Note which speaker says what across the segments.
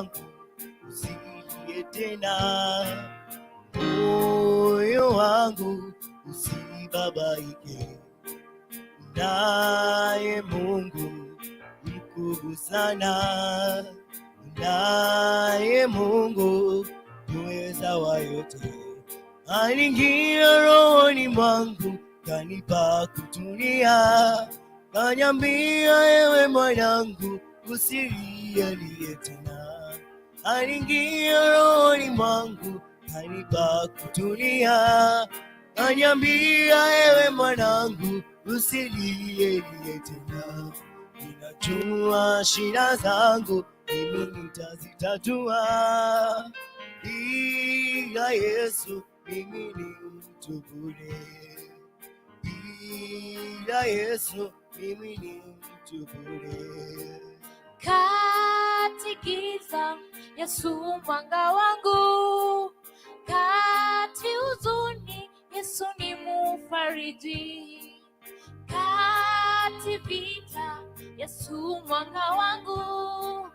Speaker 1: wangu, usilie tena, moyo wangu, usibabaike, naye Mungu mkuu sana, naye Mungu muweza wa yote, aliingia rohoni mwangu, kanipa kutulia, kaniambia, ewe mwanangu, usilie tena. Aliingia rohoni mwangu, kanipa kutulia, kaniambia, ewe mwanangu, usilie tena. Ninajua shida zangu mimi nitazitatua, bila Yesu mimi ni mtu bure, bila Yesu mimi ni mtu bure.
Speaker 2: Kati giza, Yesu mwanga wangu, kati huzuni, Yesu ni mufariji, kati vita, Yesu mwanga wangu,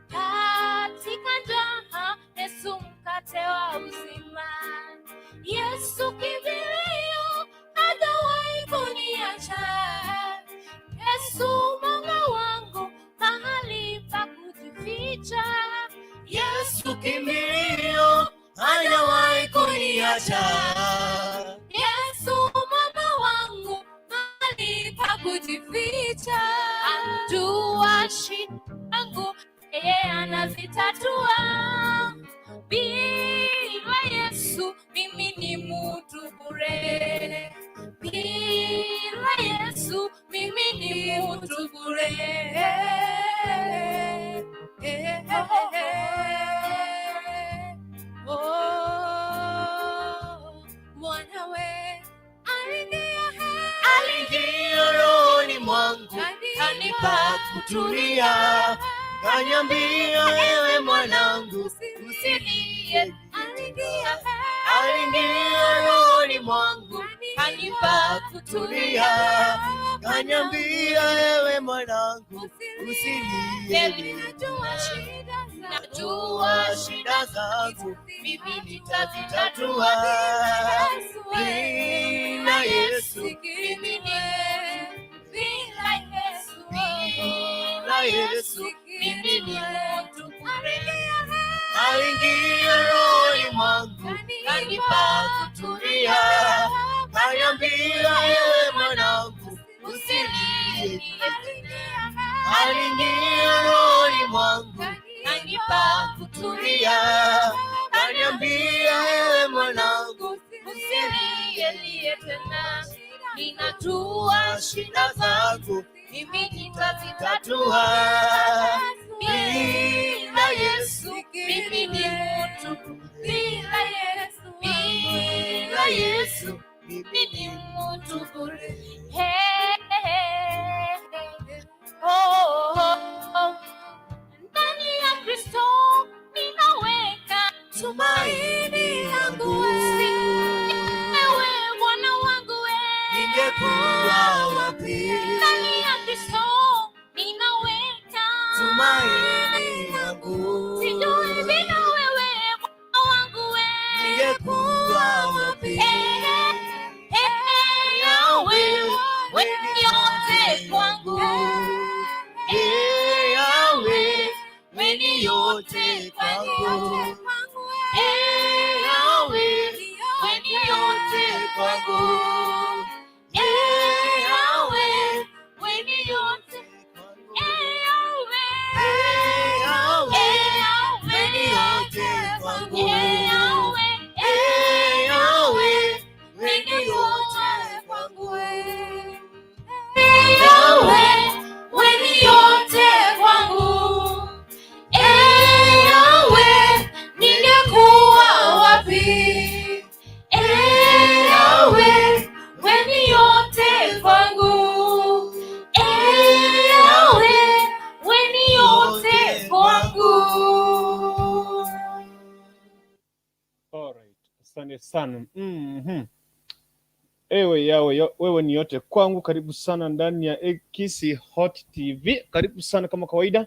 Speaker 2: katika njaa, Yesu mkate wa uzima, Yesu kimbilio, hajawahi kuniacha. Yesu mwanga wangu, mahali pa kujificha.
Speaker 1: Yesu kimbilio, hajawahi kuniacha.
Speaker 2: Yesu mwanga wangu, mahali pa kujificha. Anjua shida zangu, yeye anazitatua. Bila Yesu mimi ni mtu bure. Bila Yesu mimi ni mtu bure. Eh, eh, eh. Oh, mwanawe aliingia
Speaker 1: Aliingia rohoni mwangu, kanipa kutulia, kaniambia, ewe mwanangu,
Speaker 2: usilie.
Speaker 1: Aliingia rohoni mwangu, kanipa kutulia, kaniambia, ewe mwanangu, usilie.
Speaker 2: Najua
Speaker 1: shida zangu mimi nitazitatua, bila Yesu
Speaker 2: mimi ni bila Yesu,
Speaker 1: bila Yesu
Speaker 2: mimi ni mtu bure.
Speaker 1: Aliingia rohoni mwangu, kanipa kutulia, kaniambia, ewe mwanangu, usilie. Aliingia rohoni mwangu,
Speaker 2: Kanipa
Speaker 1: kutulia, kaniambia, ewe mwanangu,
Speaker 2: usilie tena. Ninajua
Speaker 1: shida zangu
Speaker 2: mimi
Speaker 1: nitazitatua,
Speaker 2: nitazitatua.
Speaker 1: Bila Yesu
Speaker 2: mimi ni mtu bila Yesu,
Speaker 1: bila Yesu
Speaker 2: mimi ni mtu bure. Hey, hey, hey. Oh, oh, oh. Ndani ya Kristo ninaweka
Speaker 1: tumaini langu.
Speaker 2: Ewe Bwana wangu we.
Speaker 1: Ningekuwa wapi?
Speaker 2: Ndani ya Kristo ninaweka
Speaker 1: tumaini langu.
Speaker 2: Sijui bila wewe, Bwana wangu we.
Speaker 1: Ningekuwa wapi?
Speaker 2: Eh, eh, Yahweh, wewe ni yote kwangu.
Speaker 1: Eh, Yahweh, wewe ni yote kwangu.
Speaker 2: Eh,
Speaker 1: Yahweh,
Speaker 2: wewe ni yote
Speaker 1: kwangu.
Speaker 2: Eh, Yahweh, wewe ni yote. Eh, Yahweh.
Speaker 1: Eh, Yahweh,
Speaker 2: Eh,
Speaker 1: wewe ni yote kwangu.
Speaker 2: Eh, Yahweh.
Speaker 1: Eh, Yahweh, wewe
Speaker 2: Wewe
Speaker 1: ni
Speaker 2: ni
Speaker 1: yote
Speaker 2: yote
Speaker 1: kwangu.
Speaker 2: Yahweh, wewe ni yote kwangu. Eh, Yahweh, ningekuwa wapi? Eh, Yahweh, wewe ni yote kwangu. Eh, Yahweh, wewe ni yote kwangu.
Speaker 3: Alright, asante sana. Ewe Yawe, wewe ni yote kwangu. Karibu sana ndani ya Kisii Hot TV. Karibu sana kama kawaida.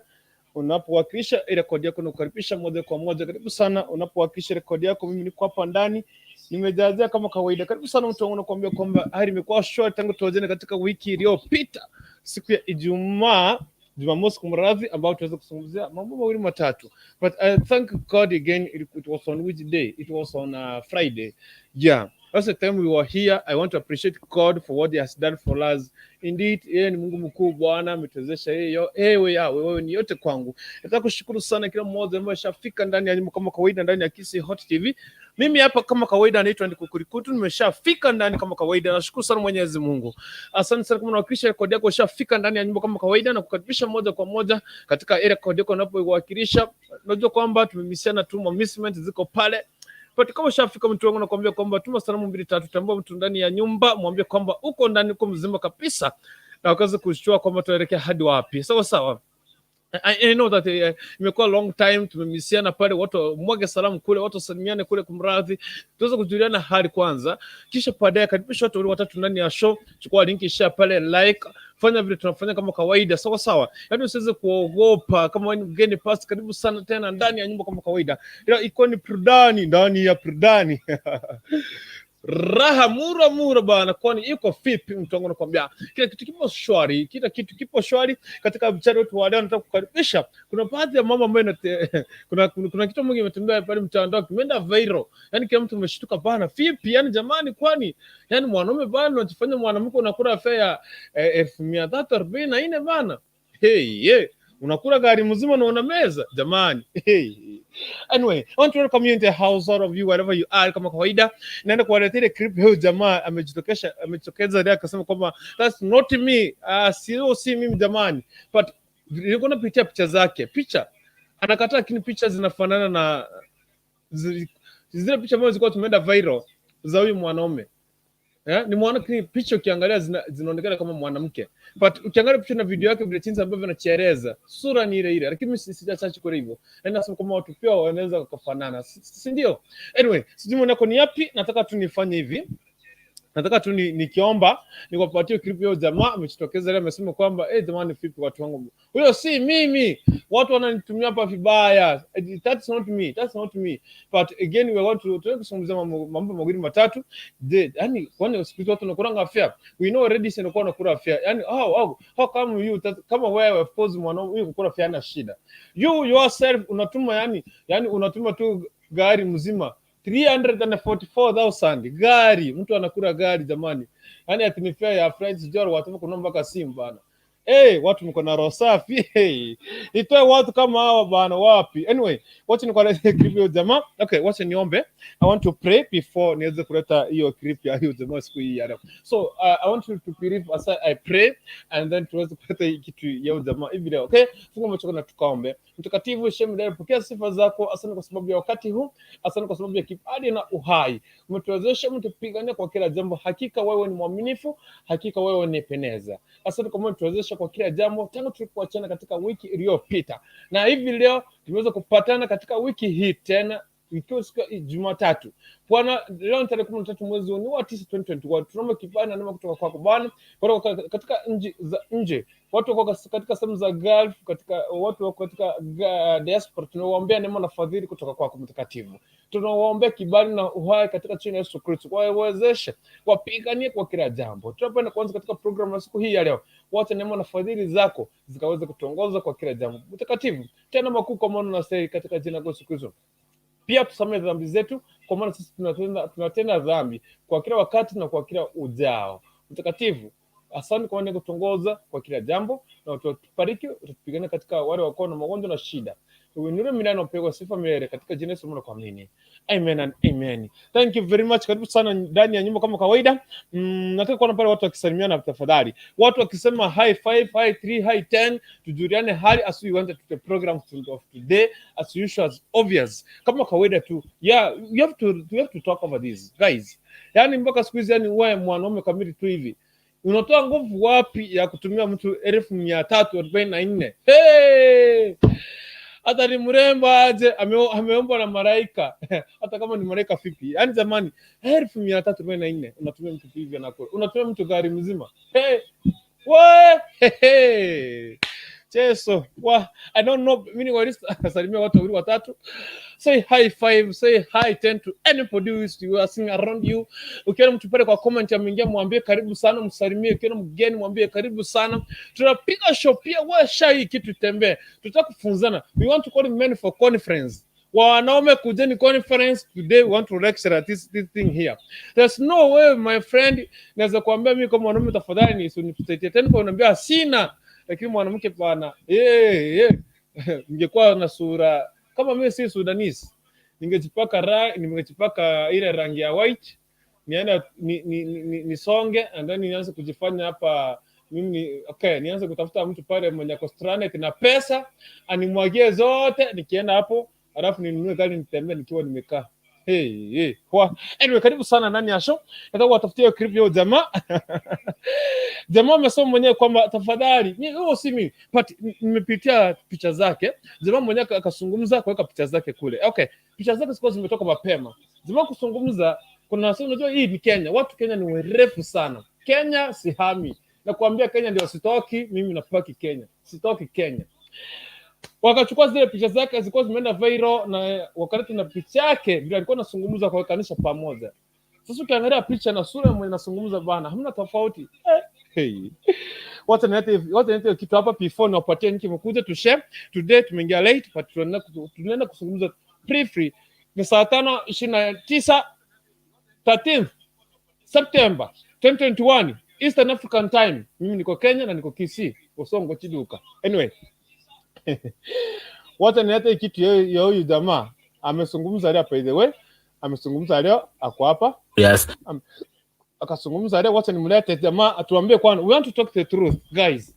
Speaker 3: Unapowakilisha ile kodi yako nakukaribisha moja kwa moja. Karibu sana unapowakilisha rekodi yako, mimi niko hapa ndani nimejazia kama kawaida. Karibu sana mtu wangu, nakuambia kwamba hali imekuwa shwari tangu tuwazene katika wiki iliyopita siku ya Ijumaa, Jumamosi kumradhi, ambao tuweza kuzungumzia mambo mawili matatu, but I thank God again. It was on which day? It was on Friday. Yeah, that's the time we were here. I want to appreciate God for what he has done for us. Indeed, yeye ni Mungu mkuu. Bwana ametuwezesha yeye. Ewe yawe wewe ni yote kwangu. Nataka kushukuru sana kila mmoja ambaye ashafika ndani ya nyumba kama kawaida ndani ya Kisii Hot TV. Mimi hapa kama kawaida naitwa Ndikukurikutu, nimeshafika ndani kama kawaida. Nashukuru sana Mwenyezi Mungu. Asante sana kama unawakilisha rekodi yako ushafika ndani ya nyumba kama kawaida, na kukaribisha moja kwa moja katika ile rekodi yako unapoiwakilisha. Unajua kwamba tumemisiana tu, mamisment ziko pale, but kama ushafika mtu wangu, nakwambia kwamba tuma salamu mbili tatu, tambua mtu ndani ya nyumba, mwambie kwamba uko ndani, uko mzima kabisa, na ukaweza kushtua kwamba tunaelekea hadi wapi. Sawa sawa. I know that imekuwa long time tumemisiana pale, watu mwage salamu kule, watu wasalimiane kule, kumradhi, tuweze kujuliana hali kwanza, kisha baadaye karibisha watu wawili watatu ndani ya show. Chukua link, share pale, like, fanya vile tunafanya kama kawaida, sawa sawa. Yaani usiweze kuogopa kama wewe ni mgeni past, karibu sana tena ndani ya nyumba kama kawaida, ila iko ni burudani ndani ya burudani raha mura mura bana, kwani iko vipi? Mtu wangu nakwambia kila kitu kipo shwari, kila kitu kipo shwari katika mchana wetu wa leo. Nataka kukaribisha, kuna baadhi ya mambo ambayo kuna kitu moja imetembea pale mtandao kimeenda viral, yani kila mtu ameshtuka bana, vipi? Yani jamani, kwani yani mwanaume bana unajifanya mwanamke unakula fare ya 344,000 bana, hey, yeah. Unakula gari mzima na una meza jamani, hey. Anyway, I want to welcome you into the house, all of you, wherever you are. Kama kawaida, naenda kuwaletea ile clip. Huyu jamaa amejitokeza leo akasema kwamba that's not me, sio si mimi jamani, but nilikuwa napitia picha zake, picha anakataa, lakini picha zinafanana na zile picha ambazo zilikuwa tumeenda viral za huyu mwanaume. Yeah, ni mwanamke, picha ukiangalia zinaonekana kama mwanamke, but ukiangalia picha na video yake vile jinsi ambavyo anachieleza, sura ni ile ile, lakini mimi sijachachi kwa hivyo, na nasema kama watu pia wanaweza kufanana, si ndio? Anyway, sijui maoni yako ni yapi. Nataka tu nifanye hivi, nataka tu nikiomba nikupatie clip hiyo. Jamaa amejitokeza leo amesema kwamba eh, jamani, vipi watu wangu, huyo si mimi, watu wananitumia hapa vibaya. That's not me, that's not me. But again, we want to tuweze kuzungumzia mambo mawili matatu. Je, yani kwani siku hizi watu wanakulanga afya? We know already sasa inakuwa nakula afya, yani how come you kama wewe, of course mwanaume huyu kukula afya hana shida, you yourself unatuma yani unatuma tu gari mzima 344,000 gari, mtu anakula gari jamani, yani ati ni fare ya flight sijui watu kuna mpaka simu bana. Hey, watu mko na roho safi, hey. Nitoe watu kama hawa bana wapi? Anyway, wacha nikueleze clip hiyo jamaa. Okay, wacha niombe. I want to pray before niweze kuleta hiyo clip ya hiyo jamaa siku hii ya leo. So I want you to believe as I pray and then tuweze kuleta hii kitu ya huyo jamaa hivi leo. Okay, funga macho na tukaombe. Mtakatifu Shemdai, pokea sifa zako. Asante kwa sababu ya wakati huu, asante kwa sababu ya kibali na uhai. Umetuwezesha, umetupigania kwa kila jambo. Hakika wewe ni mwaminifu, hakika wewe ni peneza. Asante kwa umetuwezesha kwa kila jambo tangu tulipoachana katika wiki iliyopita, na hivi leo tumeweza kupatana katika wiki hii tena ikiwa siku ya Jumatatu. Bwana, leo ni tarehe 13 mwezi huu ni wa 9 2021. Tunaomba kibali na neema kutoka kwako Bwana, kutoka katika nchi za nje, watu wako katika sehemu za Gulf, katika watu wako katika diaspora, tunawaombea neema na fadhili kutoka kwako Mtakatifu. Tunawaombea kibali na uhai katika jina la Yesu Kristo, wawezeshe wapiganie kwa kila jambo. Tunapenda kuanza katika programu ya siku hii ya leo, wacha neema na fadhili zako zikaweze kutuongoza kwa kila jambo. Mtakatifu, tena makuu kwa maana unastahili katika jina la Yesu Kristo. Pia tusamehe dhambi zetu, kwa maana sisi tunatenda dhambi kwa kila wakati na kwa kila ujao. Mtakatifu, asante kwa kutuongoza kwa kila jambo, na utatubariki, utatupigania katika wale wako na magonjwa na shida. Uinuliwe milele na upewe sifa milele katika jina la Yesu kuamini. Amen and amen. Thank you very much. Karibu sana ndani ya nyumba kama kawaida. Nataka kuona pale watu wakisalimiana tafadhali. Watu wakisema hi 5, hi 3, hi 10, tujuliane hali as we went to the program of today, as usual, as obvious. Kama kawaida tu. Yeah, you have to talk over this guys. Yaani mpaka siku hizi yani wewe mwanaume kamili tu hivi. Unatoa nguvu wapi ya kutumia mtu 344,000? Hey! Hata ni mrembo aje ameombwa na malaika, hata kama ni malaika vipi, yaani jamani, 344,000 unatumia mtu hivi anakula, unatumia mtu gari mzima, hey! We! Hey! Cheso. Wa, I don't know. Mimi walisa salimia watu wawili watatu. Say hi five, say hi 10 to anybody who is you are seeing around you. Ukiona mtu pale kwa comment ameingia, mwambie karibu sana, msalimie. Ukiona mgeni mwambie karibu sana. Tunapiga show pia, wewe share hii kitu itembee. Tutaka kufunzana. We want to call men for conference. Wa wanaume, kujeni conference today. We want to lecture at this thing here. There's no way, my friend, naweza kuambia mimi kama mwanaume, tafadhali nisinitetee tena kwa unaniambia sina, lakini mwanamke bwana, ningekuwa na sura kama mimi si Sudanese, ningejipaka ile rangi ya white, niende ni, nisonge and then nianze kujifanya hapa mimi ni, okay, nianze kutafuta mtu pale mwenye ako stranded na pesa animwagie zote, nikienda hapo alafu ninunue gari nitembee nikiwa nimekaa. Hey, hey. Kwa anyway, karibu sana ndani ya show. Nataka watafutie clip ya jamaa. Jamaa amesema mwenyewe kwamba tafadhali, huo si mimi, but nimepitia picha zake. Jamaa mwenyewe akazungumza kuweka picha zake kule. Okay, picha zake zilikuwa zimetoka mapema. Jamaa kuzungumza, kuna sasa, unajua hii ni Kenya, watu Kenya ni werefu sana. Kenya sihami, nakuambia Kenya ndio sitoki, mimi nabaki Kenya, sitoki Kenya. Wakachukua zile picha zake zilikuwa zimeenda viral na wakaleta na picha yake vile alikuwa anazungumza, wakawekanisha pamoja. Sasa ukiangalia picha na sura mwenye anazungumza bana, hamna tofauti. Hey. Wacha nilete kitu hapa before niwapatie niki mkuja to share. Today tumeingia late but tunaenda kuzungumza briefly. Ni saa 5:29, 13th September 2021 Eastern African Time. Mimi niko Kenya na niko Kisii, Osongo Chiduka. Anyway, wacha nilete kitu ya huyu jamaa amezungumza leo. By the way, amezungumza leo, ako hapa.
Speaker 4: Yes.
Speaker 3: Akazungumza leo, wacha nimlete jamaa atuambie kwanza. We want to talk the truth, guys.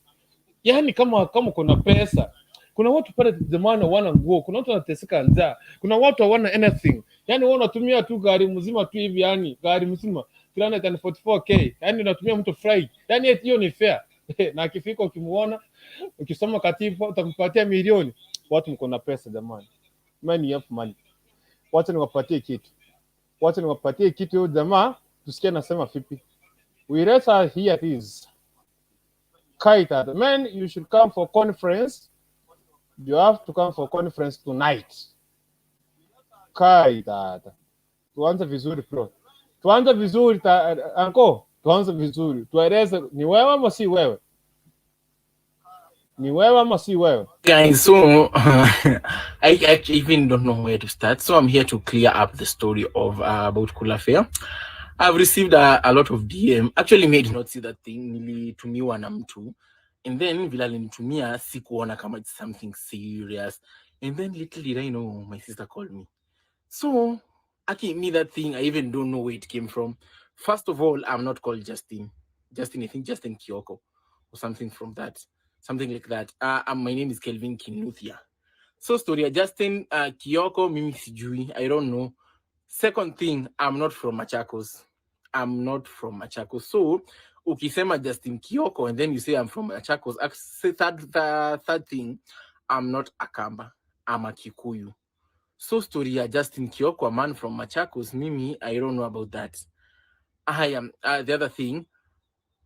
Speaker 3: Yaani kama kuna pesa, kuna watu pale jamani hawana nguo, kuna watu wanateseka njaa, kuna watu hawana anything. Yaani wewe unatumia tu gari mzima tu hivi, yani gari mzima 344K, yani unatumia mtu flight, yani hiyo ni fair? Na akifika ukimuona, ukisoma katiba utampatia milioni. Watu mko na pesa jamani, money have money. Wacha niwapatie kitu, wacha niwapatie kitu huyo jamaa, tusikie nasema vipi. We let her hear this. Kaita, man, you should come for conference. You have to come for conference tonight. Kai tata. Tuanze vizuri, bro. Tuanze vizuri ta, anko, tuanze vizuri. Tueleze ni wewe ama si wewe? Ni wewe ama si wewe?
Speaker 4: Guys, so I actually even don't know where to start. So I'm here to clear up the story of about Kula Fare. I've received a lot of DM. Actually, me did not see that thing. Nilitumiwa na mtu. And then vile alinitumia sikuona kama it's something serious. And then little did I know, my sister called me. So, aki me that thing, I even don't know where it came from. First of all, I'm not called Justin. Justin, I think Justin Kioko or something from that, something like that. My name is Kelvin Kinuthia. So story ya Justin Kioko, mimi sijui, I don't know. Second thing, I'm not from Machakos. I'm not from Machakos. So ukisema Justin Kioko and then you say I'm from Machakos. Say third thing, I'm not a Kamba. I'm a Kikuyu. So story ya Justin Kioko, a man from Machakos, mimi, I don't know about that. I am the other thing,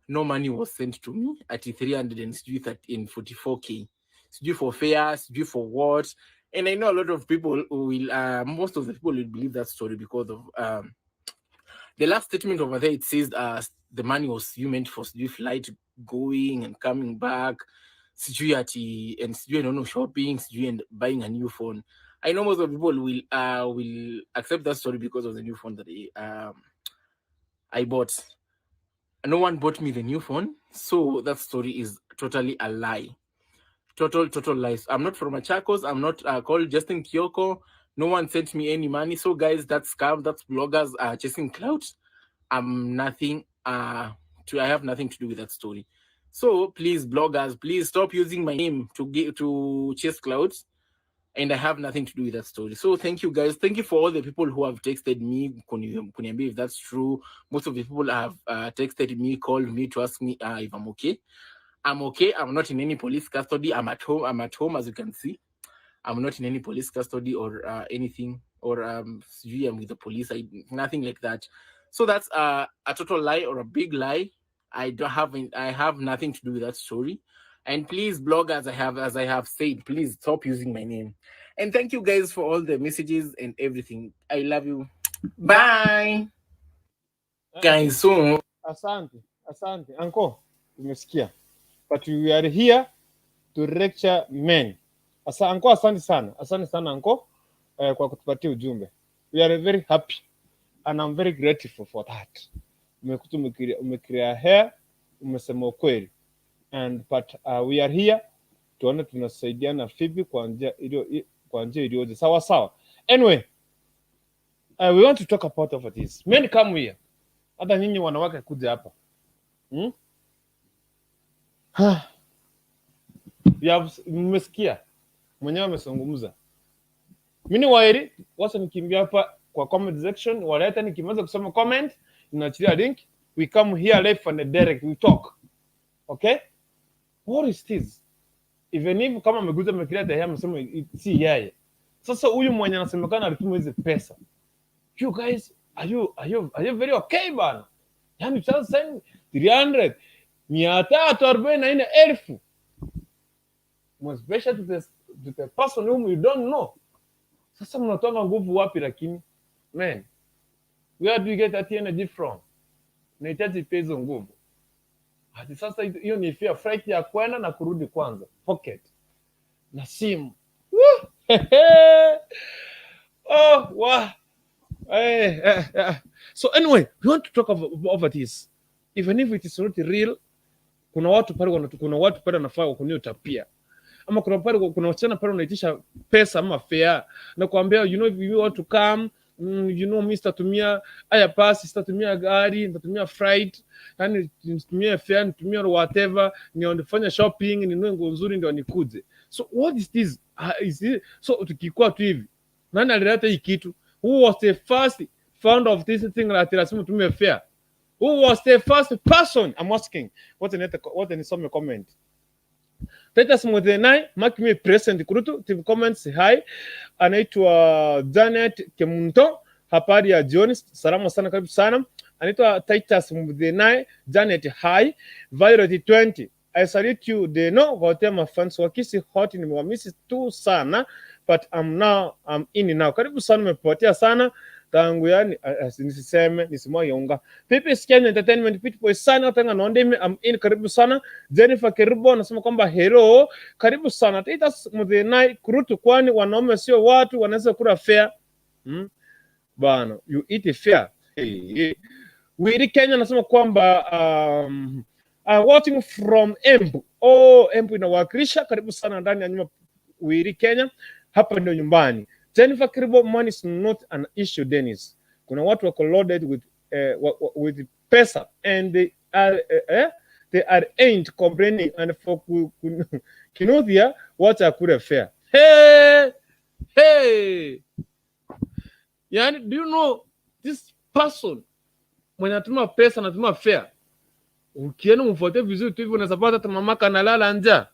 Speaker 4: no money was sent to me at 344K. Sijui for fare, sijui for what. And I know a lot of people who will, most of the people will believe that story because of the last statement over there. It says the money was you meant for sijui flight going and coming back, sijui ati and sijui, I don't know, shopping, sijui and buying a new phone. I know most of the people will accept that story because of the new phone that I bought. No one bought me the new phone, so that story is totally a lie. Total, total lies. I'm not from Machakos. I'm not called Justin Kioko. No one sent me any money. So guys, that's scam. That's bloggers chasing clout. I'm nothing. To I have nothing to do with that story. So please, bloggers, please stop using my name to get to chase clout. And I have nothing to do with that story. So thank you guys. Thank you for all the people who have texted me kuniambia if that's true. Most of the people have texted me, called me to ask me if I'm okay. I'm okay. I'm not in any police custody. I'm at home. I'm at home, as you can see. I'm not in any police custody or anything, or sijui I'm with the police. Nothing like that. So that's a total lie or a big lie. I don't have I have nothing to do with that story. And please, bloggers, I have as I have said, please stop using my name. And thank you guys for all the messages and everything. I love you. Bye. Guys, so
Speaker 3: Asante, asante. Anko, tumesikia. But we are here to lecture men. Anko, asante sana. Asante sana, anko, kwa kutupatia ujumbe. We are very happy and I'm very grateful for that. Umekuta umeclear hair, umesema ukweli. And but we are here tuone tunasaidiana vipi kwa njia iliyoje sawa sawa. Anyway, we want to talk about over this. Men, come here. Hata nyinyi wanawake kuja hapa. Mmesikia mwenyewe amezungumza. Mimi waeri wacha nikimbia hapa kwa comment section, waleta nikimaliza kusoma comment ninaachilia link. We come here live and direct, we talk. Okay? What is this? Even if kama ameguza ameclear the amesema si yeye. Sasa huyu mwenye anasemekana alituma hizi pesa. You guys, are you very okay, bana? Yani sasa send 300 344,000 more special to the person whom you don't know. Sasa mnatoka nguvu wapi lakini? Man, where do you get that energy from? Nahitaji pia hizo nguvu. Hadi sasa hiyo ni fare, flight ya kwenda na kurudi kwanza, pocket na simu. Woo! Oh, wow. Eh, eh. So anyway, we want to talk over this. Even if it is not real, kuna watu pale wanafaa kuniutapia ama kuna wasichana pale wanaitisha pesa ama fare na kuambia, if you want to come, mimi sitatumia haya pasi, sitatumia gari, nitatumia flight, yani nitumie fare, nitumie whatever, nifanye shopping, ninunue nguo nzuri ndio nikuje. So what is this? Is it, so tukikuwa tu hivi, nani alileta hii kitu? Who was the first founder of this thing that lazima utumie fare? Who was the first person? I'm asking. What nisome comment. Titus Muthenai, mark me present kurutu, TV comments hi. Anaitwa Janet Kemunto, habari ya jioni, salama sana, karibu sana. Anaitwa Titus Muthenai, Janet hi. Violet 20. I salute you Deno, wote mafans wa Kisii Hot, nimewamisi tu sana, but I'm in now. Karibu sana, umepotea sana tangu yani nisiseme nisimwage unga. Pipi Kenya Entertainment Pit Boy sana tanga nondime, I'm in, karibu sana. Jennifer Kerubo anasema kwamba hello, karibu sana. Titus Muthenai kurutu, kwani wanaume sio watu wanaweza kula fare? Bana, you eat fare. Hey, hey. Wili Kenya anasema kwamba watching from Embu. Oh, Embu inawakilisha. Karibu sana ndani ya nyumba Wili Kenya, hapa ndio nyumbani. Jennifer Kiribo, money is not an issue, Dennis. Kuna watu wako loaded with pesa and they are ain't complaining and for Kinuthia wacha akule fare. Hey, hey. Yani, do you know this person mwenye anatuma pesa anatuma fare? Ukienda umfuatie vizuri tu hivyo unaweza pata hata mamaka analala njaa.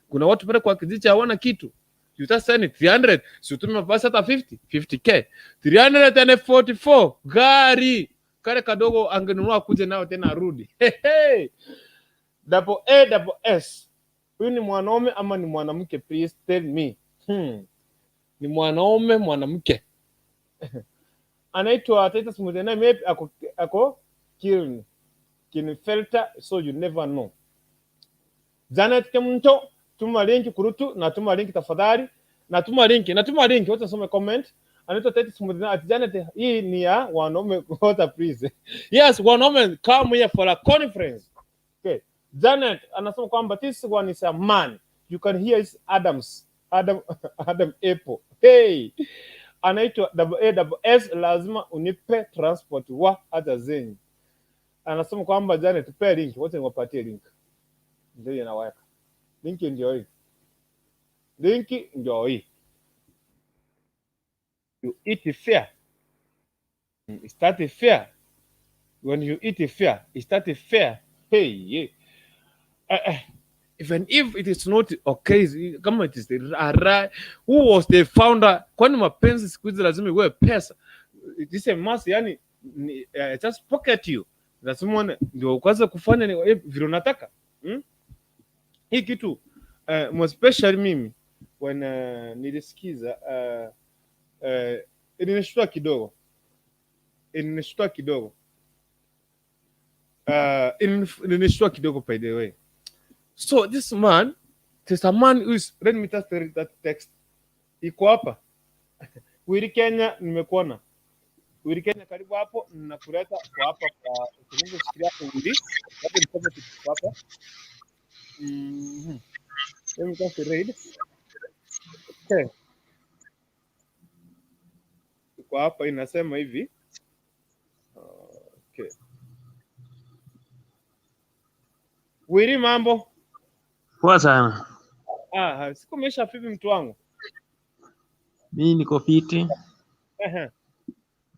Speaker 3: Kuna watu pale kwa kijiji hawana kitu. You just send it 300, si utume basi hata 50, 50K. 344 gari. Kale kadogo angenunua kuje nao tena arudi. Hey, hey. Double A double S. Huyu ni mwanaume ama ni mwanamke? Please tell me. Ni mwanaume mwanamke? Anaitwa Titus Muthenai, maybe ako Kiln Kinfelter, so you never know. Janet Kemunto, tuma link kurutu, natuma link tafadhali. Natuma link, natuma link, wote some comment. Anaitwa Titus Muthenai ati Janet, hii ni ya wanaume wote, please. Yes, wanaume, come here for a conference. Okay. Janet anasema kwamba this one is a man. You can hear his Adams. Adam Apple. Hey. Anaitwa double A double S, lazima unipe transport wa hata zenyu. Anasema kwamba Janet, tupe link, wote niwapatie link. Ndio inaweka. Link ndio hii. Link ndio hii. You eat fare. Start fare. When you eat fare, start fare. Hey, yeah. Even if it is not okay, kama it is the right, who was the founder? Kwani mapenzi siku hizi lazima iwe pesa? It is a must, yani ni, just pocket you. Lazima ndio kwanza kufanya ni vile unataka. Hii kitu more especially mimi when nilisikiza ilinishtua kidogo, ilinishtua kidogo, ilinishtua kidogo, by the way. So this man, there's a man who is, let me just read that text. Iko hapa. Wili Kenya, nimekuona. Wili Kenya, karibu hapo, nakuleta kwa hapa kwa ukizungumza, shikilia hapo Wili. Hapo niseme kitu hapa. Let me just read. Okay. Iko hapa inasema hivi. Okay. Wili, mambo?
Speaker 5: Poa sana.
Speaker 3: Ah, siku umeisha vipi mtu wangu?
Speaker 5: Mi niko fiti,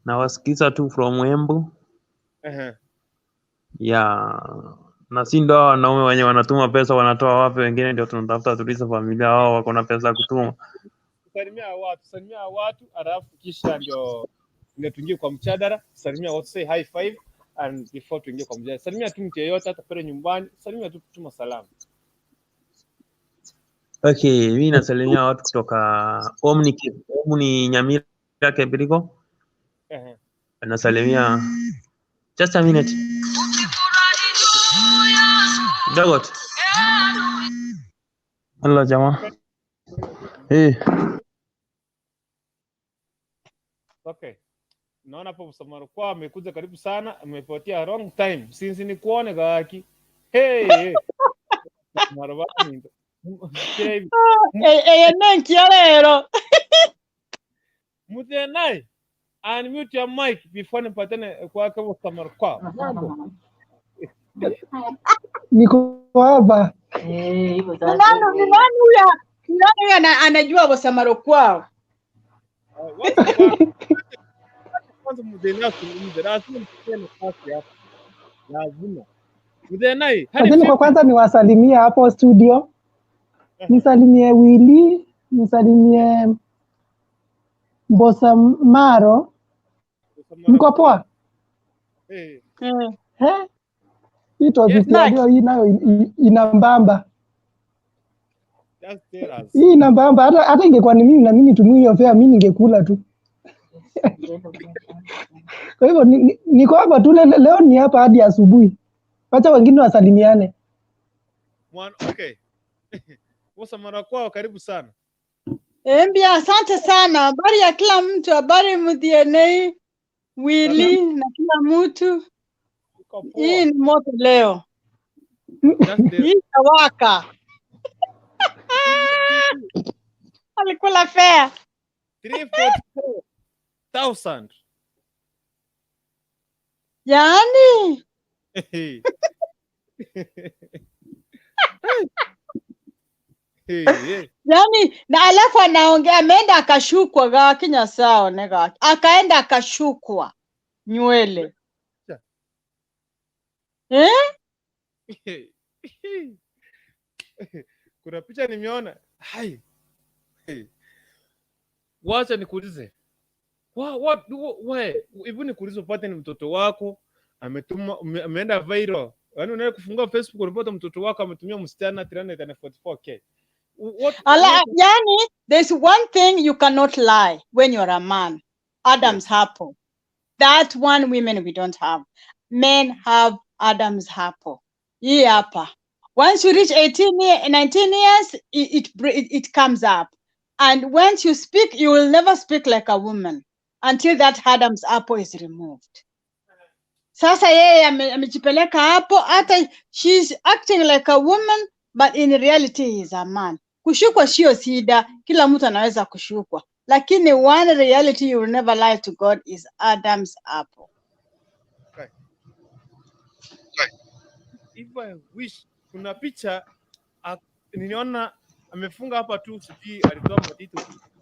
Speaker 5: nawasikiza tu from Embu. Ya na si ndo hao wanaume wenye wanatuma pesa wanatoa wapi? Wengine ndio tunatafuta tulize familia, wao wako na pesa ya kutuma.
Speaker 3: Salimia watu alafu kisha ndio tuingie kwa mjadala. Salimia watu, say high five and before tuingie kwa mjadala. Salimia tu mtu yeyote, hata pale nyumbani, salimia tu, tuma salamu.
Speaker 5: Okay, mi nasalimia watu kutoka Omni, Omni Nyamira Kebiriko. Nasalimia, just a minute. Kidogo tu. Hello jamaa. Hey.
Speaker 3: Okay. Naona hapo Samarukwa amekuja karibu sana, amepotea wrong time. Since nikuone gaki. Hey, hey. Marwani. Okay.
Speaker 6: Eyenenkia lero.
Speaker 3: Muthenai, unmute your mic before nipatane kwake Samarukwa. Mambo.
Speaker 7: Niko hapa.
Speaker 6: Ni nani huyo? Ni nani huyo anajua Bosamaro kwao?
Speaker 3: Kwanza Muthenai azungumze, lazima mpe nafasi hapa. Lazima. Muthenai, hadi
Speaker 7: Lakini kwa kwanza niwasalimie hapo studio, nisalimie Willy, nisalimie Mbosamaro. Mko poa?
Speaker 3: Eh.
Speaker 7: Eh? Hii topic ya leo hii nayo inambamba.
Speaker 3: Just tell us.
Speaker 7: Hii inambamba, hata ingekuwa ni mimi na mimi nitumie hiyo fare, mimi ningekula tu. Kwa hivyo niko hapa tu leo ni hapa hadi asubuhi. Wacha wengine wasalimiane.
Speaker 3: Okay. Mbosamaro, karibu sana.
Speaker 6: Embia, asante sana. Habari ya kila mtu, habari MDNA, Willy na kila mtu. Hii ni moto leo. Hii itawaka. Alikula fare.
Speaker 3: 344,000.
Speaker 6: Yaani
Speaker 3: Hey. Hey, hey.
Speaker 6: Yaani na alafu anaongea ameenda akashukwa gakinya sawa nega. Akaenda akashukwa nywele. Eh?
Speaker 3: Kuna picha nimeona. Hai. Hey. Wacha nikuulize. Hebu nikuulize, upate ni mtoto wako ametuma ameenda viral. Yaani unaenda kufungua Facebook unapata mtoto wako ametumia msichana 344k.
Speaker 6: Yani there's one thing you cannot lie when you're a man. Adam's apple. That one women we don't have. Men have Adam's apple. Hii hapa. Once you reach 18 year, 19 years, it comes up. And once you speak, you will never speak like a woman until that Adam's apple is removed. Sasa yeye amejipeleka hapo, hata she's acting like a woman, but in reality he is a man. Kushukwa sio shida, kila mtu anaweza kushukwa. Lakini one reality you will never lie to God is Adam's apple.
Speaker 3: Okay. If I wish, kuna picha niliona amefunga hapa tu, sijui alitoa matiti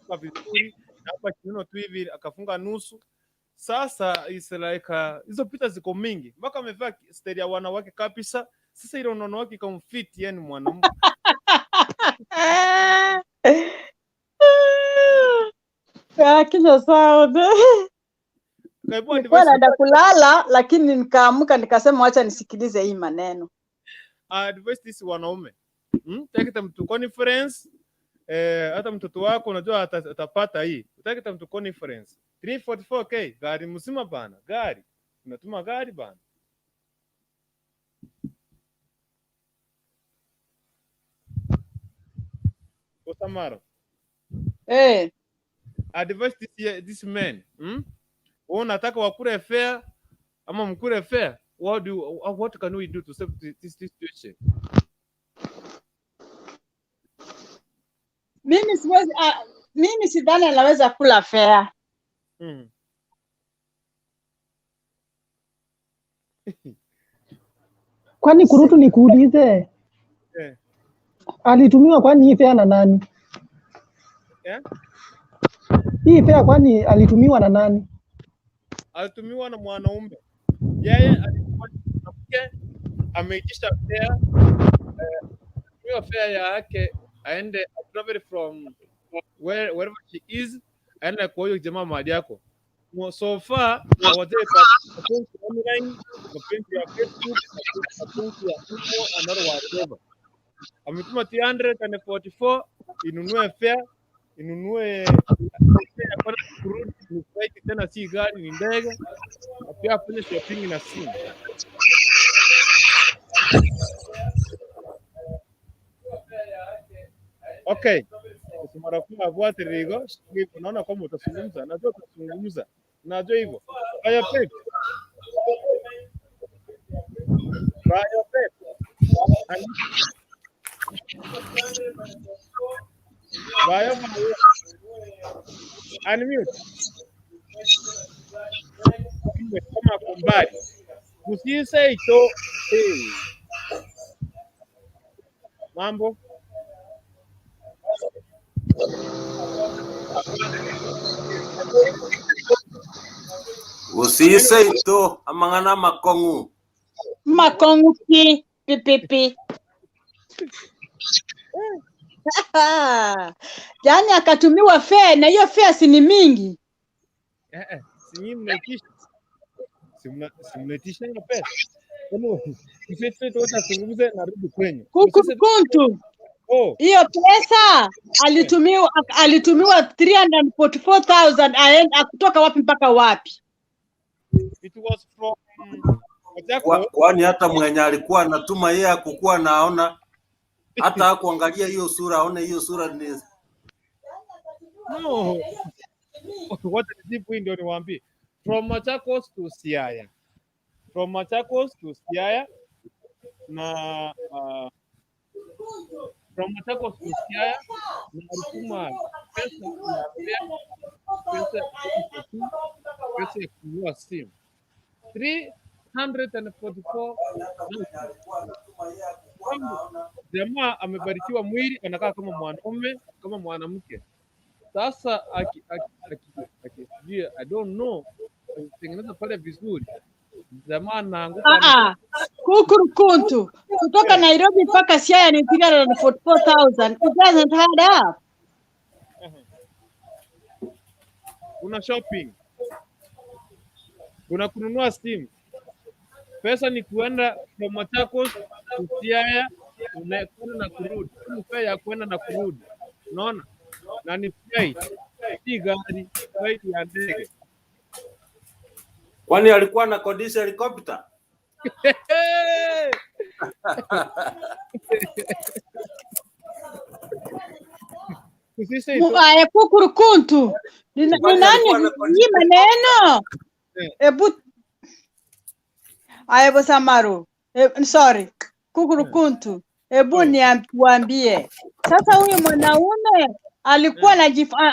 Speaker 3: kwa vizuri na hapa kiuno tu hivi akafunga nusu. Sasa is like hizo picha ziko mingi mpaka amevaa style ya wanawake kabisa. Sasa ile unono wake ikamfit, yani mwanamke.
Speaker 6: Kisha sawa. Nilikuwa naenda kulala lakini nikaamka nikasema wacha nisikilize hii maneno.
Speaker 3: Advice this wanaume. Take them to conference. Hata mtoto wako unajua atapata hii. Take them to conference. 344K gari mzima bana, gari. Unatuma gari bana. Osamaro.
Speaker 6: Eh,
Speaker 3: Advise this year, this man. Wewe unataka wakure fare ama mkure fare? What can we do to save this situation?
Speaker 6: Mimi siwezi, mimi sidhani anaweza kula fare.
Speaker 7: Kwani kurutu nikuulize,
Speaker 3: Eh.
Speaker 7: alitumiwa kwani hii fare na nani?
Speaker 3: Eh?
Speaker 7: Hii fare kwani alitumiwa na nani?
Speaker 3: Alitumiwa na mwanaume. Yeye alikuwa mwanamke ameitisha fare, tumiwa fare yake aende travel from wherever she is aende kwa huyo jamaa mahali yako. So far hawajaipa mapenzi online, mapenzi ya Facebook, mapenzi ya imo and all whatever. Ametuma 344 inunue fare, inunue fare ya kwenda kurudi, ni flight tena, si gari, ni ndege, na pia afanye shopping na simu. Okay. Marafiki afuate rigo, unaona kwamba utazungumza, najua utazungumza, najua hivyo. Haya pep. Haya pep. Haya unmute. Kama kumbali. Usise ito. Hey. Mambo.
Speaker 8: Usise ito amang'ana makongu.
Speaker 6: Makongu pi pi pi pi. Yaani akatumiwa fare na hiyo fare si ni mingi.
Speaker 3: Si nyinyi mnaitisha. Si mnaitisha hiyo pesa. Kama msisi wote tuzungumze narudi kwenyu.
Speaker 6: Kukuntu.
Speaker 3: Oh.
Speaker 6: Hiyo pesa alitumiwa 344,000 aenda kutoka wapi mpaka wapi?
Speaker 3: It was from
Speaker 8: Kwani hata mwenye alikuwa anatuma yeye hakukuwa naona, hata hakuangalia hiyo sura, aone hiyo sura ni
Speaker 3: No. What nijibu hii ndio niwaambie. From Machakos to Siaya. From Machakos to Siaya na from Machakos to Siaya na alituma pesa ya fare, pesa ya kununua simu 344. Jamaa amebarikiwa mwili, anakaa kama mwanaume kama mwanamke. Sasa sijui, I don't know, akitengeneza pale vizuri, jamaa anaanguka.
Speaker 6: Kukurukuntu kutoka Nairobi mpaka Siaya ni 344,000. It doesn't add up.
Speaker 3: Kuna shopping, kuna kununua simu. Pesa ni kuenda from Machakos to Siaya, kwenda na kurudi. Ni fare ya kwenda na kurudi, unaona? Na ni flight, si gari, flight ya ndege.
Speaker 8: Kwani alikuwa anakodisha helicopter?
Speaker 6: Aya, kukurukuntu ni nani hii maneno? Ebu aya Bosamaru, sorry, kukurukuntu, ebu niambie sasa, huyu mwanaume alikuwa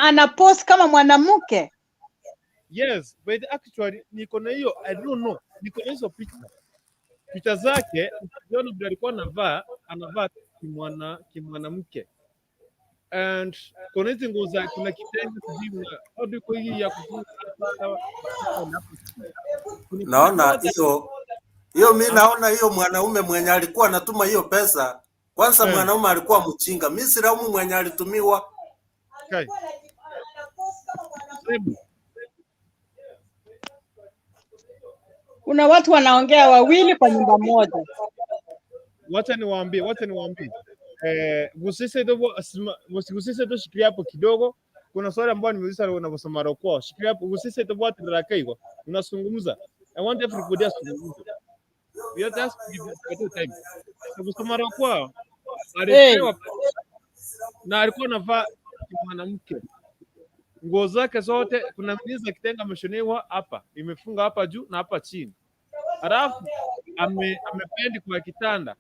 Speaker 6: anapost kama mwanamke?
Speaker 3: Yes, but actually niko na hiyo, I don't know, niko na hizo picha zake, ukiona vile alikuwa anavaa kimwanamke. And kuna hizi nguo za kuna kitenge sijui kwa hii ya kufunga.
Speaker 8: Naona hiyo hiyo, mimi naona hiyo mwanaume mwenye alikuwa anatuma hiyo pesa, kwanza mwanaume alikuwa mchinga. Mimi silaumu mwenye alitumiwa.
Speaker 3: Okay.
Speaker 6: Kuna watu wanaongea wawili kwa nyumba moja.
Speaker 3: Wacha niwaambie. Gusise tu gusise tu shikilia hapo kidogo. Kuna swali ambayo nimeuliza unavyosoma rokoa. Shikilia hapo gusise tu watu rakaiwa. Unazungumza. I want everybody azungumze. We are just give time. Kusoma rokoa
Speaker 6: Hey.
Speaker 3: alipewa na alikuwa anavaa mwanamke nguo zake zote, kuna mbili za kitenge ameshonewa hapa, imefunga hapa juu na hapa chini, halafu amependi kwa kitanda,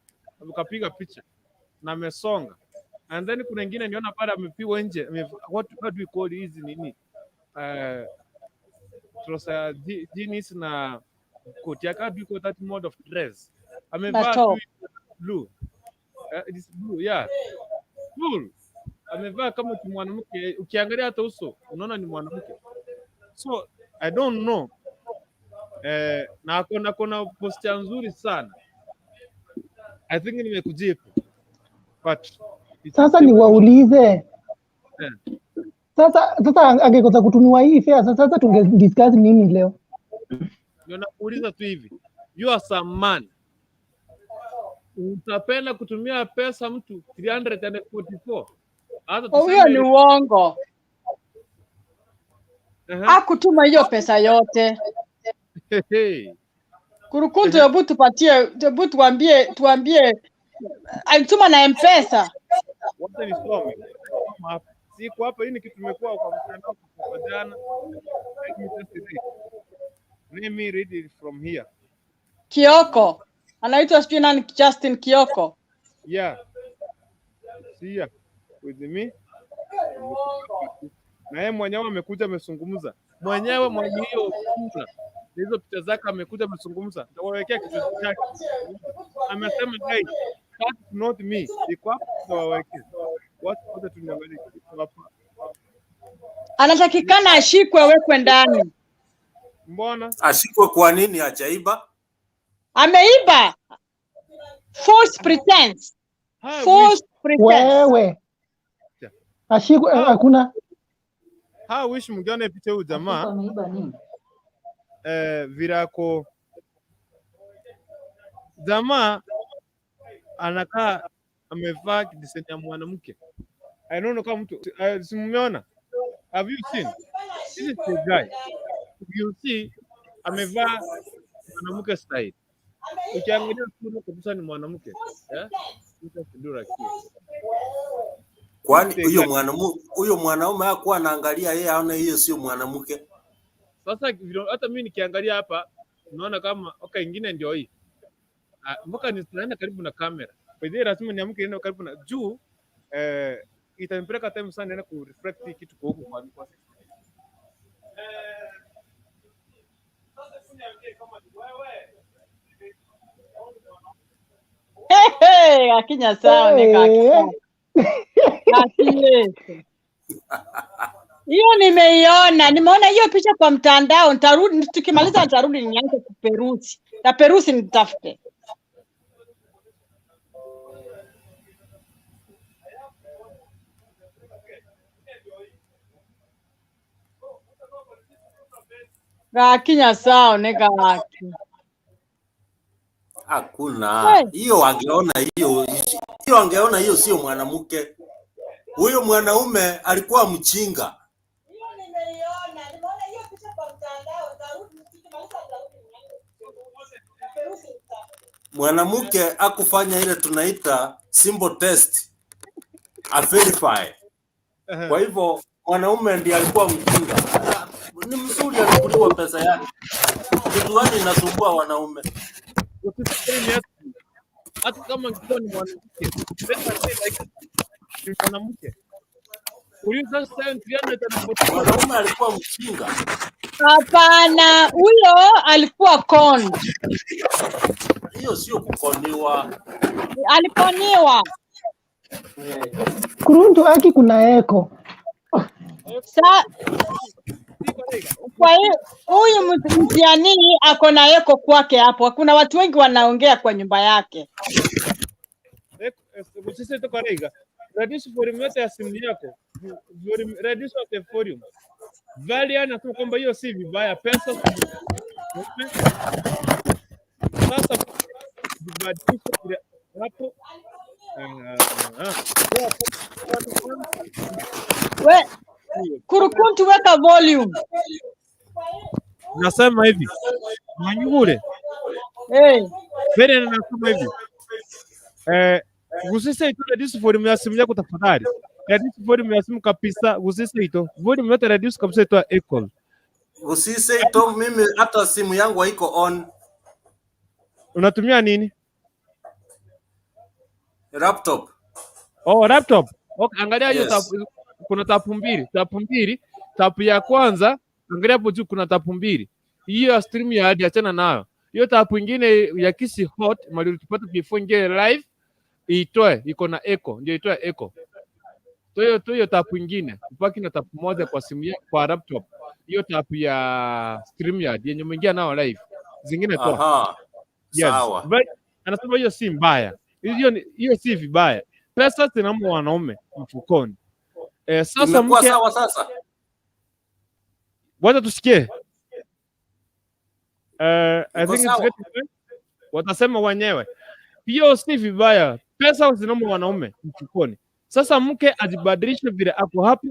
Speaker 3: akapiga picha na amesonga. And then kuna ingine niona pale amepigwa nje, what do we call hizi nini, trouser jeans na koti yake, how do you call that mode of dress?
Speaker 6: Na
Speaker 3: Amevaa tu
Speaker 6: top.
Speaker 3: blue, it is blue, yeah, full amevaa kama kimwanamke, ukiangalia hata uso unaona ni mwanamke. So I don't know, na akona posture nzuri sana. I think nimekujibu but it's
Speaker 7: Sasa
Speaker 3: still
Speaker 7: niwaulize sasa angekosa kutumiwa hii fare, sasa tunge discuss nini leo?
Speaker 3: Ndio nakuuliza tu hivi, you are some man, utapenda kutumia pesa mtu 344 hata
Speaker 6: Huyo
Speaker 3: tuseme
Speaker 6: ni uongo, akutuma hiyo pesa yote.
Speaker 3: Hey.
Speaker 6: Kurukuntu, hebu tupatie, hebu tuambie alituma na M-Pesa.
Speaker 3: Wacha nisome. Soma hapa. Siko hapa, hii ni kitu imekuwa kwa mtandao kwa jana. Let me just read. Let me read it from here.
Speaker 6: Kioko anaitwa sijui nani, Justin Kioko.
Speaker 3: Yeah. See ya. With me. Na yeye mwenyewe amekuja amezungumza. Mwenyewe mwenye hiyo sura. Hizo picha zake amekuja amezungumza. Nitawawekea kichwa chake. Amesema guys, that's not me. Iko hapa nitawawekea. Watu wote tuniangalie iko hapa.
Speaker 6: Anatakikana ashikwe, awekwe ndani.
Speaker 3: Mbona?
Speaker 8: Ashikwe kwa nini? Hajaiba?
Speaker 6: Ameiba, false pretense,
Speaker 3: How
Speaker 6: false pretense.
Speaker 7: Wewe ashikwe, hakuna
Speaker 3: How wish mngeona picha huyu jamaa
Speaker 9: Ameiba nini?
Speaker 3: Virako jamaa anakaa amevaa design ya mwanamke. I don't know kama mtu si mmeona? Have you seen? This is the guy. If you see amevaa mwanamke style. Ukiangalia sura kabisa ni mwanamke. Yeah?
Speaker 8: Kwani huyo mwanamume huyo mwanaume hakuwa anaangalia yeye aone hiyo sio mwanamke?
Speaker 3: Sasa vile hata mimi nikiangalia hapa naona kama okay, ingine ndio hii. Ah, mpaka ninaenda karibu na kamera. By the way, lazima niamke niende karibu na juu, itanipeleka time sana niende ku reflect hii kitu kwa huku kwa
Speaker 6: Hey, hey, akinya sawa neka
Speaker 7: Hey.
Speaker 6: Hiyo nimeiona, nimeona hiyo picha kwa mtandao. Nitarudi tukimaliza, nitarudi nianze kuperusi na perusi nitafute. Gakinya sawa neka waki.
Speaker 8: Hakuna
Speaker 6: Hey.
Speaker 8: hiyo, angeona hiyo hiyo, angeona hiyo sio mwanamke. Huyo mwanaume alikuwa mchinga. Mwanamke akufanya ile tunaita simple test, a verify. Kwa hivyo mwanaume ndiye alikuwa mjinga. Ni mzuri, alikuliwa pesa yake. Kitu gani inasumbua wanaume?
Speaker 3: Hata kama ingekuwa ni mwanamke, pesa si like ni mwanamke. Huyu sasa 344
Speaker 8: Mwanaume alikuwa mjinga.
Speaker 6: Hapana, huyo alikuwa con,
Speaker 8: Hiyo sio kukoniwa.
Speaker 6: alikoniwa.
Speaker 7: Kuruntu aki kuna eko.
Speaker 6: Sa kwa hiyo huyu mtianii ako na eko kwake hapo. Kuna watu wengi wanaongea kwa nyumba yake.
Speaker 3: Sisi tuko Rega. Reduce volume yote ya simu yako. Volume, reduce the volume. Valian anasema kwamba hiyo si vibaya, pesa sasa vibadilishe vile hapo.
Speaker 6: Ongeza volume.
Speaker 3: Nasema hivi Manyugure
Speaker 6: Hey.
Speaker 3: Bene, nasema hivi gusise ito reduce volume ya simu yako tafadhali. Reduce volume ya simu kabisa, gusise ito volume yote reduce kabisa, itoa echo.
Speaker 8: Usise ito, mimi hata simu yangu haiko on.
Speaker 3: Unatumia nini?
Speaker 8: Laptop.
Speaker 3: Oh, laptop. Okay, angalia hiyo
Speaker 8: Yes.
Speaker 3: tab, kuna tapu mbili, tapu mbili. Tapu ya kwanza, angalia hapo juu kuna tapu mbili. Hiyo ya stream ya hadi achana nayo. Hiyo tapu ingine ya Kisi Hot mali tupata before ingie live itoe, iko na echo, ndio itoe echo. Toyo toyo tapu ingine, ubaki na tapu moja kwa simu ya, kwa laptop. Hiyo tapu ya stream ya yenye umeingia nayo live. Zingine toa.
Speaker 8: Aha.
Speaker 3: Yes.
Speaker 8: Sawa.
Speaker 3: But, anasema hiyo si mbaya, hiyo si vibaya. Pesa zinamo wanaume mfukoni. Sasa
Speaker 8: Imekuwa
Speaker 3: mke,
Speaker 8: sawa sasa.
Speaker 3: wacha tusikie. I
Speaker 8: Iko
Speaker 3: think it's
Speaker 8: sawa.
Speaker 3: getting watasema wenyewe, hiyo si vibaya, pesa zinamo wanaume mfukoni. Sasa mke ajibadilishe vile ako hapo.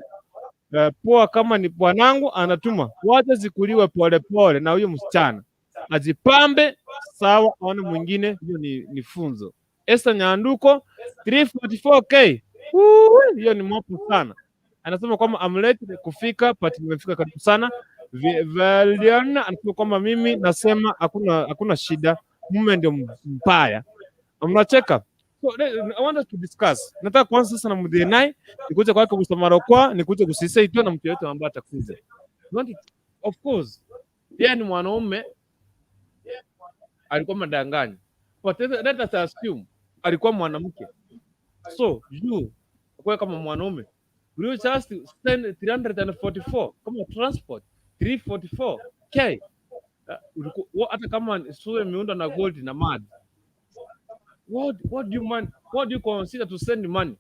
Speaker 3: Poa, kama ni bwanangu anatuma, wacha zikuliwe polepole na huyo msichana ajipambe sawa, aone mwingine. Hiyo ni funzo. Esther Nyanduko 344K. Woo, hiyo ni mopo sana. Anasema kwamba I'm late kufika but nimefika karibu sana. Valiana anasema kwamba mimi nasema hakuna shida, mume ndio mbaya. Mnacheka. So, I want us to discuss. Nataka kuanza sasa na Mudhenai, nikuje kwake Mr. Nikuje kusisa ito na mtu yote ambaye atakuja. Of course, yeye ni mwanaume alikuwa mdanganyi. But let us assume alikuwa mwanamke. So you kwa kama mwanaume will you just spend 344 kama transport 344K hata kama sio imeundwa na gold na mad. What do you man, what do you consider to send money?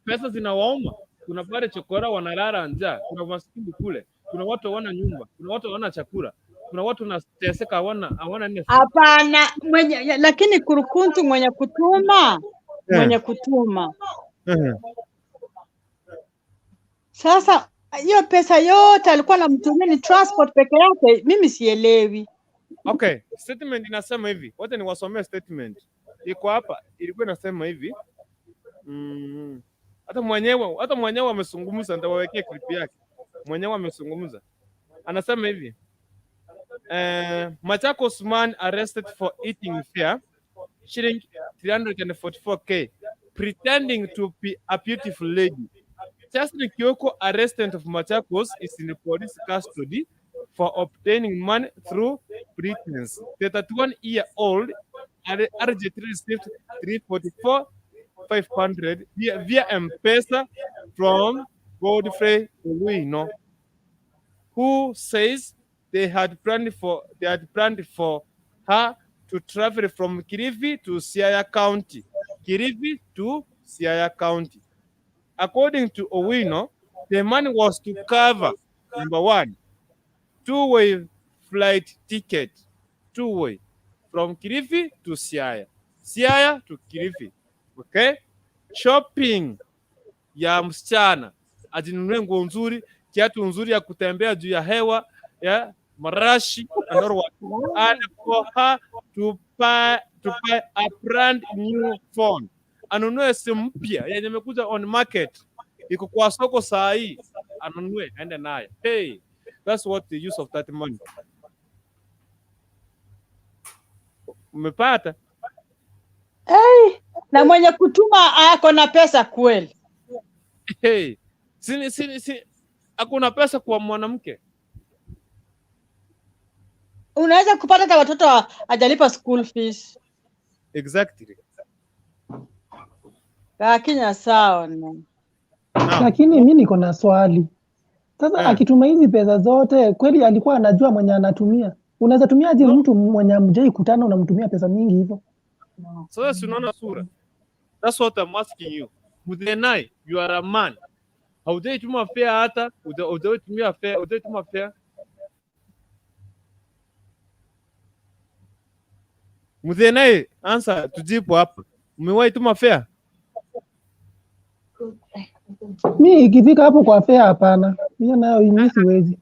Speaker 3: Pesa zinawauma. Kuna pale chokora wanalala njaa, kuna maskini kule, kuna watu hawana nyumba, kuna watu hawana chakula, kuna watu wanateseka hawana nini.
Speaker 6: Hapana, mwenye lakini kurukuntu mwenye kutuma mwenye kutuma sasa hiyo pesa yote alikuwa anamtumia ni transport peke yake, mimi sielewi.
Speaker 3: Okay, statement inasema hivi, wacha niwasomee statement iko hapa, ilikuwa inasema hivi. Hata mwenyewe amezungumza, nitawawekea clip yake. Mwenyewe amezungumza, anasema hivi Machakos man arrested for eating fare shilling 344K pretending to be a beautiful lady. Justin Kioko, arrested of Machakos, is in police custody for obtaining money through pretense. The 31-year-old RJ3 received 344 500 via M-Pesa from Godfrey Owino, who says they had planned for her to travel from Kilifi to Siaya County. Kilifi to Siaya County. According to Owino, the money was to cover number one, two-way flight ticket, two-way from Kilifi to Siaya, Siaya to Kilifi. Okay? Shopping ya msichana ajinunue nguo nzuri, kiatu nzuri ya kutembea juu ya hewa ya marashi and all what. And for her to buy a brand new phone, anunue simu mpya yenye imekuja on market, iko kwa soko saa hii, anunue aende naye. Hey, that's what the use of that money. Umepata?
Speaker 6: Hey, na mwenye kutuma ako na pesa kweli?
Speaker 3: Hey, si, hakuna pesa kwa mwanamke.
Speaker 6: Unaweza kupata hata watoto hajalipa school fees.
Speaker 3: Exactly.
Speaker 6: Lakini sawa na.
Speaker 7: Lakini mi niko na swali sasa. Akituma hizi pesa zote kweli alikuwa anajua mwenye anatumia? Unaweza tumiaje mtu mwenye hamjai kutana unamtumia pesa mingi hivyo?
Speaker 3: Sasa si unaona sura? That's what I'm asking you. Mudhenai, you are a man. Haujai tuma fare hata, hujai tumia fare, hujai tuma fare. Mudhenai, answer tujibu hapa. Umewahi tuma fare?
Speaker 7: Mi ikifika hapo kwa fare, hapana, hiyo nayo mi siwezi.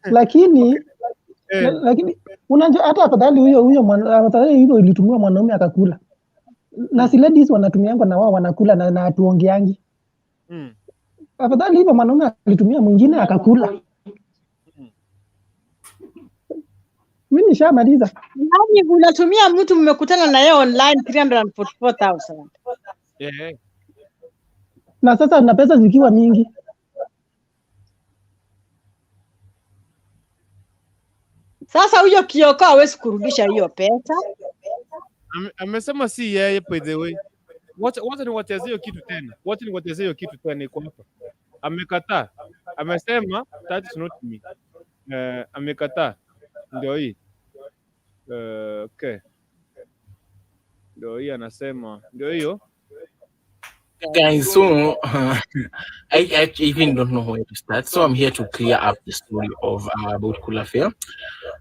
Speaker 7: Lakini lakini unajua hata afadhali huyo afadhali hivyo ilitumiwa mwanaume akakula, na si ladies wanatumiangwa na wao wanakula na hatuongeangi. Afadhali hivyo mwanaume alitumia mwingine akakula. Mi nishamaliza.
Speaker 6: Yaani unatumia mtu mmekutana na yeye online 344,000.
Speaker 3: Yeah.
Speaker 7: Na sasa na pesa zikiwa mingi.
Speaker 6: Sasa huyo Kioko hawezi kurudisha hiyo pesa.
Speaker 3: Amesema si yeye, by the way. Wacha niwachezee hiyo kitu tena. Wacha niwachezee hiyo kitu tena iko hapa. Amekataa. Amesema that is not me. Amekataa. Ndio hii. Okay. Ndio hii anasema. Ndio hiyo.
Speaker 4: Guys, so I even don't know where to start. So I'm here to clear up the story of about Kula Fare.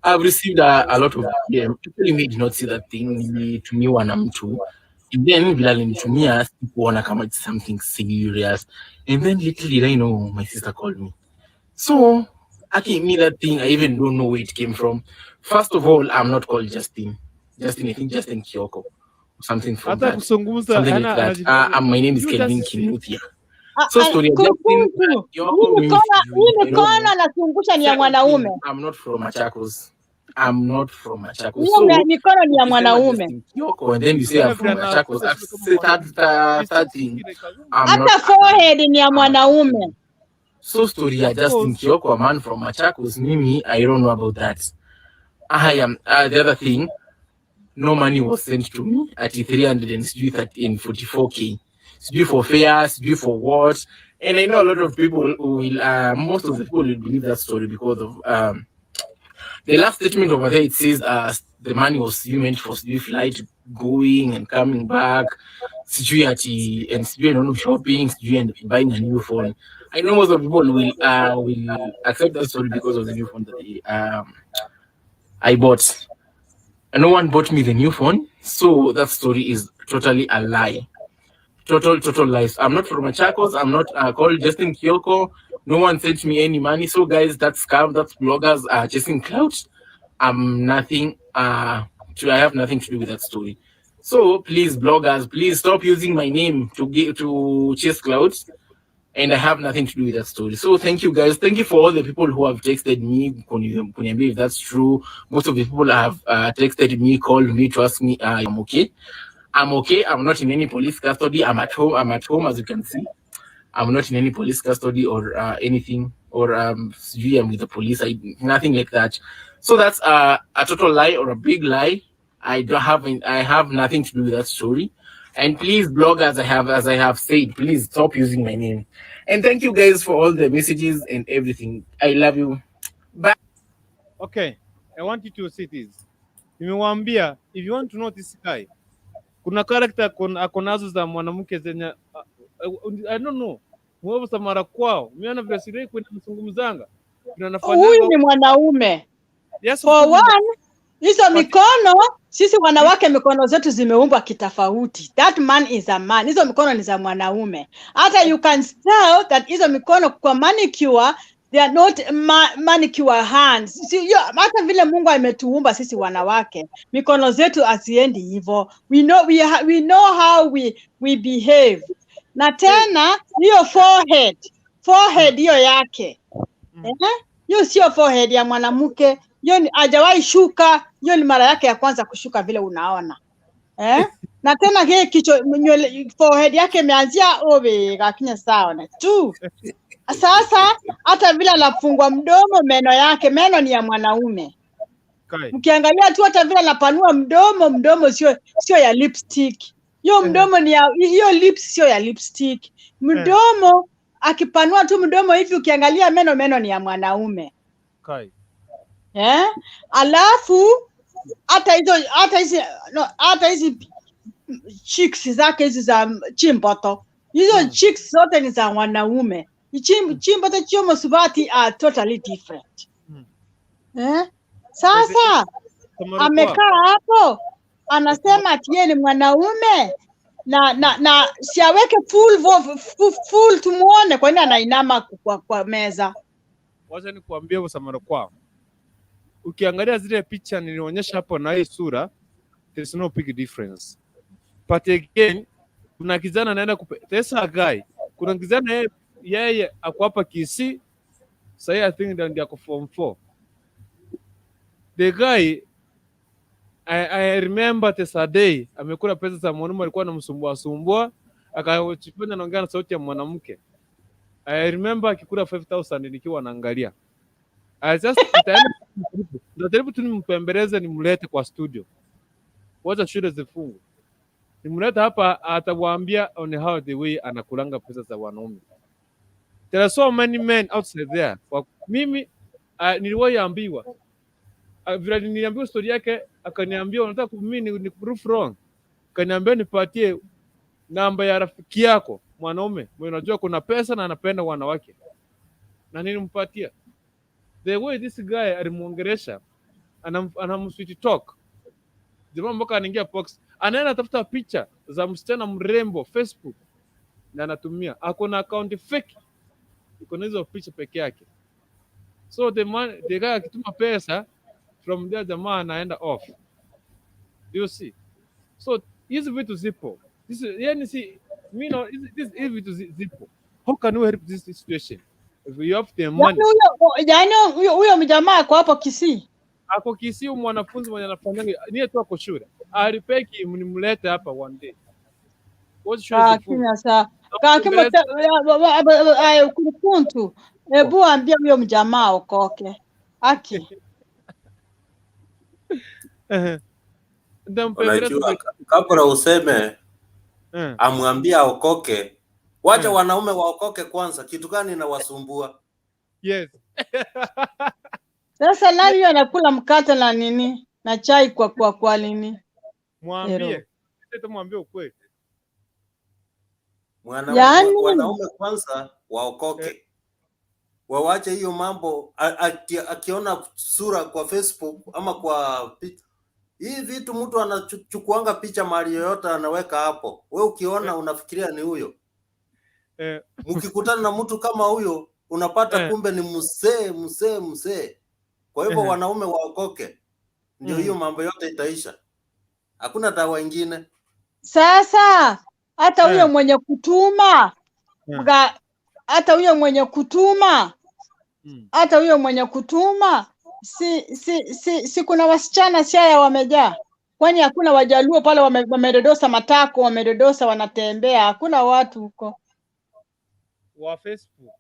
Speaker 4: I've received a lot of DM. Actually, me did not see that thing. Nilitumiwa na mtu. And then vile alinitumia sikuona kama it's something serious. And then little did I know, my sister called me. So aki me that thing, I even don't know where it came from. First of all, I'm not called Justin. Justin, I think Justin Kioko. Something from
Speaker 3: Hata
Speaker 4: that.
Speaker 3: kuzungumza
Speaker 4: Something like
Speaker 3: ana
Speaker 4: that. My name is
Speaker 3: You
Speaker 4: Kelvin
Speaker 3: just
Speaker 4: Kinuthia.
Speaker 6: Ah,
Speaker 4: So
Speaker 6: ah,
Speaker 4: story ya Justin
Speaker 6: Kukuntu,
Speaker 4: Kioko,
Speaker 6: hii
Speaker 4: mimi
Speaker 6: mikono
Speaker 4: sijui.
Speaker 6: hii
Speaker 4: I don't
Speaker 6: mikono
Speaker 4: know.
Speaker 6: anazungusha ni ya
Speaker 4: Second thing,
Speaker 6: mwanaume.
Speaker 4: I'm not from Machakos. I'm not from Machakos.
Speaker 6: Hiyo
Speaker 4: So
Speaker 6: mikono ni ya
Speaker 4: ukisema
Speaker 6: mwanaume.
Speaker 4: Justin Kioko and then you say I'm from Machakos, that's the third thing. I'm
Speaker 6: Hata
Speaker 4: not
Speaker 6: forehead ni ya mwanaume.
Speaker 4: So story ya Justin Kioko, a man from Machakos, mimi, I don't know about that. I am the other thing, no money was sent to me at 344K. Sijui for fare, sijui for what. And I know a lot of people who will, most of the people will believe that story because of the last statement over there. It says the money was meant for sijui flight going and coming back, sijui ati and sijui I don't know shopping, sijui and buying a new phone. I know most of the people will accept that story because of the new phone that I bought. And no one bought me the new phone, so that story is totally a lie. Total lies. I'm not from Machakos. I'm not called Justin Kioko. No one sent me any money. So guys, that's scam. That's bloggers chasing clout. I'm nothing. I have nothing to do with that story. So please, bloggers, please stop using my name to chase clout. And I have nothing to do with that story. So thank you guys. Thank you for all the people who have texted me. Kuniambia if that's true. Most of the people have texted me, called me to ask me I'm okay. I'm okay. I'm not in any police custody. I'm at home. I'm at home, as you can see. I'm not in any police custody or anything, or I'm with the police. Nothing like that. So that's a total lie or a big lie. I have nothing to do with that story. And please, bloggers, as I have said, please stop using my name. And thank you guys for all the messages and everything. I love you. Bye.
Speaker 3: Okay, I want you to see this. Nimewambia, if you want to know this guy, kuna character ako nazo za mwanamke zenye I don't know. Mwewe samara kwao. Mimi ana vile sirei kwenda mzungumzanga.
Speaker 6: Huyu ni mwanaume.
Speaker 3: Yes,
Speaker 6: for one, hizo mikono, sisi wanawake mikono zetu zimeumbwa kitofauti. That man is a man. Hizo mikono ni za mwanaume. Hata you can tell that hizo mikono kwa manicure, they are not manicure hands. Si, hata vile Mungu ametuumba sisi wanawake, mikono zetu haziendi hivyo. We know, we know how we behave. Na tena hiyo forehead hiyo yake. Hiyo sio forehead ya mwanamke. Hiyo hajawahi shuka, hiyo ni mara yake ya kwanza kushuka vile unaona. Na tena yeye kichwa nywele forehead yake imeanzia obe lakini sawa na tu. Sasa hata vile anafungua mdomo, meno yake, meno ni ya mwanaume. Mkiangalia tu hata vile anapanua mdomo, mdomo sio ya lipstick. Hiyo mdomo ni ya, hiyo lips sio ya lipstick. Mdomo akipanua tu mdomo hivi ukiangalia meno ni ya mwanaume. Alafu hata hizi cheeks zake hizi za chimboto. Hizo cheeks zote ni za wanaume. Chimboto chiomo subati are totally different. Sasa amekaa hapo anasema ati yeye ni mwanaume Na siaweke full full tumuone, kwani anainama kwa meza?
Speaker 3: Wacha nikuambie usamara kwao. Ukiangalia zile picha nilionyesha hapo na hii sura, there is no big difference. But again, kuna kijana anaenda there's a guy. Kuna kijana yeye ako hapa Kisii, sahii I think ndio ako form 4. The guy I remember there's a day amekula pesa za mwanaume, alikuwa anamsumbua sumbua, akajifanya anaongea na sauti ya mwanamke. I remember akikula 5000 nikiwa naangalia. I just nitajaribu tu nimpembeleze nimlete kwa studio. Wacha shule zifungwe. Nimlete hapa, atawaambia on how the way anakulanga pesa za wanaume. There are so many men outside there. Kwa, mimi niliwahi ambiwa, vile niliambiwa story yake, akaniambia unataka mimi ni proof wrong. Akaniambia nipatie namba ya rafiki yako mwanaume mwenye unajua kuna pesa na anapenda wanawake, na nilimpatia. The way this guy alimuongelesha, anam sweet talk jamaa mpaka anaingia box, anaenda tafuta picha za msichana mrembo Facebook na anatumia. Ako na account fake iko na hizo picha peke yake. So the man, the guy akituma pesa from there, jamaa anaenda off. Do you see? So hizi vitu zipo. This, yani si mi no, hizi vitu zipo. How can we help this situation? If you have the money.
Speaker 6: Yaani huyo mjamaa ako hapo Kisii.
Speaker 3: Ako Kisii, mwanafunzi mwenye anafanyanga niye tu ako shule. Alipeki nimlete hapa one day. What shule zifungwe?
Speaker 6: Kakina sa kakimo kurukuntu, hebu ambia huyo mjamaa okoke. Aki.
Speaker 3: Nitampembeleza.
Speaker 8: Unajua, kabla useme amwambie aokoke, wacha wanaume waokoke kwanza. Kitu gani inawasumbua?
Speaker 3: Yes.
Speaker 6: Sasa nani huyo anakula mkate na nini na chai kwa nini?
Speaker 3: Mwambie.
Speaker 6: Ero.
Speaker 3: Tumwambie ukweli.
Speaker 6: Yaani
Speaker 8: Wanaume kwanza waokoke, wawache hiyo mambo. Akiona sura kwa Facebook ama kwa hii vitu, mtu anachukuanga picha mahali yoyote anaweka hapo, we ukiona unafikiria ni huyo. Mkikutana na mtu kama huyo unapata kumbe ni mzee mzee mzee. Kwa hivyo wanaume waokoke, ndio hiyo mambo yote itaisha. Hakuna dawa ingine.
Speaker 6: Sasa hata huyo mwenye kutuma hata huyo mwenye kutuma hata huyo mwenye kutuma si kuna wasichana Siaya wamejaa? Kwani hakuna Wajaluo pale wamedodosa matako, wamedodosa wanatembea, hakuna watu huko?
Speaker 3: Wa Facebook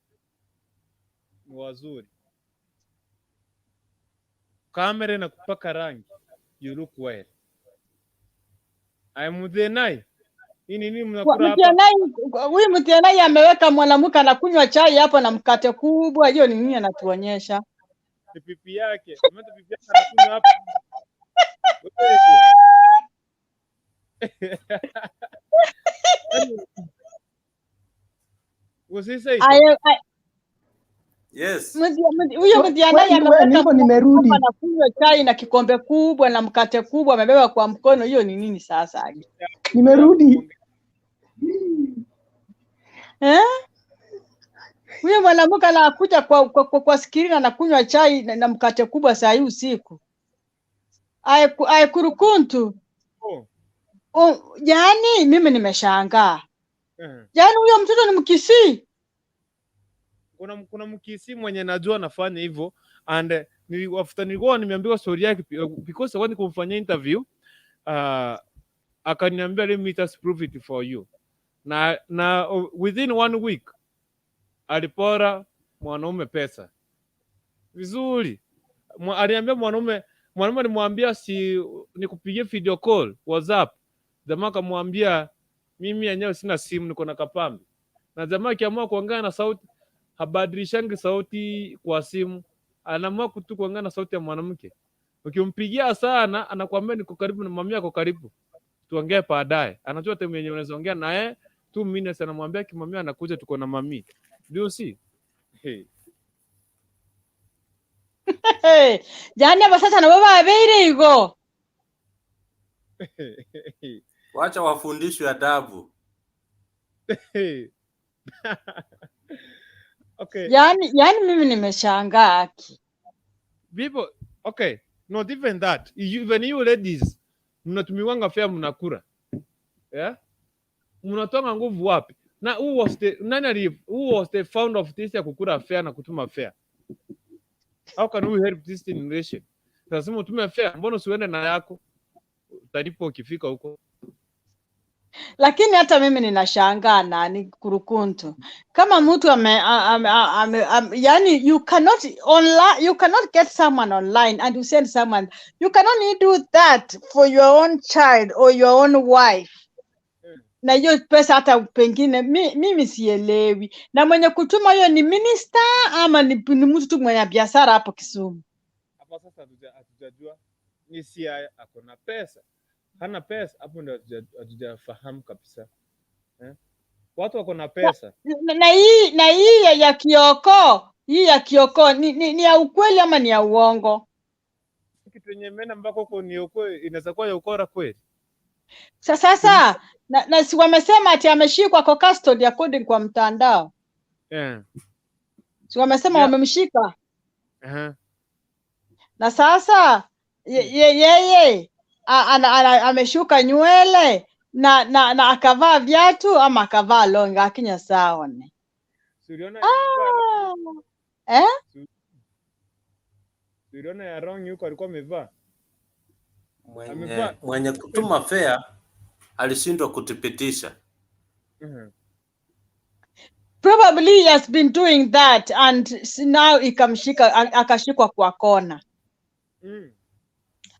Speaker 3: ni wazuri, kamera na kupaka rangi, you look well. I'm the nai. Hii nini mnakula hapa?
Speaker 6: Huyu Mtianai ameweka mwanamke anakunywa chai hapo na mkate kubwa, hiyo ni nini anatuonyesha?
Speaker 3: Ni pipi yake. Ameenda pipi yake anakunywa hapa. Wewe. Yaani, usisai.
Speaker 8: Yes.
Speaker 6: Huyo Mtianai ameweka
Speaker 7: Niko nimerudi.
Speaker 6: hapa anakunywa chai na kikombe kubwa na mkate kubwa amebeba kwa mkono, hiyo ni nini sasa?
Speaker 7: Nimerudi.
Speaker 6: Eh? Huyo mwanamke anakuja kwa skrini anakunywa chai na mkate kubwa saa hii usiku. Aye kurukuntu.
Speaker 3: Oh.
Speaker 6: Oh, yaani mimi nimeshangaa. Yaani huyo mtoto ni Mkisii.
Speaker 3: Kuna Mkisii mwenye najua anafanya hivyo and after nilikuwa nimeambiwa story yake because I want kumfanyia interview, akaniambia, "Let me just prove it for you," na within one week alipora mwanaume pesa vizuri. Aliambia mwanaume alimwambia, "Si nikupigie video call WhatsApp?" Jamaa akamwambia, "Mimi yenyewe sina simu, niko na kapambe." Na jamaa akiamua kuongea na sauti, habadilishangi sauti kwa simu, anaamua tu kuongea na sauti ya mwanamke. Ukimpigia sana anakuambia, "Niko karibu na mami, ako karibu, tuongee baadaye." Anajua time yenye unaweza ongea naye 2 minutes, anamwambia kimamia anakuja, tuko na mami. Do you see? Hey.
Speaker 6: Hey, yaani abasatsa nabo babeire igo.
Speaker 8: Wacha wafundishwe adabu.
Speaker 3: Hey. Okay.
Speaker 6: Yani mimi nimeshangaa, aki.
Speaker 3: People, okay, not even that. Even you ladies, mnatumiwanga fare, mnakura. Yeah? Mnatoanga nguvu wapi? Na who was the nani ali who was the founder of this ya kukura fare na kutuma fare? How can we help this generation? Lazima utume fare, mbona usiende na yako? Utalipa ukifika huko.
Speaker 6: Lakini hata mimi ninashangaa, nani, kurukuntu, kama mtu ame, yani you cannot online, you cannot get someone online and you send someone. You can only do that for your own child or your own wife. Na hiyo pesa hata pengine mimi sielewi, na mwenye kutuma hiyo ni minister ama ni mtu tu mwenye biashara hapo Kisumu?
Speaker 3: Hapa sasa hatujajua ni Siaya ako na pesa, hana pesa, hapo ndio hatujafahamu kabisa, eh? Watu wako na pesa.
Speaker 6: Na hii ya Kioko, hii ya Kioko ni ya ukweli ama ni ya uongo?
Speaker 3: Kitu yenye imeenda mpaka huko ni ukweli, inaweza kuwa ya ukora kweli.
Speaker 6: Sasa na si wamesema ati ameshikwa kwa custody according kwa mtandao? Si wamesema wamemshika? Na sasa yeye ameshuka nywele na akavaa viatu ama akavaa longi akinya sawa ne.
Speaker 3: Si uliona
Speaker 6: Ah. Eh?
Speaker 3: Si uliona ya wrong huko alikuwa amevaa?
Speaker 8: Mwenye,
Speaker 3: Amevaa.
Speaker 8: mwenye kutuma fare alishindwa kuthibitisha.
Speaker 6: Probably he has been doing that and now ikamshika, akashikwa kwa kona.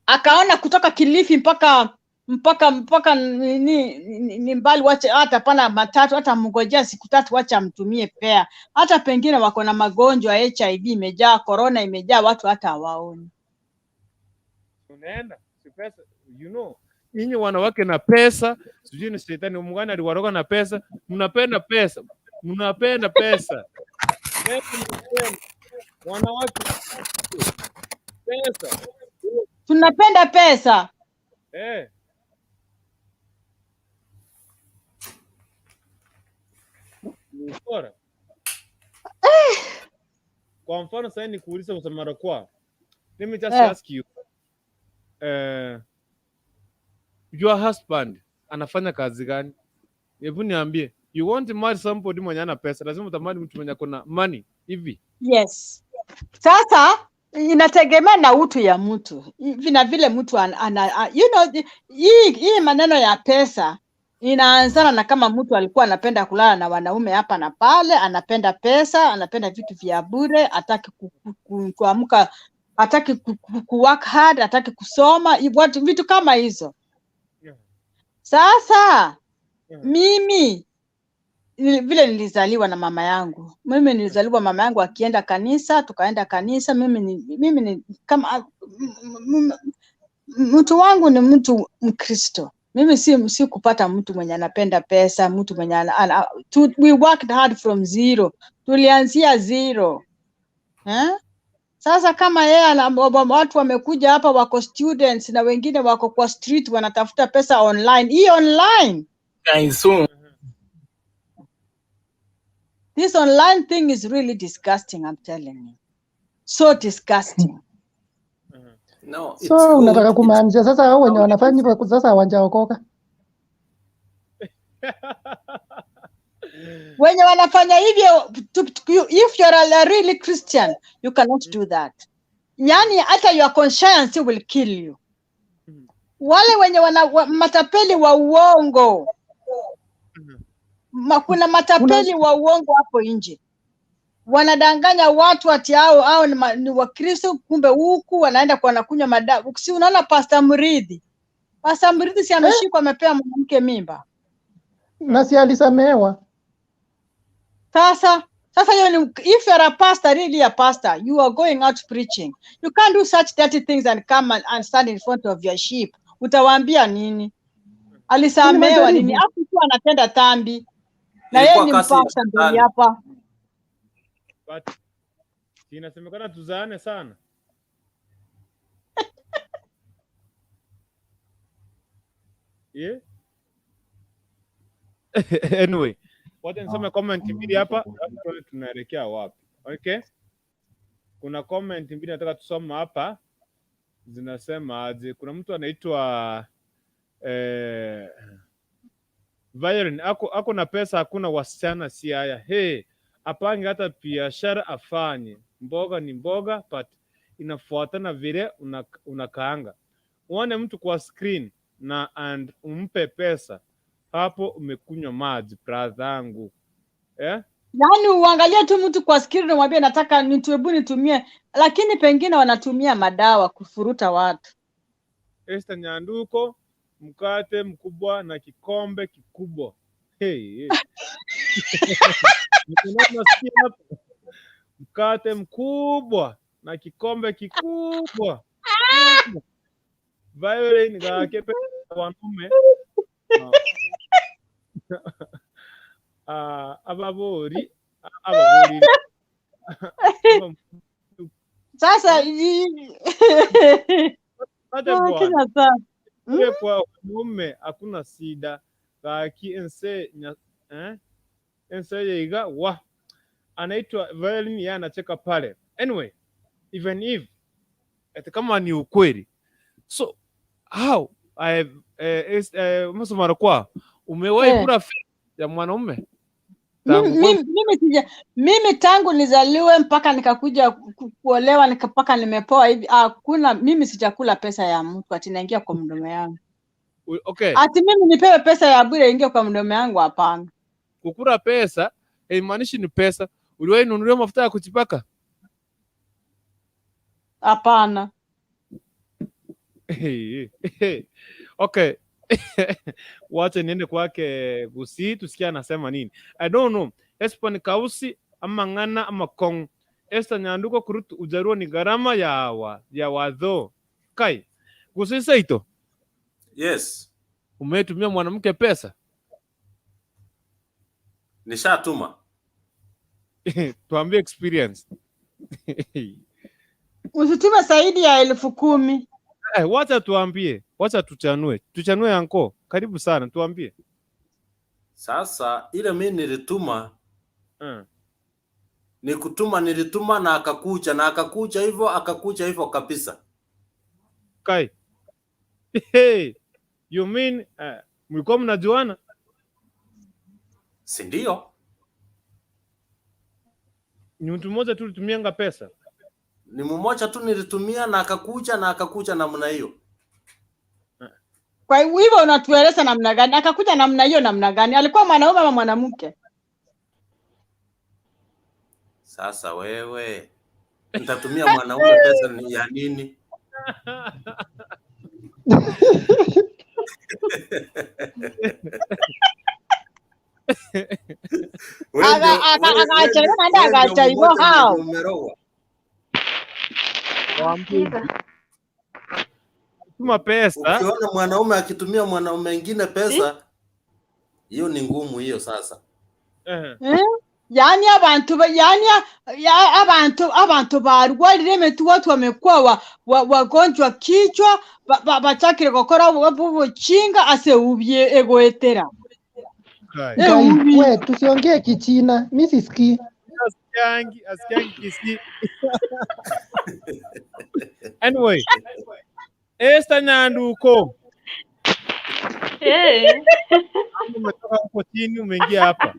Speaker 6: Akaona kutoka Kilifi mpaka ni mbali, wache hata pana matatu, hata mngojea siku 3, wacha amtumie fare. Hata pengine wako na magonjwa, HIV imejaa, corona imejaa, watu hata hawaoni.
Speaker 3: Unaenda si pesa. Nyinyi wanawake na pesa, sijui ni shetani mgani aliwaroga na pesa, mnapenda pesa, mnapenda pesa. Pesa mnapenda. Wanawake pesa.
Speaker 6: Tunapenda pesa.
Speaker 3: Eh. Ni bora. Kwa mfano sasa nikuulize msamara kwa. Let me just ask you. Your husband anafanya kazi gani? Hebu niambie. You want to marry somebody mwenye ana pesa, lazima utamani mtu mwenye akona money hivi.
Speaker 6: Yes. Sasa inategemea na utu ya mtu hivi na vile mtu ana, hii maneno ya pesa inaanzana na kama mtu alikuwa anapenda kulala na wanaume hapa na pale, anapenda pesa, anapenda vitu vya bure, hataki kuamka, hataki ku work hard, hataki kusoma, vitu kama hizo. Sasa mimi vile nilizaliwa na mama yangu, mimi nilizaliwa mama yangu akienda kanisa, tukaenda kanisa. Mimi ni kama mtu wangu ni mtu Mkristo. Mimi si kupata mtu mwenye anapenda pesa, mtu mwenye we worked hard from zero, tulianzia zero, eh? Sasa kama yeye watu wamekuja hapa wako students na wengine wako kwa street wanatafuta pesa online, hii online.
Speaker 4: Guys, so
Speaker 6: This online thing is really disgusting, I'm telling you. So disgusting.
Speaker 8: No, it's
Speaker 7: So unataka
Speaker 8: good.
Speaker 7: kumaanisha sasa hao wenye wanafanya hivyo sasa hawajaokoka?
Speaker 6: Wenye wanafanya hivyo, if you're a really Christian, you cannot do that. Yani hata your conscience will kill you. Wale wenye matapeli wa uongo. Kuna matapeli wa uongo hapo nje. Wanadanganya watu ati hao ni Wakristo, kumbe huku wanaenda kwa wanakunywa madawa. Si unaona Pastor Mridhi? Pastor Mridhi si ameshikwa amepea mwanamke mimba?
Speaker 7: Na si alisamehewa?
Speaker 6: Sasa hiyo ni, if you are a pastor, really a pastor, you are going out preaching. You can't do such dirty things and come and stand in front of your sheep. Utawaambia nini? Alisamehewa nini?
Speaker 7: Majaribu.
Speaker 6: Hapo tu anatenda dhambi. Na yeye
Speaker 8: Ilikuwa
Speaker 6: ni
Speaker 8: kazi ya
Speaker 6: mpasta mbele
Speaker 8: shetani.
Speaker 6: hapa.
Speaker 3: But inasemekana tuzaane sana. Yeah? Anyway, wacha nisome comment mbili hapa, alafu tuone tunaelekea wapi. Okay, kuna comment mbili nataka tusome hapa, zinasema aje? Kuna mtu anaitwa Violin ako na pesa, hakuna wasichana, si haya. Hey, apange hata biashara afanye, mboga ni mboga, but inafuatana vile unakaanga. Uone mtu kwa screen na and umpe pesa, hapo umekunywa maji brother yangu, eh?
Speaker 6: Yaani uangalie tu mtu kwa screen umwambie nataka hebu nitumie, lakini pengine wanatumia madawa kufuruta watu.
Speaker 3: Esther Nyanduko, mkate mkubwa na kikombe kikubwa. Hey, hey. Niko nasikia hapo. Mkate mkubwa na kikombe kikubwa. Violin gake wanaume ababori ababori.
Speaker 6: Sasa
Speaker 3: Ate bwana.
Speaker 6: Kenya sana.
Speaker 3: Kule kwa wanaume hakuna sida gaki ense ense yeiga wa anaitwa Violin, yeye anacheka pale. Anyway, even if ati kama ni ukweli, so how msomara kwa umewahi kula fare ya mwanaume? Tangu
Speaker 6: Mimi tangu nizaliwe mpaka nikakuja kuolewa mpaka nimepoa hivi, hakuna, mimi sijakula pesa ya mtu ati naingia kwa mdomo yangu.
Speaker 3: Okay.
Speaker 6: Ati mimi nipewe pesa ya bure ingie kwa mdomo yangu, hapana.
Speaker 3: Kukula pesa haimaanishi ni pesa. Uliwahi nunuliwa mafuta ya kujipaka?
Speaker 6: Hapana.
Speaker 3: Okay. Wacha niende kwake Gusii tusikie anasema nini. I don't know. Espo ni kausi ama ng'ana ama kong. Esther Nyanduko kurutu ujaruo ni gharama ya wadho. Kai. Gusii saito.
Speaker 8: Yes.
Speaker 3: Umetumia mwanamke pesa?
Speaker 8: Nishatuma.
Speaker 3: Tuambie experience.
Speaker 6: Usitume zaidi ya 10,000.
Speaker 3: Wacha tuambie, wacha tuchanue. Tuchanue anko. Karibu sana, tuambie.
Speaker 8: Sasa ile mimi nilituma ni kutuma, nilituma na akakuja na akakuja hivyo akakuja hivyo kabisa.
Speaker 3: Kai. Hey, you mean mlikuwa mnajuana?
Speaker 8: Si ndio?
Speaker 3: Ni mtu mmoja tu ulitumianga pesa?
Speaker 8: Ni mmoja tu nilitumia na akakuja na akakuja namna hiyo.
Speaker 6: Kwa hivyo unatueleza namna gani? Akakuja namna hiyo namna gani? Alikuwa mwanaume ama mwanamke?
Speaker 8: Sasa wewe nitatumia mwanaume pesa ni ya nini? Wewe
Speaker 6: Akaacha
Speaker 8: ndio
Speaker 6: ndio akaacha hivyo
Speaker 8: mmoja
Speaker 6: hao.
Speaker 8: mwenye umerogwa.
Speaker 3: Tuma pesa.
Speaker 8: Ukiona mwanaume akitumia mwanaume mwingine pesa, hiyo ni ngumu hiyo sasa.
Speaker 6: Eh? Yaani abantu yaani ya, abantu barwarire emitwe, watu wamekuwa wagonjwa kichwa bachakire gukora bubuchinga ase ubye egoetera.
Speaker 3: Kai.
Speaker 7: Kai,
Speaker 6: ubi.
Speaker 7: we tusiongee Kichina, mi sisikii.
Speaker 3: Asikiangi Kisii. Anyway, Esther Nyanduko.
Speaker 2: Hey.
Speaker 3: Umetoka huko chini umeingia hapa.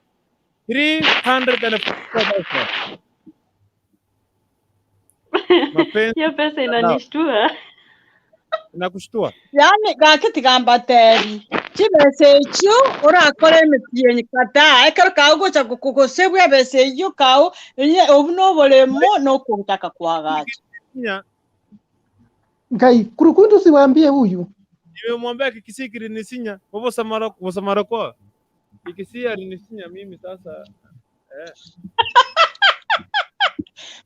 Speaker 3: 344,000. Mapenzi
Speaker 2: Hiyo pesa inanishtua.
Speaker 3: inakushtua.
Speaker 6: Yaani gakitigamba teri chibesa ekyo orakora emitienyi kata ekero kaũ gocha gukosebwa ebesa eywo kaũ enye obu noboremo nokontaka kwagacha.
Speaker 3: Nya,
Speaker 7: Ngai, kurukundu siwaambie huyu.
Speaker 3: nimemwambia Kikisii kilinisinya. Bobo samara bosamara kwa. Kikisii alinisinya mimi sasa.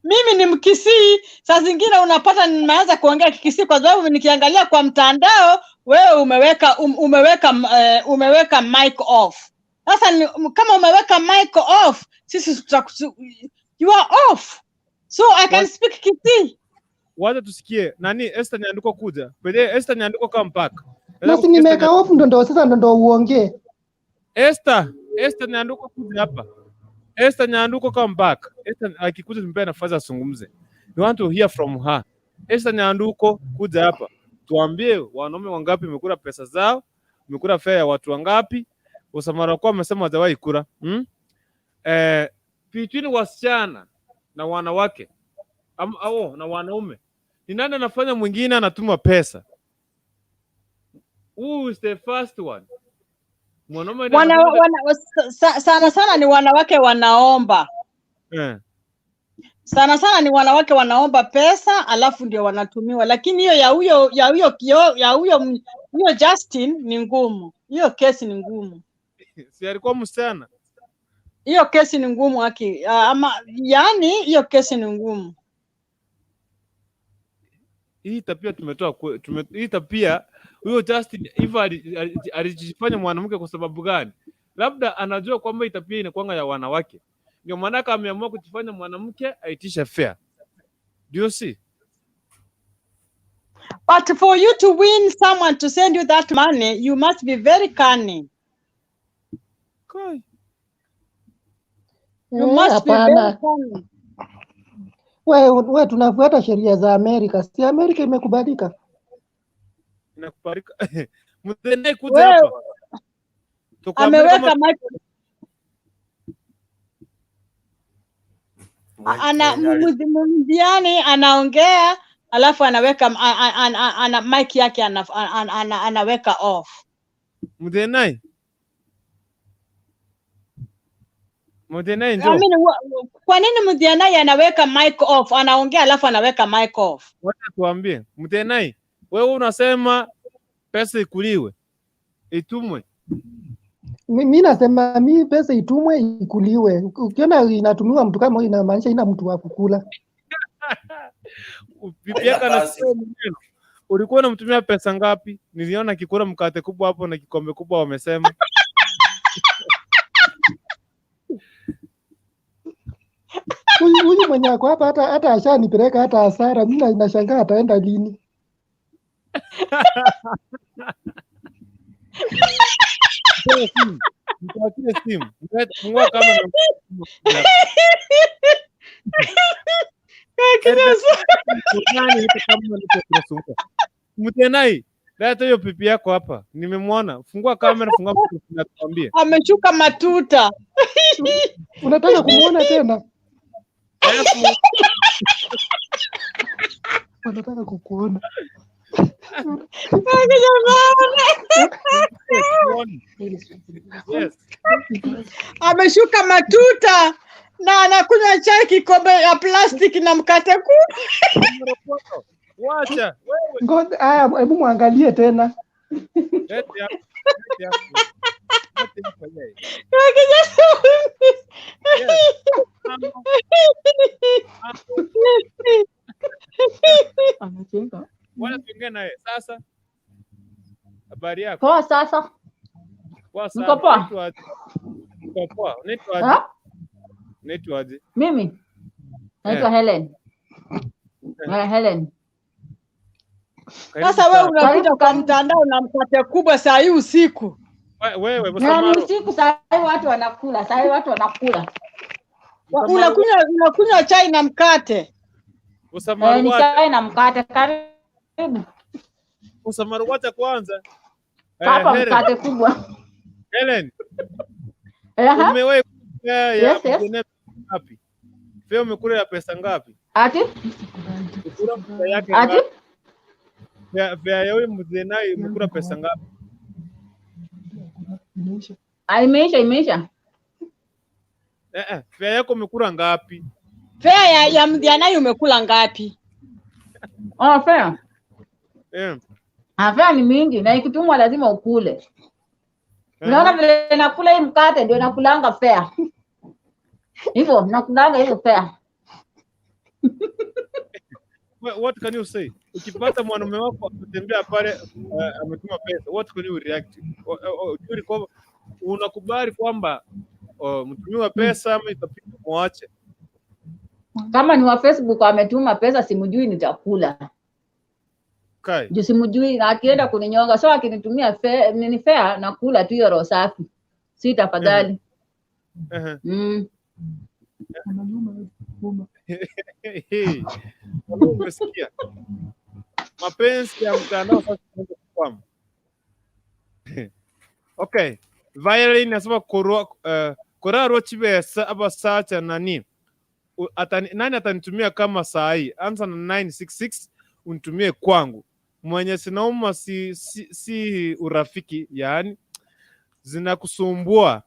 Speaker 6: Mimi ni Mkisii, saa zingine unapata nimeanza kuongea Kikisii kwa sababu nikiangalia kwa mtandao wewe umeweka mic off. Sasa kama umeweka mic off, sisi you are off. So I can speak Kisii.
Speaker 3: Wacha tusikie nani Esther Nyanduko kuja. Pede Esther Nyanduko kama mpaka.
Speaker 7: Na si nimeweka off ndo sasa ndo uongee.
Speaker 3: Esther, Esther Nyanduko kuja hapa. Esther Nyanduko come back. Esther akikuja tumpe nafasi azungumze. We want to hear from her. Esther Nyanduko kuja hapa. Tuambie wanaume wangapi wamekula pesa zao, wamekula fare ya watu wangapi? Usamara kwa amesema hajawahi kula. Hmm? Between wasichana na wanawake au na wanaume, ni nani anafanya mwingine anatuma pesa? Who is the first one? Mwanaume ndiye anakuja.
Speaker 6: Sana sana ni wanawake wanaomba. Sana sana ni wanawake wanaomba pesa alafu ndio wanatumiwa, lakini hiyo ya huyo huyo Justin ni ngumu. Hiyo kesi ni ngumu.
Speaker 3: Si alikuwa msichana?
Speaker 6: Hiyo kesi ni ngumu haki, ama yani hiyo kesi ni ngumu.
Speaker 3: Hii tabia tumetoa hii tabia huyo Justin hivyo alijifanya mwanamke kwa sababu gani? Labda anajua kwamba hii tabia inakuanga ya wanawake, ndio maanake ameamua kujifanya mwanamke aitishe fare. Do you see?
Speaker 6: But for you to win someone to send you that money, you must be very cunning.
Speaker 3: Kai.
Speaker 6: You must be very
Speaker 7: Hapana.
Speaker 6: cunning.
Speaker 7: We tunafuata sheria za Amerika. Si Amerika imekubalika?
Speaker 3: Inakubalika. Mtende kuja
Speaker 6: Wewe
Speaker 3: hapa. Tukuambie kama
Speaker 6: ameweka mic ana mziani anaongea alafu anaweka ana mic yake anaweka off.
Speaker 3: Mtendai. Mtendai
Speaker 6: I
Speaker 3: njoo.
Speaker 6: mean, kwa nini Mdhianai anaweka mic off? Anaongea alafu anaweka mic off.
Speaker 3: Wacha tuambie. Mtendai, wewe unasema pesa ikuliwe, itumwe.
Speaker 7: Mi nasema mi pesa itumwe ikuliwe. Ukiona inatumiwa mtu kama huyo inamaanisha ina mtu wa kukula.
Speaker 3: Bibi yako
Speaker 8: Haina
Speaker 3: anasema maneno. Ulikuwa unamtumia pesa ngapi? Niliona kikula mkate kubwa hapo na kikombe kubwa wamesema.
Speaker 7: Huyu mwenye ako hapa hata ashanipeleka hata hasara. Mimi nashangaa ataenda lini.
Speaker 3: Toa simu. Mtuachie simu. Fungua kama na Nani hata kama niko tunasumbua. Mtenai, leta hiyo pipi yako hapa. Nimemwona. Fungua kamera, fungua microphone atuambie.
Speaker 6: Ameshuka matuta.
Speaker 7: Unataka kumuona tena?
Speaker 3: Alafu
Speaker 7: Wanataka kukuona.
Speaker 3: Yes.
Speaker 6: Ameshuka matuta na anakunywa chai kikombe ya plastiki na mkate kubwa.
Speaker 3: Wacha wewe.
Speaker 7: Ngoja, haya, hebu muangalie tena.
Speaker 3: Leta hapa. Leta hapa. Leta hapa yeye. Yes.
Speaker 2: Amecheka.
Speaker 3: Bwana tuongee naye sasa. Habari yako?
Speaker 2: Poa sasa.
Speaker 3: Poa sana.
Speaker 2: Mko poa?
Speaker 3: Unaitwa aje? Mko poa. Unaitwa aje?
Speaker 2: Ha?
Speaker 3: Unaitwa aje?
Speaker 2: Mimi naitwa Helen. Helen.
Speaker 3: Karibu
Speaker 6: Sasa wewe
Speaker 3: sana.
Speaker 6: unakuja kwa mtandao na mkate kubwa saa hii usiku.
Speaker 3: Wewe
Speaker 2: Na ni
Speaker 3: Msamaro.
Speaker 2: usiku saa hii watu wanakula, saa hii watu wanakula.
Speaker 6: Unakunywa chai na mkate.
Speaker 3: Msamaro
Speaker 2: Ni
Speaker 3: wacha.
Speaker 2: chai na mkate. Karibu.
Speaker 3: Msamaro wacha kwanza.
Speaker 2: Hapa
Speaker 3: Helen.
Speaker 2: mkate kubwa.
Speaker 3: Helen,
Speaker 2: Aha.
Speaker 3: umewahi kula ya
Speaker 2: Yes, yes.
Speaker 3: mjane ngapi? Fea umekula ya pesa ngapi?
Speaker 2: Ati?
Speaker 3: Umekula pesa yake
Speaker 2: Ati?
Speaker 3: ngapi? Fea ya huyu mzee naye umekula pesa ngapi?
Speaker 2: Ah, imeisha, imeisha.
Speaker 3: Fea yako umekula ngapi?
Speaker 6: Fea ya mdhianai umekula ngapi?
Speaker 2: Oh, fea. Ah, fea ni mingi na ikitumwa lazima ukule. Unaona vile nakula hii mkate ndio nakulanga fea. Hivyo nakulanga hiyo fea.
Speaker 3: What can you say? Ukipata mwanaume wako ametembea pale ametuma pesa, what can you react? Unakubali kwamba mtumiwa pesa ama itabidi muache?
Speaker 2: Kama ni wa Facebook ametuma pesa simjui nitakula.
Speaker 3: Kai.
Speaker 2: Juu simjui na akienda kuninyonga so akinitumia nini fea nakula tu hiyo roho safi. Si tafadhali.
Speaker 3: Hey, umesikia mapenzi ya mtandao sasa inaanza kukwama. Okay, Violin nasema korarwa chibesa abasacha nani nani atanitumia kama saa hii? Anza na 966 unitumie kwangu. Mwenye sinauma si urafiki, yaani zinakusumbua,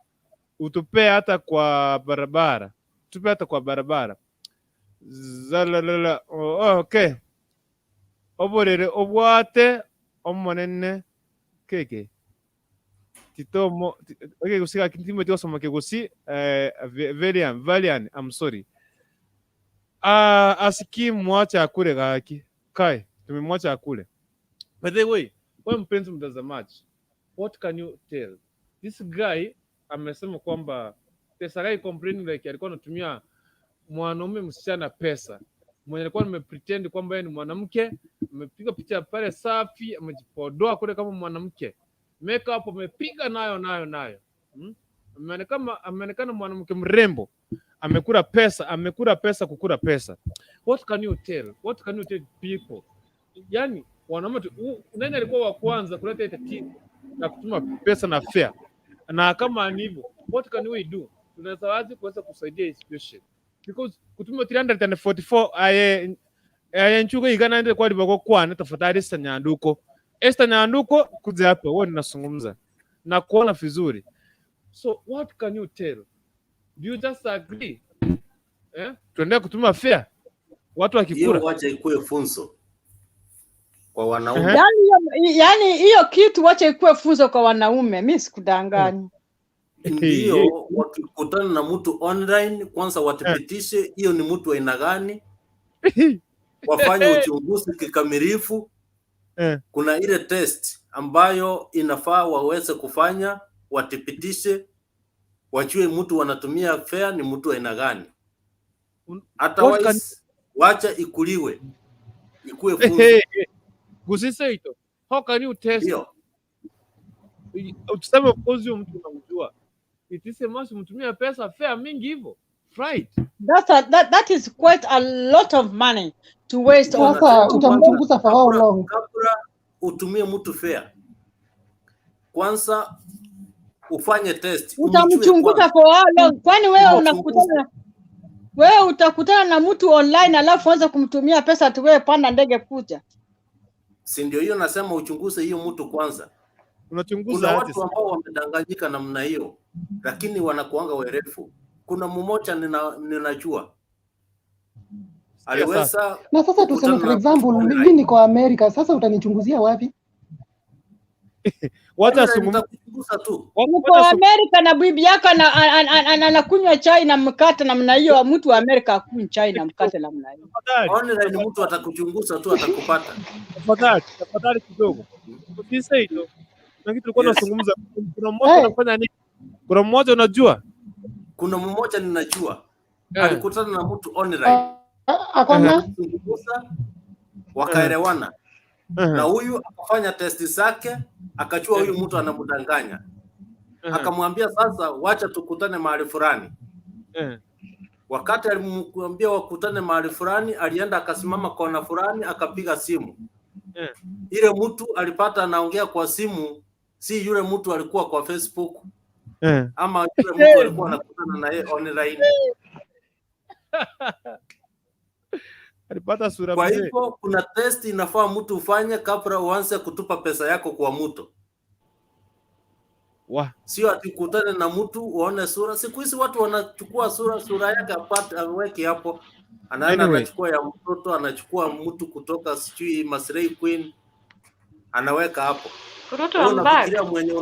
Speaker 3: utupee hata kwa barabara, tupe hata kwa barabara. Zalalala. Oh, okay. Oborere obwate omonene keke titomo okay gusika kitimo tiosoma kegusi Valian Valian, I'm sorry. Ah, asiki mwacha akule gaki kai tumemwacha akule. By the way, wewe mpenzi mtazamaji, what can you tell this guy? Amesema kwamba pesa guy complaining like alikuwa anatumia mwanaume msichana pesa mwenye alikuwa amepretend kwamba yeye ni mwanamke, amepiga picha pale safi, amejipodoa kule kama mwanamke, makeup amepiga nayo nayo nayo, Ameonekana mwanamke mrembo, amekula pesa, amekula pesa, kukula pesa. What can you tell? What can you tell people? Yani wanaume nani alikuwa wa kwanza kuleta ile tatizo na kutuma pesa na fare? Na kama ni hivyo, what can we do? Tunaweza wazi kuweza kusaidia hii situation? Because kutuma 344 aye aye nchuko igana ndio kwa libako kwana. Tafadhali Esther Nyanduko, Esther Nyanduko, kuja hapa wewe, ninazungumza na kuona vizuri. So what can you tell? Do you just agree, eh? Tuendelee kutuma fare watu
Speaker 8: Hiyo
Speaker 3: wakikula?
Speaker 8: wacha ikuwe funzo kwa wanaume.
Speaker 6: Yani hiyo kitu wacha ikuwe funzo kwa wanaume, mi sikudanganyi.
Speaker 8: Ndio, wakikutana na mtu online, kwanza wathibitishe hiyo ni mtu aina gani, wafanye uchunguzi kikamilifu. Kuna ile test ambayo inafaa waweze kufanya, wathibitishe, wajue mtu wanatumia fare ni mtu aina gani.
Speaker 3: What can
Speaker 8: Otherwise, wacha ikuliwe, ikuwe funzo.
Speaker 3: Gusise ito. How can you test?
Speaker 8: Ndio.
Speaker 3: Tuseme of course huyo mtu unamjua. It is a must mtumia pesa fare mingi hivyo. Right.
Speaker 6: That is quite a lot of money to waste on
Speaker 7: Sasa utamchunguza for how long?
Speaker 8: Kabla utumie mtu fare, kwanza ufanye test, umjue
Speaker 6: Utamchunguza
Speaker 8: kwanza.
Speaker 6: for how long? Kwani wewe
Speaker 8: Umchunguze.
Speaker 6: unakutana, wewe utakutana na mtu online alafu anza kumtumia pesa ati wewe panda ndege kuja?
Speaker 8: Si ndio hiyo nasema, uchunguze hiyo mtu kwanza.
Speaker 3: Unachunguza
Speaker 8: Kuna
Speaker 3: aje
Speaker 8: watu
Speaker 3: sasa?
Speaker 8: ambao wamedanganyika namna hiyo, lakini wanakuanga werefu. Kuna mmoja ninajua
Speaker 3: Sikia sasa.
Speaker 8: aliweza
Speaker 7: Na sasa tuseme
Speaker 8: kukutana
Speaker 7: for
Speaker 8: na mtu
Speaker 7: example,
Speaker 8: online.
Speaker 7: mimi niko Amerika, sasa utanichunguzia wapi?
Speaker 3: Wacha
Speaker 8: Online
Speaker 3: azungumze.
Speaker 8: nitakuchunguza tu.
Speaker 6: Uko Amerika na bibi yako anakunywa chai na mkate namna hiyo. Mtu wa Amerika akunywi chai na mkate namna hiyo.
Speaker 3: Tafadhali.
Speaker 8: Online mtu atakuchunguza tu, atakupata.
Speaker 3: Tafadhali, tafadhali kidogo. Usise hilo. Kuna kitu tulikuwa
Speaker 8: Yes.
Speaker 3: tunazungumza. Kuna mmoja
Speaker 7: Hey,
Speaker 3: anafanya nini? Kuna mmoja unajua?
Speaker 8: Kuna mmoja ninajua alikutana na mtu online,
Speaker 7: akona
Speaker 8: akazungumza, wakaelewana, na huyu akafanya testi zake, akajua huyu mtu anamdanganya, akamwambia sasa, wacha tukutane mahali fulani. Wakati alimwambia wakutane mahali fulani, alienda akasimama kona fulani, akapiga simu. Ile mtu alipata anaongea kwa simu, si yule mtu alikuwa kwa Facebook ama yule mtu alikuwa anakutana na yeye online.
Speaker 3: Alipata sura
Speaker 8: Kwa
Speaker 3: mzee.
Speaker 8: hivyo kuna test inafaa mtu ufanye kabla uanze kutupa pesa yako kwa mtu.
Speaker 3: Wa.
Speaker 8: Sio ati ukutane na mtu uone sura. Siku hizi watu wanachukua sura yake apate aweke hapo, anaenda
Speaker 3: Anyway.
Speaker 8: anachukua ya mtoto, anachukua mtu kutoka sijui Maslay Queen anaweka hapo.
Speaker 9: Kuruto,
Speaker 8: Wewe
Speaker 9: I'm back.
Speaker 8: unafikiria mwenye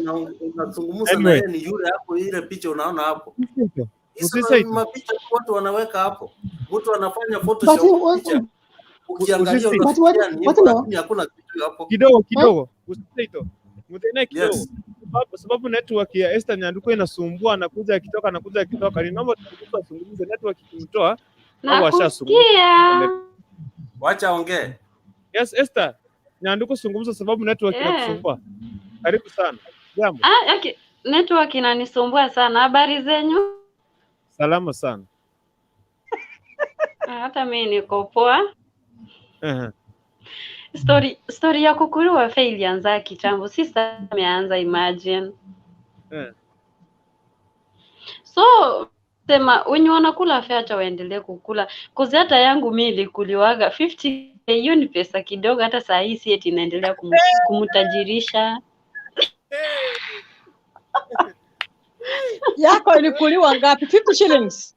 Speaker 8: unazungumza na
Speaker 3: Anyway.
Speaker 8: yeye ni yule hapo, ile picha unaona hapo. Hizo
Speaker 3: Usise ito.
Speaker 8: mapicha tu watu wanaweka hapo, mtu anafanya
Speaker 7: but
Speaker 8: photoshop picha, ukiangalia
Speaker 3: Usisi.
Speaker 7: but what
Speaker 8: unafikiria ni
Speaker 7: what
Speaker 8: hivyo,
Speaker 7: no
Speaker 8: lakini hakuna kitu hapo.
Speaker 3: Kidogo kidogo. Usise ito. Mtene kidogo.
Speaker 8: Yes.
Speaker 3: Sababu network ya Esther Nyanduko inasumbua, anakuja akitoka, anakuja akitoka. Ninaomba turuhusu azungumze, network ikimtoa au ashazungumza.
Speaker 9: Nakusikia.
Speaker 8: Wacha ongee.
Speaker 3: Yes, Esther Nyanduko, zungumza sababu network
Speaker 9: Yeah.
Speaker 3: inakusumbua. Karibu sana. Jambo.
Speaker 9: Ah, okay. Network inanisumbua sana. Habari zenyu?
Speaker 3: Salama sana.
Speaker 9: Hata mimi niko poa.
Speaker 3: Ehe.
Speaker 9: Story ya kukuliwa fare ilianza kitambo, si sasa imeanza, imagine. So sema wenye wanakula fare acha waendelee kukula. Cause hata yangu mimi ilikuliwaga 50, hiyo ni pesa kidogo, hata saa hii si eti inaendelea kumtajirisha.
Speaker 6: Yako ilikuliwa ngapi? 50 shillings.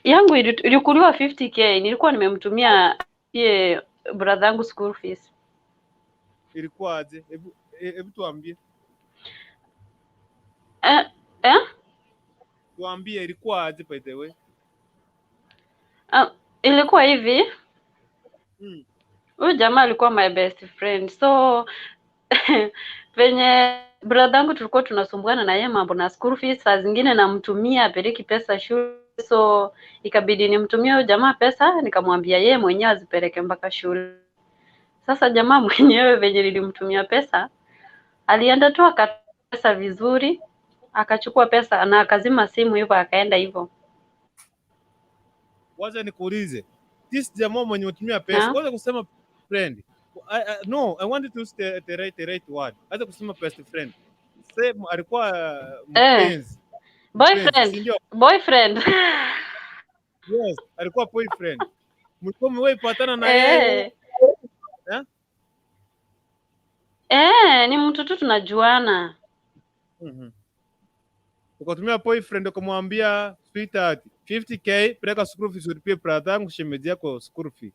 Speaker 9: Yangu ilikuliwa 50K, nilikuwa nimemtumia ye brother yangu school fees.
Speaker 3: Ilikuwa aje? Hebu tuambie.
Speaker 9: Eh, eh?
Speaker 3: Tuambie ilikuwa aje by the way.
Speaker 9: Ilikuwa hivi. Huyu jamaa alikuwa my best friend. So venye brother yangu tulikuwa tunasumbuana na yeye mambo na school fees, saa zingine namtumia apeleki pesa shule, so ikabidi nimtumie huyu jamaa pesa, nikamwambia yeye mwenyewe azipeleke mpaka shule. Sasa jamaa mwenyewe venye nilimtumia pesa, alienda tu akatoa pesa vizuri, akachukua pesa na akazima simu hivyo, akaenda hivyo.
Speaker 3: Wacha nikuulize. This jamaa mwenye utumia pesa,
Speaker 9: Na?
Speaker 3: wacha kusema friend. No, I wanted to use the right word. Acha kusema best friend. Sema alikuwa mpenzi. Mpenzi,
Speaker 9: Boyfriend.
Speaker 3: si ndio?
Speaker 9: Boyfriend.
Speaker 3: Yes, alikuwa boyfriend. Mlikuwa mmewahi patana na yeye?
Speaker 9: Eh.
Speaker 3: Eh?
Speaker 9: Eh, ni mtu tu tunajuana.
Speaker 3: Ukatumia boyfriend ukamwambia, "Sweetheart, 50K peleka school fees ulipie brother yangu, shemeji yako school fee."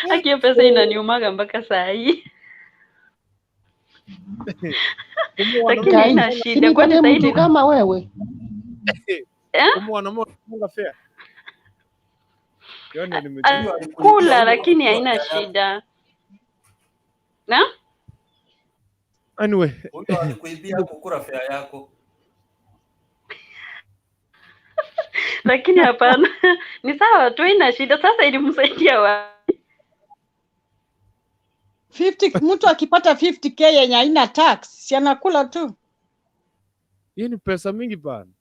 Speaker 9: Haki hiyo pesa inaniumaga mpaka saa hii.
Speaker 3: Kumbe wanaume
Speaker 9: Lakini haina
Speaker 7: Kai,
Speaker 9: shida, kwani
Speaker 7: sinipate
Speaker 9: sahii
Speaker 7: mtu kama wewe.
Speaker 9: Eh?
Speaker 3: Kumbe wanaume wanafunga fare. Yaani nimejua.
Speaker 9: Kula lakini haina shida. Na?
Speaker 3: Anyway,
Speaker 8: Huyo alikuibia kukula fare yako.
Speaker 9: Lakini hapana. Ni sawa tu, haina shida. Sasa ilimsaidia wapi?
Speaker 6: 50, mtu akipata 50K yenye haina tax, si anakula tu.
Speaker 3: Hii ni pesa mingi bana.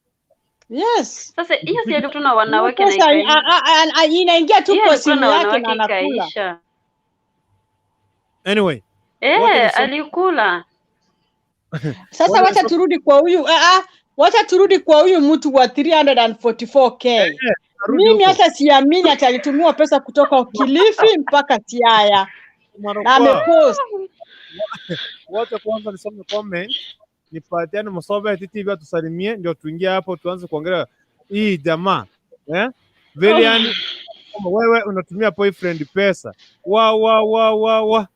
Speaker 6: Yes.
Speaker 9: Sasa hiyo si alikuwa tu na wanawake na
Speaker 6: Pesa
Speaker 9: ikaisha.
Speaker 6: inaingia tu
Speaker 9: Hiyo
Speaker 6: kwa
Speaker 9: alikuwa
Speaker 6: simu
Speaker 9: na
Speaker 6: yake na
Speaker 9: wanawake
Speaker 6: anakula.
Speaker 9: ikaisha.
Speaker 3: Anyway,
Speaker 9: Eh,
Speaker 3: wacha nisome
Speaker 9: alikula.
Speaker 6: Sasa
Speaker 3: wacha
Speaker 6: wacha
Speaker 3: nisome
Speaker 6: turudi kwa huyu wacha turudi kwa huyu mtu wa 344K.
Speaker 3: Narudi
Speaker 6: Mimi
Speaker 3: huko.
Speaker 6: hata siamini ati alitumiwa pesa kutoka Kilifi mpaka Siaya na
Speaker 3: Marokwa.
Speaker 6: amepost.
Speaker 3: Wacha kwanza nisome comment, nipatiane Musobe TV atusalimie, ndio tuingie hapo tuanze kuongelea hii jamaa eh? Velian, kama wewe unatumia boyfriend pesa wa wa wa wa wa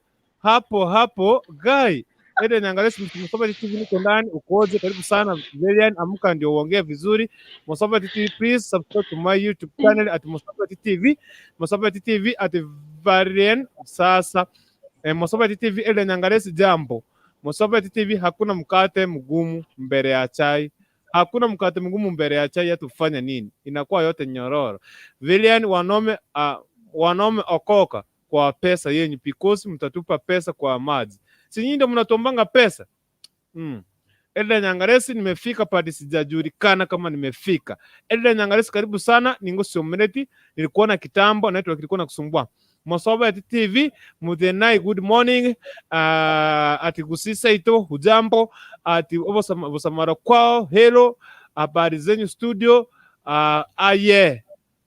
Speaker 3: hapo hapo guy. Ede niangalie Musobe TV, niko ndani, ukoje? Karibu sana Velian, amka ndio uongee vizuri. Musobe TV, please subscribe to my YouTube channel at Musobe TV, Musobe TV at Varian. Sasa Musobe TV, Ede Nyangalesi, jambo. Musobe TV, hakuna mkate mgumu mbele ya chai. Hakuna mkate mgumu mbele ya chai, yatufanya nini? Inakuwa yote nyororo. Vilian, wanaume okoka kwa pesa yenyu because mtatupa pesa kwa maji. Si nyinyi ndio mnatuombanga pesa? Elda Nyangaresi, nimefika padi sijajulikana kama nimefika. Elda Nyangaresi, karibu sana. Ningo Omeleti, nilikuona kitambo, network ilikuwa nakusumbua. Mosoba TV, Muthenai, good morning. Ati gusisa ito, hujambo. Ati obosamara kwao, hello. Habari zenyu studio. Aye.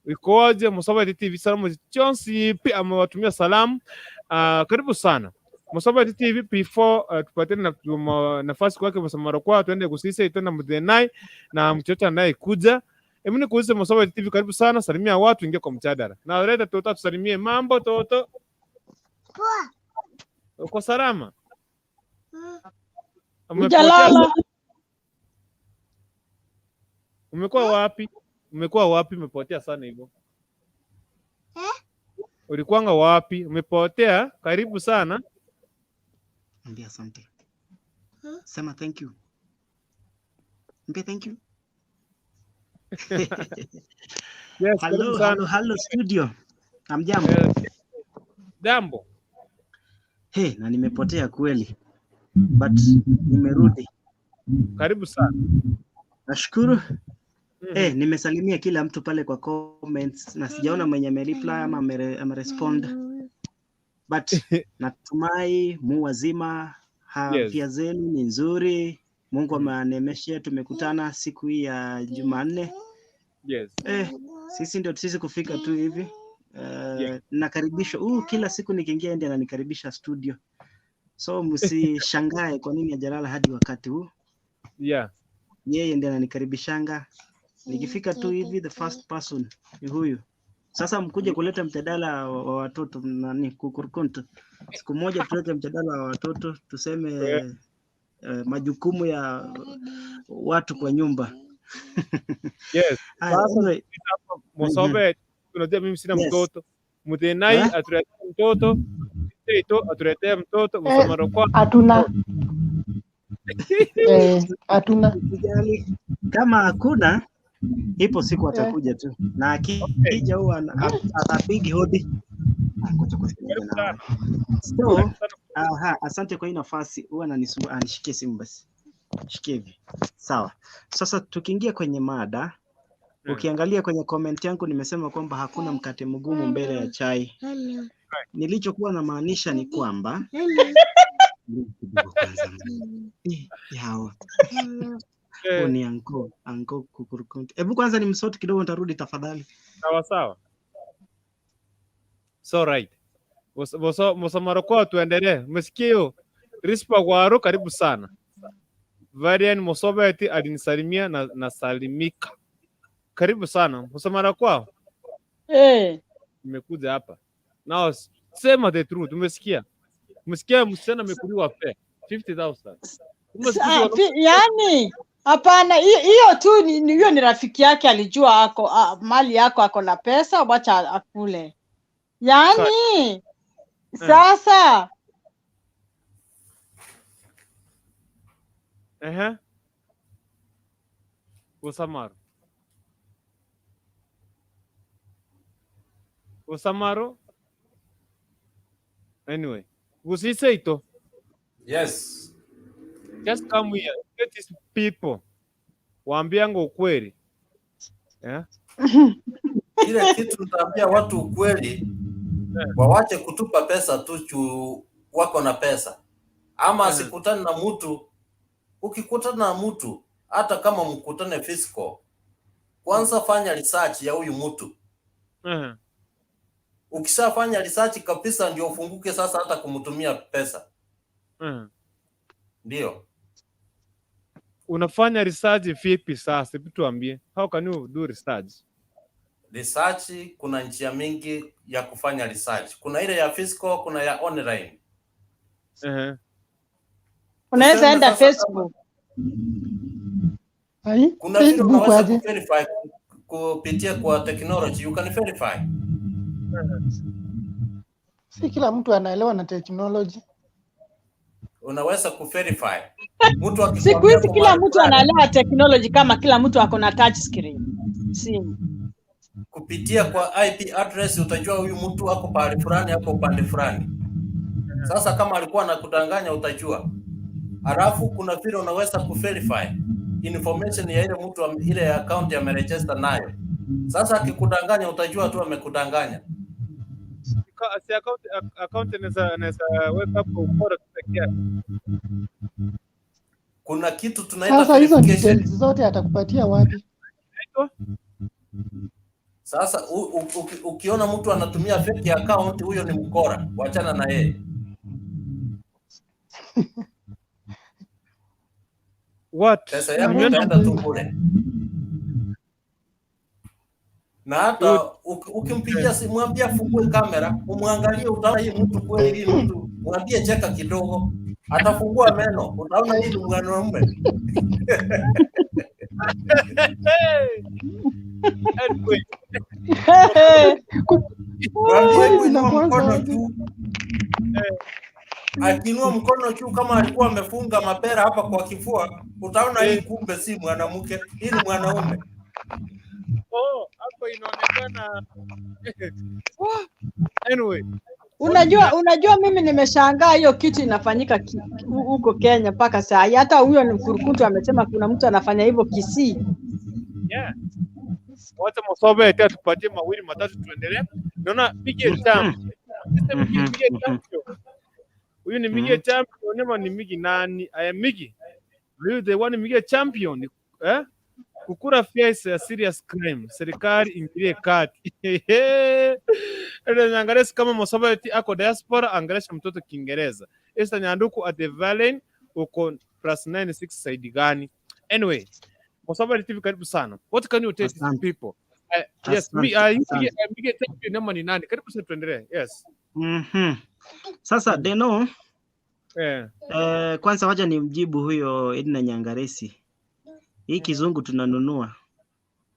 Speaker 3: Ikoje Mosoba TV, salamu Jones pia amewatumia salamu. Karibu sana. Mosoba TV, before tupatane na nafasi kwake Mosamara kwao, tuende kusisa ito na Muthenai na mtoto anayekuja. Hebu nikuulize Mosoba TV, karibu sana, salimia watu, ingia kwa mjadala. Na leta toto tusalimie. Mambo toto.
Speaker 10: Poa.
Speaker 3: Uko salama? Umepotea
Speaker 6: Hujalala.
Speaker 3: sana. Umekuwa wapi? Umekuwa wapi? Umepotea sana hivyo.
Speaker 10: Eh?
Speaker 3: Ulikuwanga wapi? Umepotea. Karibu sana.
Speaker 11: Ambia asante. Sema thank you. Ambia thank you.
Speaker 3: Yes, karibu
Speaker 11: Hello,
Speaker 3: sana.
Speaker 11: hello, hello studio. Hamjambo.
Speaker 3: Eh, jambo.
Speaker 11: Hey, na nimepotea kweli but nimerudi.
Speaker 3: Karibu sana.
Speaker 11: Nashukuru. Nimesalimia kila mtu pale kwa comments na sijaona mwenye amereply ama amerespond. But natumai mu wazima, afya zenu ni nzuri. Mungu amewaneemesha, tumekutana siku hii ya Jumanne. Sisi ndio sisi kufika tu hivi. Nakaribishwa kila siku nikiingia ndiye ananikaribisha studio. So msishangae kwa nini hajalala hadi wakati huu. Yeye ndiye ananikaribishanga. Nikifika tu hivi the first person ni huyu. Sasa mkuje kuleta mjadala wa watoto nani kukurkuntu. Siku moja tulete mjadala wa watoto tuseme majukumu ya watu kwa nyumba.
Speaker 3: Yes.
Speaker 11: Haya,
Speaker 3: Sasa
Speaker 11: anyway.
Speaker 3: Mosobe, unajua mimi sina mtoto. Mutenai atuletee mtoto. Ito atuletee mtoto. Msomaro kwa
Speaker 7: Hatuna. Hatuna.
Speaker 11: Kama hakuna ipo siku atakuja tu, na akija huwa atapiga hodi. So, aha, asante kwa hii nafasi. Huwa ananisumbua, anishikie simu basi. Shikie hivi. Sawa. Sasa tukiingia kwenye mada, ukiangalia kwenye comment yangu nimesema kwamba hakuna mkate mgumu mbele ya chai. Nilichokuwa namaanisha ni kwamba yawa. Huyu ni anko kukurukunti. Hebu kwanza ni msoti kidogo, nitarudi tafadhali.
Speaker 3: Sawa sawa. So right. Mosomaroko tuendelee. Umesikia hiyo? Rispa Gwaro karibu sana. Varian Mosobeti alinisalimia na nasalimika. Karibu sana. Mosomaroko. Nimekuja hapa. Now sema the truth. Umesikia? Umesikia msichana amekuliwa fare 50,000.
Speaker 6: Yani hapana, hiyo tu hiyo ni rafiki yake alijua ako mali yako ako na pesa, wacha akule. Yani sasa
Speaker 3: Usamaro. Anyway, Usiseito.
Speaker 8: Yes.
Speaker 3: Just come here. Get these people. Waambiango ukweli. Yeah.
Speaker 8: Ile kitu nitaambia watu ukweli, wawache kutupa pesa tu juu wako na pesa, ama asikutane na mtu. Ukikutana na mtu hata kama mkutane physical, kwanza fanya research ya huyu mtu. Ukishafanya research kabisa, ndio ufunguke sasa hata kumtumia pesa. Ndio.
Speaker 3: Unafanya research vipi sasa? Hebu tuambie. How can you do research?
Speaker 8: Research, kuna njia mingi ya kufanya research. Kuna ile ya physical, kuna ya online.
Speaker 6: Unaweza enda Facebook.
Speaker 8: Kuna vile unaweza kuverify kupitia kwa technology, you can verify.
Speaker 7: Si kila mtu anaelewa na technology.
Speaker 8: Unaweza kuverify. Mtu
Speaker 6: Siku hizi kila mtu anaelewa technology, kama kila mtu ako na touch screen simu.
Speaker 8: Kupitia kwa IP address utajua huyu mtu ako pahali fulani, ako upande fulani. Sasa kama alikuwa anakudanganya utajua. Halafu kuna vile unaweza kuverify information ya ile mtu, ile account ameregister nayo. Sasa akikudanganya utajua tu amekudanganya.
Speaker 3: Si account inaweza weka hapo ukora tu peke yake.
Speaker 8: Kuna kitu tunaita
Speaker 7: Sasa hizo
Speaker 8: verification.
Speaker 7: details zote atakupatia wapi?
Speaker 8: Sasa ukiona mtu anatumia fake account, huyo ni mkora, wachana na yeye.
Speaker 3: What?
Speaker 8: Pesa yako itaenda tu bure. Na hata ukimpigia simu, mwambie afungue kamera, umwangalie, utaona hii mtu kweli, hii mtu, mwambie cheka kidogo, atafungua meno, utaona hii ni mwanaume. Mwambie kuinua mkono juu. Akiinua mkono juu kama alikuwa amefunga mapera hapa kwa kifua, utaona hii kumbe si mwanamke, hii ni mwanaume.
Speaker 3: Oh, hapo inaonekana. Anyway,
Speaker 6: Unajua mimi nimeshangaa hiyo kitu inafanyika huko Kenya mpaka saa hii. Hata huyo ni mkurukutu amesema kuna mtu anafanya hivyo Kisii.
Speaker 3: Yeah. Wacha Mosobe eti atupatie mawili matatu tuendelee. Naona Mige Champ. Mige Champion. Huyu ni Mige Champion ama ni Migi nani? I am Migi. Huyu the one Mige Champion. Eh? Kukura fare is a serious crime. Serikali ingilie kati. Ele angalia kama Mosobe eti ako diaspora, angalia mtoto Kiingereza. Esther Nyanduku at the Valen uko +96 side gani? Anyway, Mosobe TV karibu sana. What can you tell these people? Yes, Mige Champion nama ni nani? Karibu sana tuendelee. Yes.
Speaker 11: Sasa Deno, kwanza wacha nimjibu huyo Edna Nyangaresi. Hii kizungu tunanunua.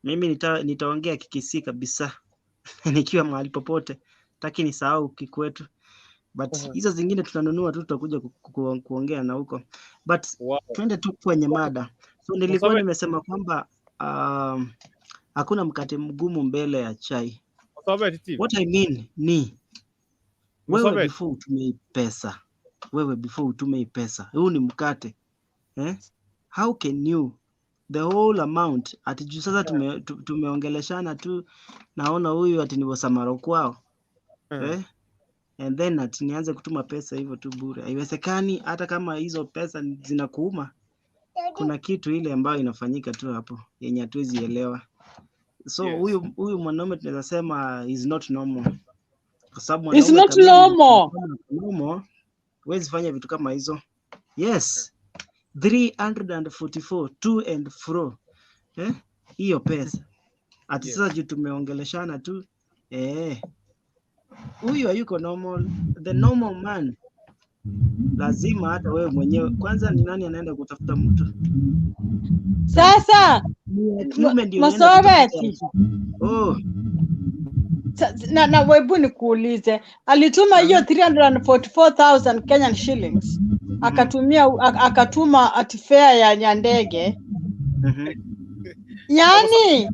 Speaker 11: Mimi nitaongea Kikisii kabisa nikiwa mahali popote. Taki nisahau kikwetu. But hizo zingine tunanunua tu, tutakuja kuongea na huko. But twende tu kwenye mada. So nilikuwa nimesema kwamba hakuna mkate mgumu mbele ya chai. What I mean ni wewe before utume hii pesa, huu ni mkate. How can you the whole amount ati juu sasa tumeongeleshana tu, naona huyu ati ni Wasamaro kwao. And then ati nianze kutuma pesa hivyo tu bure. Haiwezekani. Hata kama hizo pesa zinakuuma, kuna kitu ile ambayo inafanyika tu hapo yenye hatuwezi elewa. So huyu mwanaume tunaweza sema is not normal. Kwa sababu
Speaker 6: It's not normal.
Speaker 11: Normal, huwezi fanya vitu kama hizo. Yes. 344 to and fro. Hiyo pesa. Ati sasa juu tumeongeleshana tu. Huyu hayuko normal. The normal man lazima hata wewe mwenyewe kwanza, ni nani anaenda kutafuta mtu?
Speaker 6: Sasa Mosobeti. Na webu nikuulize, alituma hiyo 344,000 Kenyan shillings. Akatumia akatuma ati fare ya ndege. Yani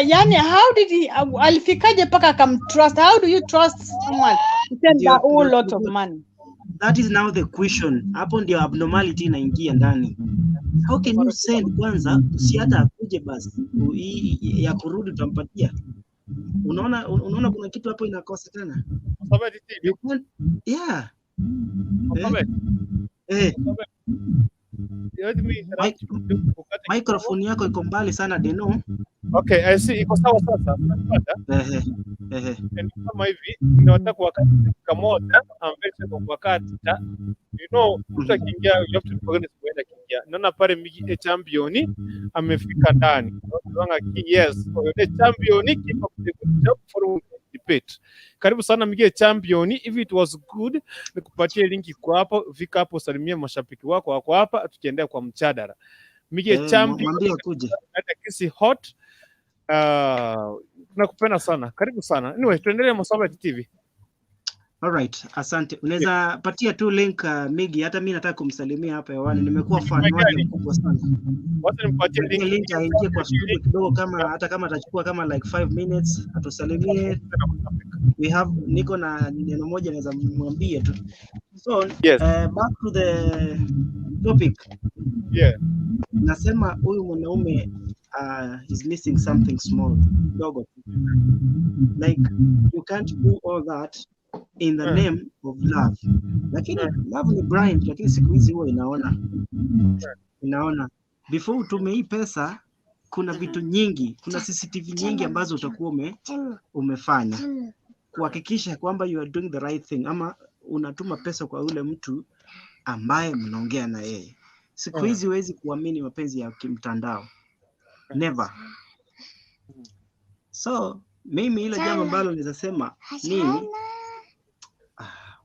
Speaker 6: yani how did he alifikaje paka akamtrust? How do you trust someone to send a whole lot of money?
Speaker 11: That is now the question. Hapo ndio abnormality inaingia ndani. How can you send kwanza, si hata akuje basi ya kurudi utampatia. Unaona kuna kitu hapo inakosekana. You can't, yeah. Microphone yako iko mbali sana Deno.
Speaker 3: Okay, I see iko sawa sasa. Kama hivi ninataka wakati dakika moja ambaye kwa wakati. You know, mtu akiingia you have to recognize kwenda kiingia. Naona pale Migi Champion amefika ndani. Yes, the champion keep up the good job for debate. Karibu sana Migi Champion. If it was good, nikupatie linki kwa hapo, fika hapo salimia mashabiki wako wako hapa tukiendea kwa mchadara. Migi Champion
Speaker 11: mwambie akuje.
Speaker 3: Hata kisi hot. Tunakupenda sana. Karibu sana. Anyway, tuendelee Mosobe TV.
Speaker 11: Alright, asante. Unaweza patia tu link Migi, hata mimi nataka kumsalimia hapa hewani. Nimekuwa fan wake mkubwa sana.
Speaker 3: Wacha nimpatie
Speaker 11: link aingie kwa studio kidogo, kama hata kama atachukua kama like 5 minutes atusalimie. We have niko na neno moja naweza mwambie tu. So, yes. Back to the topic.
Speaker 3: Yeah.
Speaker 11: Nasema huyu mwanaume is missing something small. Dogo. Like you can't do all that in the name of love. Lakini love ni blind, lakini siku hizi huwa inaona. Inaona. Before utume hii pesa, kuna vitu nyingi, kuna CCTV nyingi ambazo utakuwa umefanya kuhakikisha kwamba you are doing the right thing, ama unatuma pesa kwa yule mtu ambaye mnaongea na yeye. Siku hizi huwezi kuamini mapenzi ya kimtandao. Never. So, mimi ile jambo ambalo naweza sema ni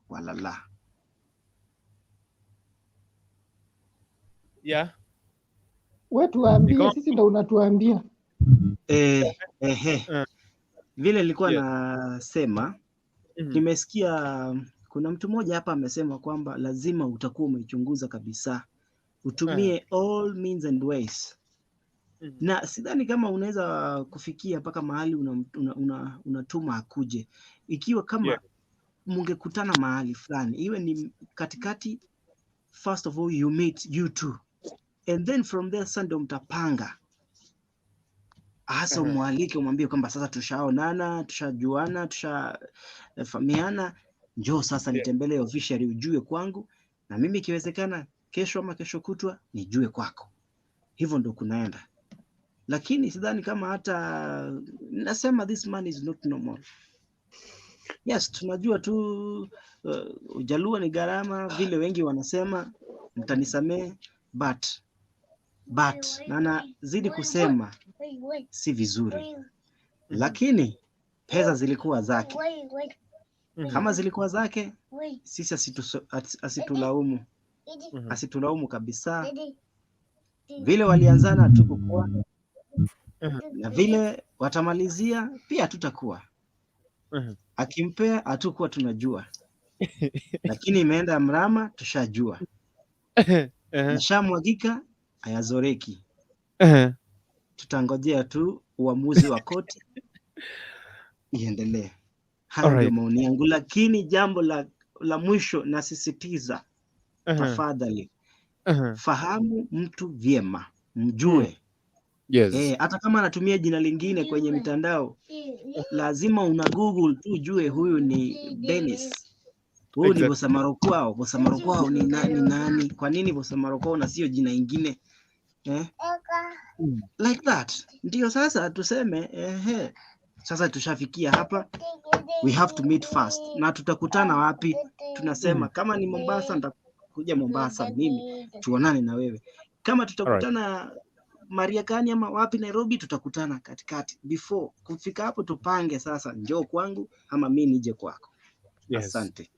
Speaker 11: walala.
Speaker 3: Yeah.
Speaker 7: Wewe tuambie, sisi ndo unatuambia.
Speaker 11: Vile nilikuwa nasema, nimesikia kuna mtu mmoja hapa amesema kwamba lazima utakuwa umechunguza kabisa. Utumie all means and ways. Na sidhani kama unaweza kufikia mpaka mahali unatuma akuje, ikiwa kama mungekutana mahali fulani, iwe ni katikati. First of all you meet you two and then from there sasa ndio mtapanga hasa, umwalike umwambie kwamba sasa tushaonana, tushajuana, tushafahamiana, njoo sasa nitembelee officially, ujue kwangu, na mimi ikiwezekana kesho ama kesho kutwa nijue kwako. Hivyo ndo kunaenda, lakini sidhani kama hata nasema this man is not normal. Yes, tunajua tu Ujaluo ni gharama vile wengi wanasema, mtanisamee, but na nazidi kusema si vizuri, lakini pesa zilikuwa zake. Kama zilikuwa zake, sisi asitulaumu, asitulaumu kabisa. Vile walianzana hatukukuwa, na vile watamalizia pia hatutakuwa. Akimpea hatukuwa tunajua, lakini imeenda mrama, tushajua. Yashamwagika, hayazoreki. Tutangojea tu uamuzi wa koti iendelee. Hayo ndio maoni yangu, lakini jambo la mwisho nasisitiza, tafadhali fahamu mtu vyema, mjue. Hata kama anatumia jina lingine kwenye mitandao, lazima una Google tu ujue huyu ni Dennis, huyu ni Bosamarokwao. Bosamarokwao ni nani? Kwa nini Bosamarokwao na sio jina ingine? Like that. Ndio sasa tuseme sasa tushafikia hapa, we have to meet first. Na tutakutana wapi? Tunasema kama ni Mombasa, nitakuja Mombasa mimi, tuonane na wewe. Kama tutakutana Mariakani ama wapi Nairobi, tutakutana katikati. Before kufika hapo tupange sasa, njoo kwangu ama mimi nije kwako. Asante.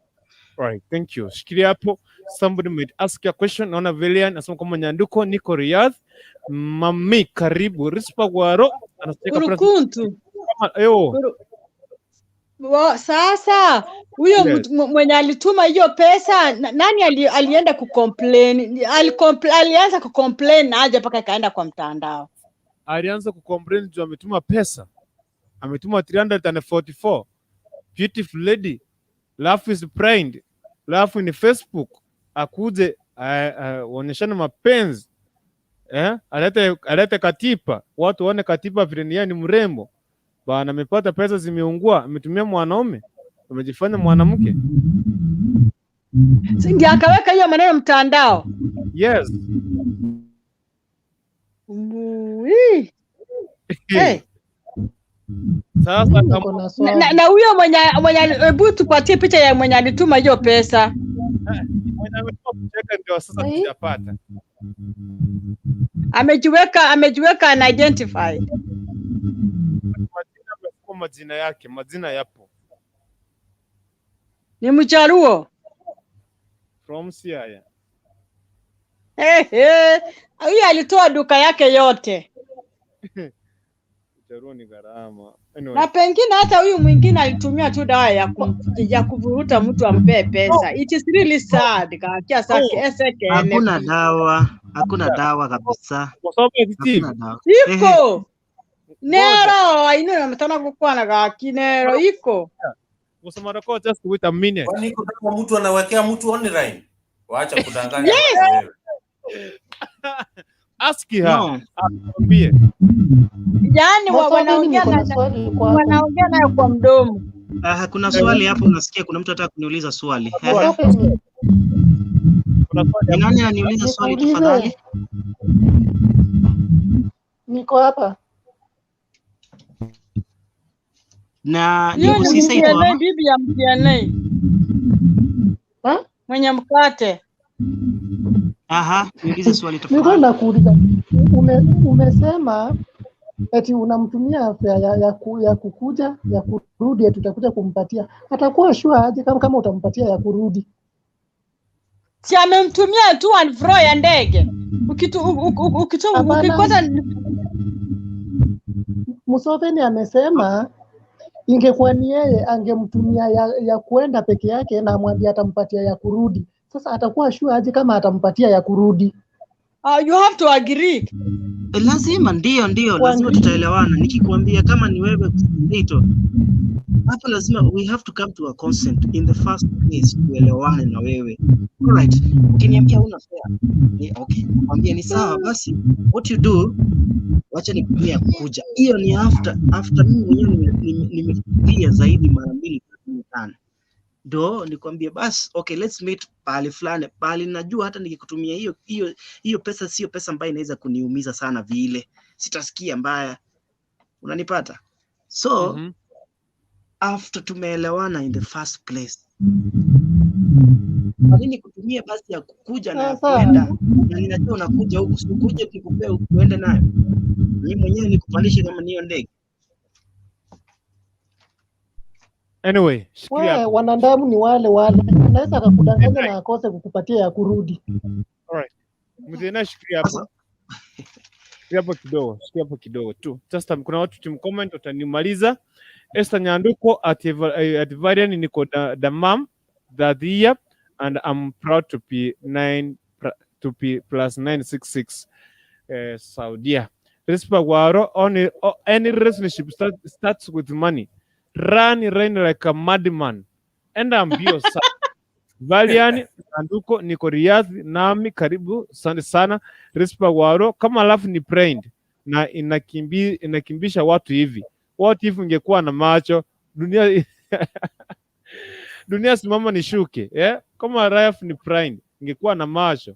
Speaker 3: All right, thank you. Shikilia hapo. Somebody might ask you a question. Naona Velian anasema kwamba Nyanduko niko Riyadh. Mami karibu. Rispa Gwaro anasema
Speaker 6: Urukuntu.
Speaker 3: Kama yo.
Speaker 6: Sasa huyo mwenye alituma hiyo pesa nani alienda kucomplain? Alianza kucomplain aje mpaka ikaenda kwa mtandao?
Speaker 3: Alianza kucomplain juu ametuma pesa. Ametuma 344. Beautiful lady. Love is blind. Love in Facebook. Akuje waonyeshane mapenzi. Alete katipa. Watu waone katipa vile ni yeye ni mrembo. Bana amepata pesa zimeungua, ametumia mwanaume, amejifanya mwanamke.
Speaker 6: Si ndio akaweka hiyo maneno mtandao?
Speaker 3: Yes.
Speaker 6: Ui. Hey.
Speaker 3: Sasa
Speaker 6: Na huyo mwenye hebu tupatie picha ya mwenye alituma hiyo pesa.
Speaker 3: Mwenye ametuma kucheka ndio sasa tujapata.
Speaker 6: Amejiweka unidentified.
Speaker 3: Majina amekuwa majina yake, majina yapo.
Speaker 6: Ni Mjaluo.
Speaker 3: From Siaya.
Speaker 6: Huyo alitoa duka yake yote.
Speaker 3: Jaruo ni gharama. Anyway.
Speaker 6: Na pengine hata huyu mwingine alitumia tu dawa ya kuvuruta mtu ampee pesa. It is really sad. Kakia sake eseke.
Speaker 11: Hakuna dawa, hakuna dawa kabisa.
Speaker 3: Kwa sababu ya
Speaker 11: Hakuna dawa.
Speaker 6: Iko. Nero ino nametana kukwana gaki nero iko.
Speaker 3: Musamarako, just wait a minute.
Speaker 8: Kwani iko kama mtu anawekea mtu online? Waacha kudanganya.
Speaker 6: Yes.
Speaker 3: Ask her.
Speaker 11: No.
Speaker 3: Akwambie.
Speaker 6: Yaani
Speaker 7: Maswali, niko na swali kwako.
Speaker 6: Wanaongea nayo kwa mdomo.
Speaker 11: Kuna swali hapo nasikia kuna mtu anataka kuniuliza swali. Ni nani ananiuliza swali
Speaker 7: Nikuulize.
Speaker 11: tafadhali?
Speaker 7: Niko hapa.
Speaker 11: Na
Speaker 6: Hiyo
Speaker 11: ni
Speaker 6: ni
Speaker 11: Usisa iko
Speaker 6: MTNA,
Speaker 11: hapa?
Speaker 6: bibi ya MTNA. Mwenye mkate.
Speaker 11: Aha, niulize swali
Speaker 7: Nilikuwa
Speaker 11: tafadhali.
Speaker 7: nakuuliza umesema eti unamtumia fare ya kukuja ya kurudi, eti utakuja kumpatia. Atakuwa sure aje kama utampatia ya kurudi?
Speaker 6: Si amemtumia to and fro ya ndege. Ukitu, u- u- u- ukitu,
Speaker 7: Hapana.
Speaker 6: ukikosa
Speaker 7: Museveni amesema ingekuwa ni yeye angemtumia ya kuenda peke yake na amwambia atampatia ya kurudi. Sasa atakuwa sure aje kama atampatia ya kurudi?
Speaker 6: You have to agree.
Speaker 11: Lazima ndio lazima tutaelewana. Nikikwambia kama ni wewe Ito, hapa lazima we have to come to a consent in the first place, tuelewane na wewe. Alright, ukiniambia huna fare ni okay, nakwambia ni sawa basi, what you do, wacha nikutumia kukuja. Hiyo ni after mimi mwenyewe nimefikiria zaidi mara 2 3 5, ndo nikwambie basi okay, let's meet pahali fulani, pahali najua hata nikikutumia hiyo pesa sio pesa ambayo inaweza kuniumiza sana vile, sitasikia mbaya, unanipata? So after tumeelewana in the first place, kwa nini kutumia basi ya kukuja na kuenda, na ninajua unakuja huku, sikuje nikupee uende nayo, mimi mwenyewe nikupandishe kama niyo ndege.
Speaker 3: Anyway, shikilia hapo.
Speaker 7: Wanadamu ni wale wale, anaweza akakudanganya na akose kukupatia ya kurudi.
Speaker 3: Alright. Mzee, shikilia hapo. Shikilia hapo kidogo, shikilia hapo kidogo tu. Just kuna watu tumcomment utanimaliza. Esther Nyanduko at Varian niko Damam Dhadia and I'm proud to be 9 to be plus 966 Saudia. Rispa Waro on any relationship starts with money. Run like a madman. Enda mbio sana. Valian Nyanduko niko Riyadh nami karibu sana sana. Rispa Waro kama alafu ni praying na inakimbisha watu hivi. What if ungekuwa na macho dunia dunia simama nishuke, eh? Kama Raf ni prime ingekuwa na macho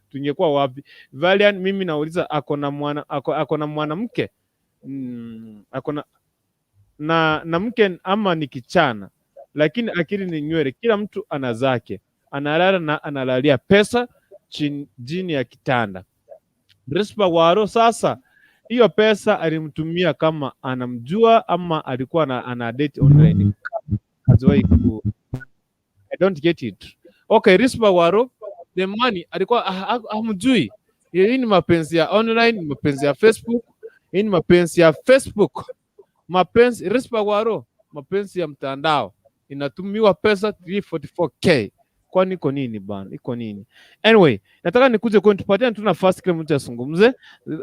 Speaker 3: tungekuwa wapi? Valian mimi nauliza ako na mwana ako na mwanamke ako na mke ama ni kichana, lakini akili ni nywele. Kila mtu ana zake, analala na analalia pesa chini ya kitanda. Rispa Waro sasa hiyo pesa alimtumia kama anamjua ama alikuwa ana date online. I don't get it. Okay, Rispa Waro, the money alikuwa hamjui. Hii ni mapenzi ya online, mapenzi ya Facebook, hii ni mapenzi ya Facebook. Mapenzi Rispa Waro, mapenzi ya mtandao. Inatumiwa pesa 344k. Kwani iko nini bana? Iko nini? Anyway, nataka nikuje kwa tupatie tu nafasi kila mtu azungumze.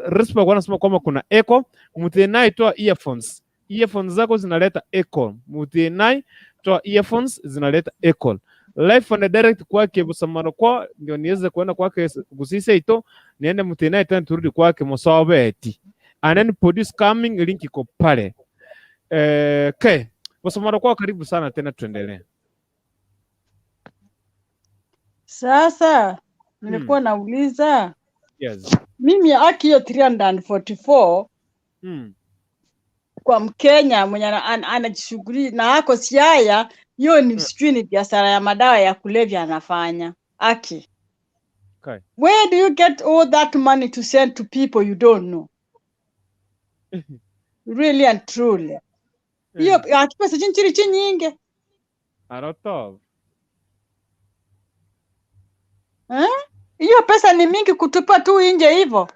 Speaker 3: Rispa kwa anasema kwamba kuna echo, mtenai toa earphones. Earphones zako zinaleta echo. Mtenai toa earphones zinaleta echo. Live on the direct kwake Busamaro kwa ndio niweze kuenda kwake Busise ito niende mtenai tena turudi kwake Mosobeti. And then produce coming link iko pale. Okay. Busamaro kwa karibu sana tena tuendelee.
Speaker 6: Sasa nilikuwa nauliza.
Speaker 3: Yes.
Speaker 6: Mimi haki hiyo 344 kwa Mkenya mwenye anajishughuli na ako Siaya, hiyo ni sijui ni biashara ya madawa ya kulevya anafanya. Aki.
Speaker 3: Okay.
Speaker 6: Where do you get all that money to send to people you don't know? Really and truly. Hiyo pesa chinchiri chinyinge.
Speaker 3: Aroto.
Speaker 6: Hiyo pesa ni mingi kutupa tu nje hivyo.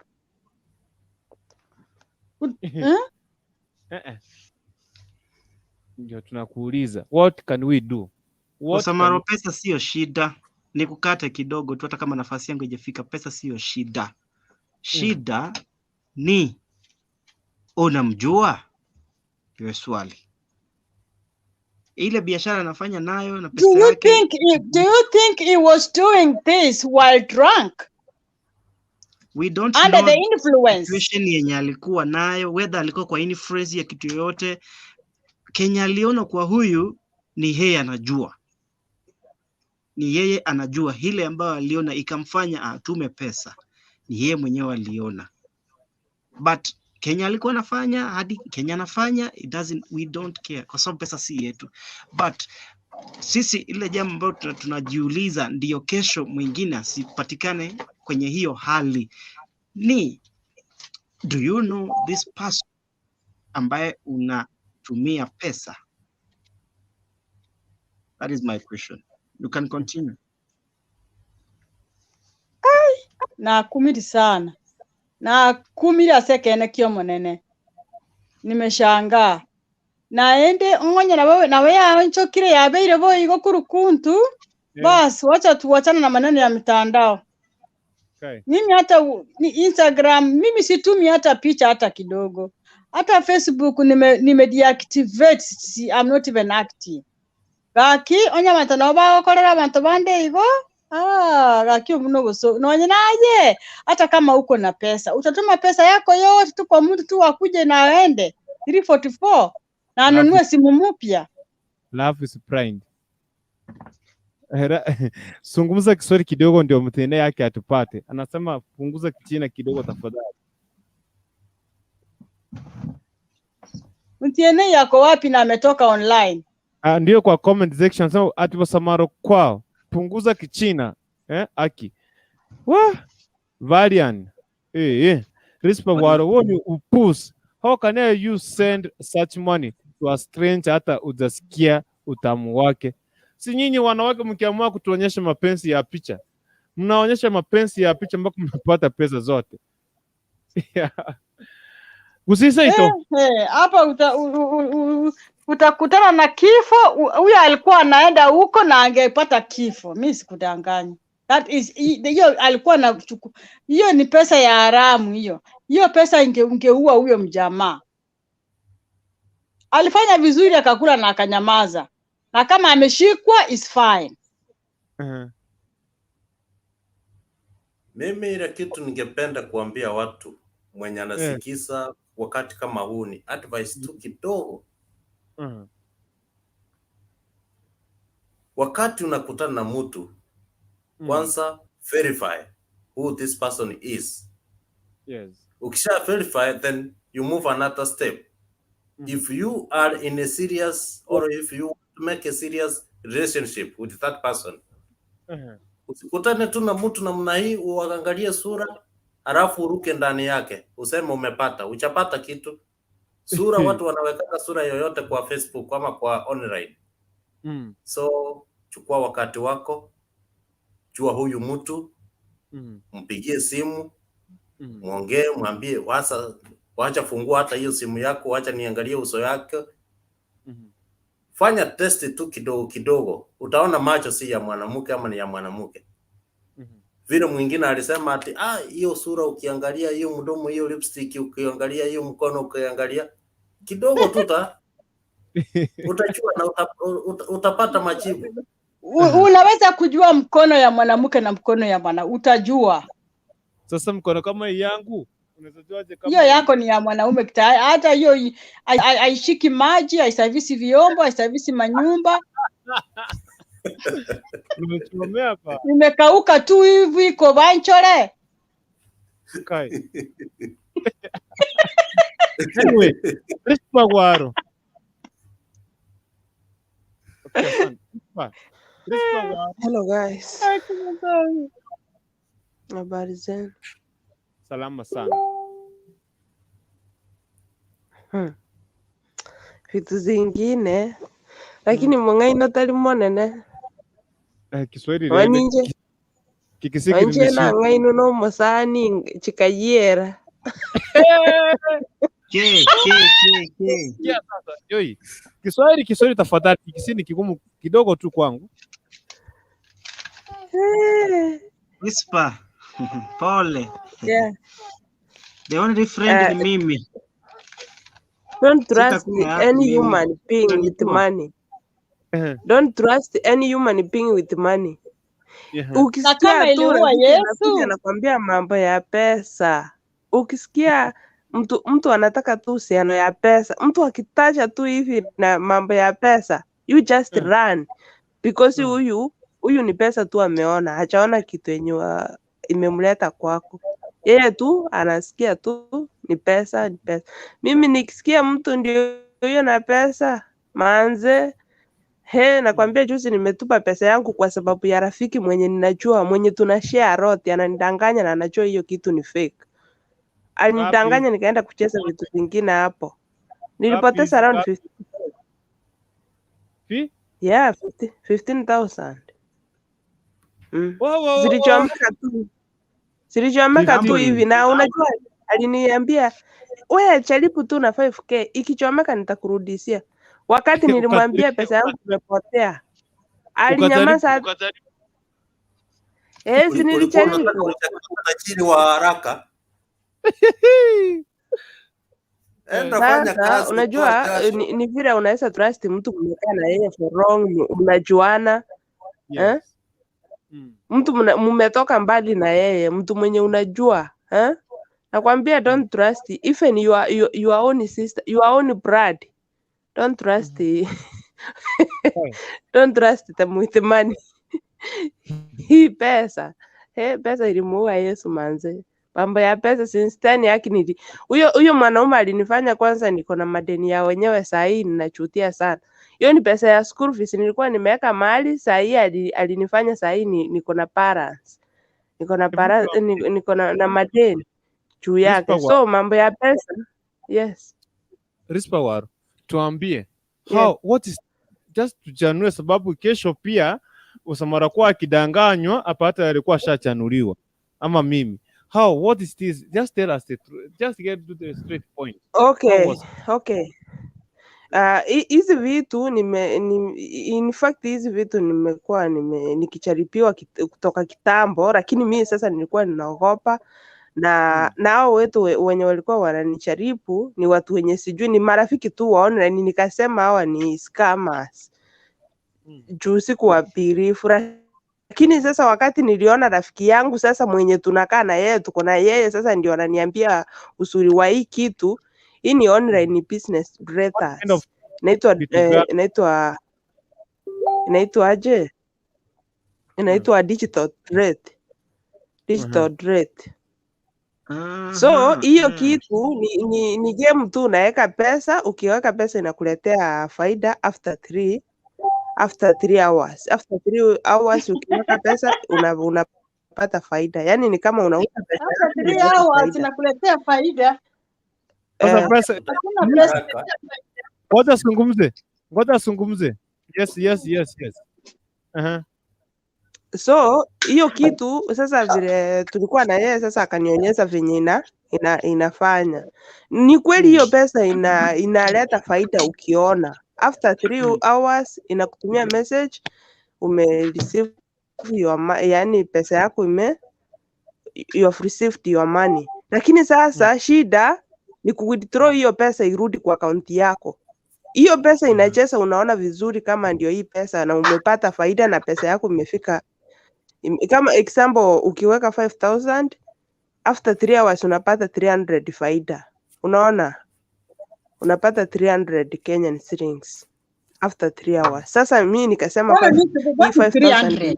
Speaker 3: Ndio tunakuuliza, what can we do?
Speaker 11: Usamaro, pesa sio shida, ni kukata kidogo tu, hata kama nafasi yangu haijafika, pesa sio shida. Shida ni unamjua? Hiyo swali. Ile biashara anafanya nayo na pesa yake.
Speaker 6: Do you think he was doing this while drunk?
Speaker 11: We don't
Speaker 6: under
Speaker 11: know
Speaker 6: the influence.
Speaker 11: Situation yenye alikuwa nayo, whether alikuwa kwa influence ya kitu yoyote. Kenya aliona kwa huyu ni yeye anajua. Ni yeye anajua ile ambayo aliona ikamfanya atume pesa. Ni yeye mwenyewe aliona. But Kenya alikuwa anafanya hadi Kenya anafanya, it doesn't, we don't care kwa sababu pesa si yetu. But sisi ile jambo ambalo tunajiuliza ndio kesho mwingine asipatikane kwenye hiyo hali ni, do you know this person ambaye unatumia pesa? That is my question. You can continue.
Speaker 6: Na kumiri sana. Na kumiri asekene kio monene. Nimeshangaa. Naende ngonya na wewe na wewe anchokire ya beire boy igo kurukuntu. Bas wacha tuwachana na maneno ya mitandao.
Speaker 3: Okay.
Speaker 6: Mimi hata ni Instagram mimi situmi hata picha hata kidogo. Hata Facebook nime deactivate, si, I'm not even active. Gaki onya bantu nabo bagokorera abantu bande igo. Ah, gaki muno guso. Nonye naye hata kama uko na pesa, utatuma pesa yako yote tu kwa mtu tu akuje na aende 344 na anunue simu mpya.
Speaker 3: Love is blind. Zungumza Kiswahili kidogo ndio mtende yake atupate. Anasema punguza Kichina kidogo tafadhali.
Speaker 6: Mtiene yako wapi na ametoka online?
Speaker 3: Ah, ndio kwa comment section sema ati wasamaro kwao. Punguza Kichina. Eh, aki. Wa Valian. Eh. Rispa waro woni upus. How can you send such money to a stranger hata ujasikia utamu wake? Si nyinyi wanawake mkiamua kutuonyesha mapenzi ya picha, mnaonyesha mapenzi ya picha mpaka mnapata pesa zote. Yeah. Usisa ito.
Speaker 6: Hapa utakutana na kifo. Huyo alikuwa anaenda huko na angepata kifo. Mimi sikudanganya. That is hiyo alikuwa na hiyo ni pesa ya haramu hiyo. Hiyo pesa ingeua huyo mjamaa. Alifanya vizuri akakula na akanyamaza. Na kama ameshikwa is fine.
Speaker 8: Mimi ile kitu ningependa kuambia watu mwenye anasikiza wakati kama huu ni advice tu kidogo. Wakati unakutana na mtu, kwanza verify who this person is.
Speaker 3: Yes.
Speaker 8: Ukisha verify, then you move another step. If you are in a serious or if you want to make a serious relationship with that person, usikutane tu na mtu namna hii, uangalie sura halafu uruke ndani yake useme umepata. Uchapata kitu. Sura, watu wanawekaka sura yoyote kwa Facebook ama kwa online. So chukua wakati wako, jua huyu mtu, mpigie simu, mwongee, mwambie wasa, wacha fungua hata hiyo simu yako, wacha niangalie uso yake. Fanya test tu kidogo kidogo, utaona macho si ya mwanamke ama ni ya mwanamke. Vile mwingine alisema ati hiyo sura ukiangalia, hiyo mdomo, hiyo lipstick ukiangalia, hiyo mkono ukiangalia kidogo tu utajua na utapata majibu.
Speaker 6: Unaweza kujua mkono ya mwanamke na mkono ya mwana, utajua.
Speaker 3: Sasa mkono kama hii yangu unaweza kama
Speaker 6: hiyo yako ni ya mwanaume, hata hiyo haishiki maji, haisavisi vyombo, haisavisi manyumba.
Speaker 3: Nimechomea hapa.
Speaker 6: Imekauka tu hivi iko banchore.
Speaker 3: Kai. Anyway, Rispa Gwaro. Okay, asante. Rispa Gwaro.
Speaker 12: Hello guys. Habari zenu?
Speaker 3: Salama sana.
Speaker 12: Vitu zingine lakini mung'aino tari monene.
Speaker 3: Kiswahili
Speaker 12: Waninje
Speaker 3: kikisiki
Speaker 12: wanje na ng'aino no musani chikayiera.
Speaker 11: K K K K.
Speaker 3: Yeah, sasa yoi. Kiswahili tafadhali, Kikisii ni kigumu kidogo tu kwangu.
Speaker 11: Whisper. Pole.
Speaker 12: Yeah.
Speaker 11: The only friend ni mimi.
Speaker 12: Don't trust any human being with money. Don't trust any human being with money. Ukisikia tu rafiki anakuja anakuambia mambo ya pesa, ukisikia mtu anataka tu uhusiano ya pesa, mtu akitaja tu hivi na mambo ya pesa, you just run because huyu ni pesa tu ameona, hajaona kitu yenye imemleta kwako. Yeye tu anasikia tu ni pesa, ni pesa. Mimi nikisikia mtu ndio huyo na pesa manze, he, nakwambia juzi nimetupa pesa yangu kwa sababu ya rafiki mwenye ninajua, mwenye tunashare rote, ananidanganya na anajua hiyo kitu ni fake. Alinidanganya nikaenda kucheza vitu vingine hapo. Nilipoteza around 50. Yeah, 15,000. Zilichomeka tu. Zilichomeka tu hivi na unajua aliniambia wewe jaribu tu na 5k ikichomeka nitakurudishia. Wakati nilimwambia pesa yangu imepotea, alinyamaza. Eh, si
Speaker 8: Ulikuwa
Speaker 12: nilijaribu.
Speaker 8: unataka utajiri wa haraka. Enda fanya
Speaker 12: Sasa
Speaker 8: kazi, toa
Speaker 12: unajua
Speaker 8: jasho.
Speaker 12: ni vile unaweza trust mtu mmekaa na yeye for long, mnajuana eh?
Speaker 3: Yes.
Speaker 12: Mtu mmetoka mbali na yeye, mtu mwenye unajua eh? Nakwambia don't trust even your own sister, your own blood. Don't trust don't trust them with money. Hii pesa pesa ilimuua Yesu manze. Mambo ya pesa since then yake nili huyo mwanaume alinifanya kwanza niko na madeni ya wenyewe saa hii ninachutia sana. Hiyo ni pesa ya school fees nilikuwa nimeweka mahali, saa hii alinifanya saa hii niko na parents. Niko na
Speaker 3: Hebu tuambie,
Speaker 12: niko na madeni juu
Speaker 3: Rispa
Speaker 12: yake.
Speaker 3: Waru,
Speaker 12: So mambo ya pesa, yes.
Speaker 3: Rispa Waru, tuambie
Speaker 12: Yes.
Speaker 3: how what is just tuchanue, sababu kesho pia Usamara kuwa akidanganywa hapa, hata alikuwa ashachanuliwa ama mimi. How what is this? Just tell us the truth. Just get to the straight point. How
Speaker 12: Okay,
Speaker 3: was
Speaker 12: okay. Hizi vitu in fact hizi vitu nimekuwa nikicharipiwa kutoka kitambo, lakini mimi sasa nilikuwa ninaogopa na hao wetu wenye walikuwa wananicharipu ni watu wenye sijui, ni marafiki tu wa online, nikasema hawa ni scammers juu sikuwabirifu. Lakini sasa wakati niliona rafiki yangu sasa mwenye tunakaa na yeye, tuko na yeye sasa, ndio ananiambia uzuri wa hii kitu. Hii ni online business
Speaker 3: What kind
Speaker 12: brothers,
Speaker 3: of
Speaker 12: inaitwa
Speaker 3: vitu gani?
Speaker 12: inaitwa inaitwa aje? Inaitwa digital trade, digital trade. So hiyo kitu ni game tu, unaweka pesa, ukiweka pesa inakuletea faida after 3 hours. After 3 hours ukiweka pesa unapata faida, yaani ni kama unauza pesa
Speaker 6: After
Speaker 12: yako
Speaker 6: 3
Speaker 12: unaleta
Speaker 6: hours
Speaker 12: faida.
Speaker 6: inakuletea faida.
Speaker 3: Sasa
Speaker 12: Eh,
Speaker 3: pesa
Speaker 6: Hakuna pesa.
Speaker 3: ngoja zungumze, ngoja zungumze. Yes, yes, yes, yes.
Speaker 12: So hiyo kitu sasa vile tulikuwa na yeye sasa akanionyesha venye inafanya. Ni kweli hiyo pesa inaleta faida ukiona. After 3 hours inakutumia message ume receive your yani pesa yako you have received your money. Lakini sasa shida ni kuwithdraw hiyo pesa irudi kwa akaunti yako. Hiyo pesa inacheza, unaona vizuri kama ndio hii pesa na umepata faida na pesa yako imefika kama example ukiweka 5000 after 3 hours unapata 300 faida. Unaona? Unapata 300 Kenyan shillings after 3 hours. Sasa mimi nikasema
Speaker 6: What is
Speaker 12: hii
Speaker 6: what is
Speaker 12: 5000
Speaker 6: 300?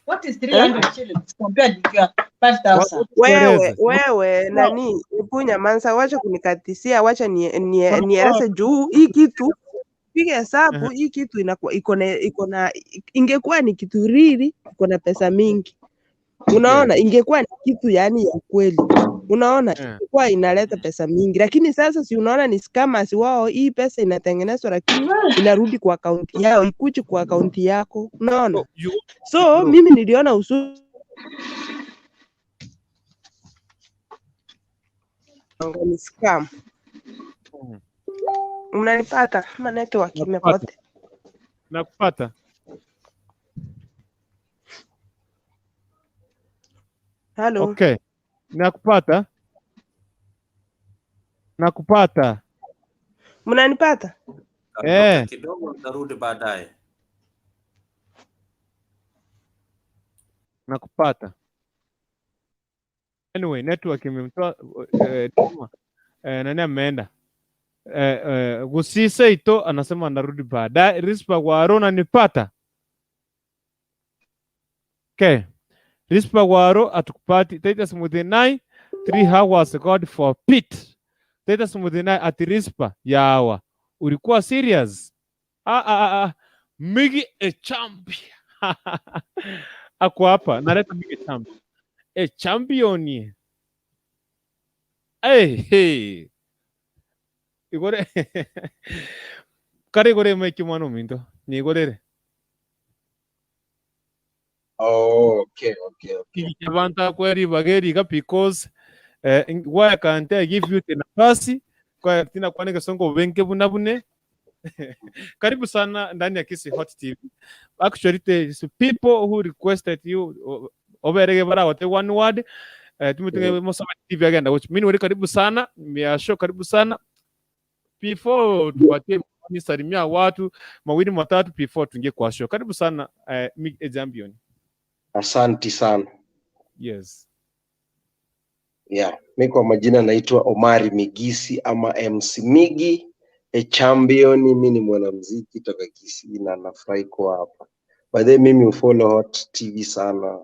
Speaker 6: What is
Speaker 12: eh?
Speaker 6: 300 shillings compared to your 5,000?
Speaker 12: Wewe wewe nani, hebu nyamanza, wacha kunikatisia, wacha nieleze juu hii kitu, piga hesabu hii kitu inakuwa iko na ingekuwa ni kitu rili, iko na pesa mingi. Unaona, ingekuwa ni kitu yani ya kweli, unaona, ingekuwa inaleta pesa mingi, lakini sasa si unaona ni scammers wao. Hii pesa inatengenezwa lakini inarudi kwa akaunti yao, ikuji kwa akaunti yako, unaona. So mimi niliona uzuri ni scam. Mnanipata ama network
Speaker 3: Nakupata.
Speaker 12: imepotea?
Speaker 3: Nakupata.
Speaker 12: Halo.
Speaker 3: Okay. Nakupata. Nakupata.
Speaker 12: Mnanipata?
Speaker 3: Eh.
Speaker 8: Kidogo nitarudi baadaye.
Speaker 3: Nakupata. Anyway, network imemtoa nani ameenda? Gusise ito anasema anarudi baadaye. Rispa Waro, unanipata? Okay. Rispa Waro atukupati. Titus Muthinai 3 hours God forbid. Titus Muthinai ati Rispa yawa. Ulikuwa serious? Ah, ah, ah, ah. Migi a champion. Ako hapa naleta Migi champion. A champion. Hey, hey. Igore kare igore maiki mwana ominto nigorere.
Speaker 13: Oh, okay.
Speaker 3: Abantu akweri bageriga because why can't I give you the nafasi kwa tina kwanike songo benke buna bune. Karibu sana ndani ya Kisii Hot TV. Actually, there's people who requested you oberege bara wote one word. Tumutinge Mosobe TV agenda which mimi karibu sana, miasho karibu sana. Before tupatie maoni, salimia watu mawili matatu before tuingie kwa show. Karibu sana Jambion.
Speaker 14: Asanti sana.
Speaker 3: Yes.
Speaker 14: Yeah, mi kwa majina naitwa Omari Migisi ama MC Migi, a champion. Mi ni mwanamuziki toka Kisii na nafurahi kuwa hapa. By the way, mimi hufollow Hot TV sana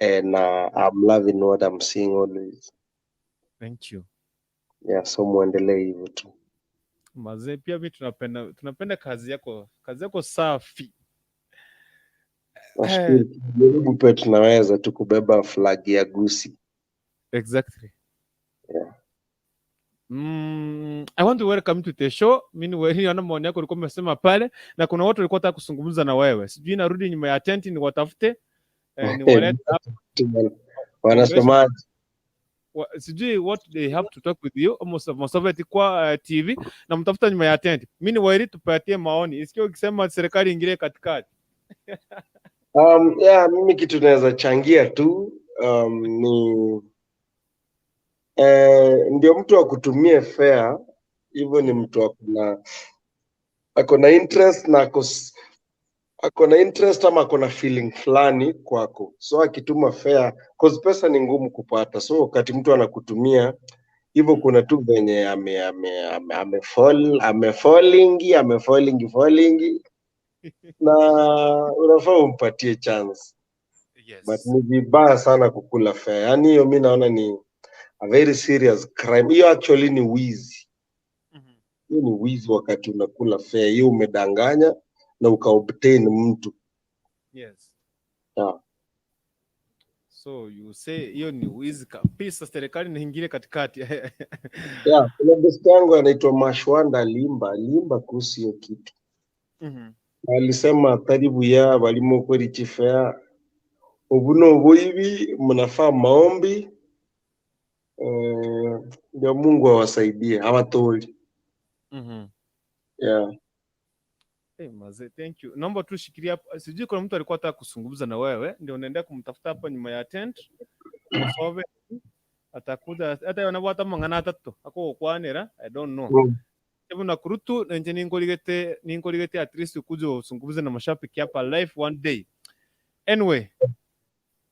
Speaker 14: and I'm loving what I'm seeing always.
Speaker 3: Thank you.
Speaker 14: Yeah, so muendelee hivyo tu.
Speaker 3: Mazee, pia mi tunapenda kazi yako safi.
Speaker 14: Nashukuru. Jaribu pia tunaweza tu kubeba flag ya Gusii.
Speaker 3: Exactly.
Speaker 14: Yeah.
Speaker 3: I want to welcome to the show. Mimi wewe na maoni yako ulikuwa umesema pale na kuna watu walikuwa wanataka kuzungumza na wewe. Sijui narudi nyuma ya tent ni watafute ni walete hapa.
Speaker 14: Wanasemaje?
Speaker 3: Sijui what they have to talk with you Mosoveti kwa TV na mtafuta nyuma ya tent. Mimi ni wairi tupatie maoni. Isikie ukisema serikali ingilie katikati.
Speaker 14: Yeah, mimi kitu naweza changia tu ni ndio mtu akutumie fare hivyo ni mtu akona interest na ako na interest ama ako na feeling fulani kwako, so akituma fare, cause pesa ni ngumu kupata, so wakati mtu anakutumia hivyo kuna tu venye ame falling falling na unafaa umpatie chance. But ni vibaya sana kukula fare, yaani hiyo mi naona ni a very serious crime. Hiyo actually ni wizi. Hiyo ni wizi wakati unakula fare. Hiyo umedanganya na ukaobtain mtu. Yeah.
Speaker 3: So you say hiyo ni wizi kabisa, serikali niingilie katikati.
Speaker 14: Yeah, kuna best yangu anaitwa Mashwanda aliimba kuhusu hiyo kitu. Alisema karibu ya balimo kweli chifea obuno obuibi mnafaa maombi ndio Mungu awasaidie hawatoli. Yeah.
Speaker 3: Hey, mazee, thank you. Naomba tu shikilia hapo. Sijui kuna mtu alikuwa anataka kuzungumza na wewe, ndio unaendelea kumtafuta hapa nyuma ya tent. Musove atakuja hata yanabwata mang'ana atatu akogokwanera, I don't know. Hebu na kurutu nje ningoligete at least ukuje uzungumze na mashabiki hapa live one day. Anyway,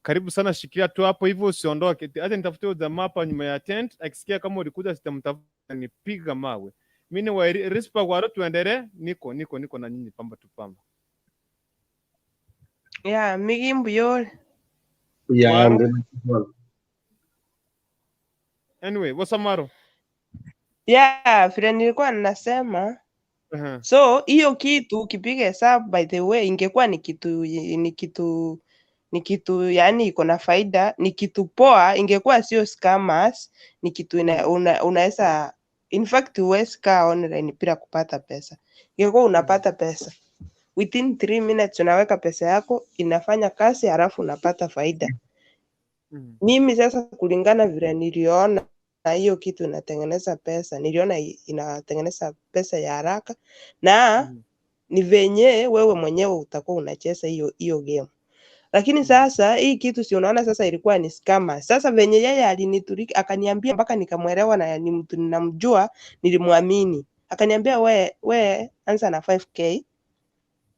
Speaker 3: karibu sana, shikilia tu hapo hivyo usiondoke. Hata nitafute huyo jamaa hapa nyuma ya tent, akisikia kama ulikuja sitamtafuta nipiga mawe. Mimi ni wa Rispa Gwaro, tuendelee. Niko na nyinyi pamba tu pamba.
Speaker 12: Yeah, Migi mbuyole.
Speaker 14: Yeah,
Speaker 3: Gwaro. Anyway, Wasamaro.
Speaker 12: Yeah, vile nilikuwa ninasema. So hiyo kitu ukipiga hesabu, by the way, ingekuwa ni kitu yani iko na faida, ni kitu poa, ingekuwa sio scammers, ni kitu unaweza, in fact huwezi kaa online bila kupata pesa. Ingekuwa unapata pesa within 3 minutes, unaweka pesa yako inafanya kazi, halafu unapata faida. Mimi sasa kulingana vile niliona na hiyo kitu inatengeneza pesa, niliona inatengeneza pesa ya haraka na ni venye wewe mwenyewe utakuwa unacheza hiyo hiyo game. Lakini sasa hii kitu si unaona sasa ilikuwa ni scammer. Sasa venye yeye alinituriki akaniambia mpaka nikamwelewa na ni mtu ninamjua, nilimwamini. Akaniambia, we anza na 5K,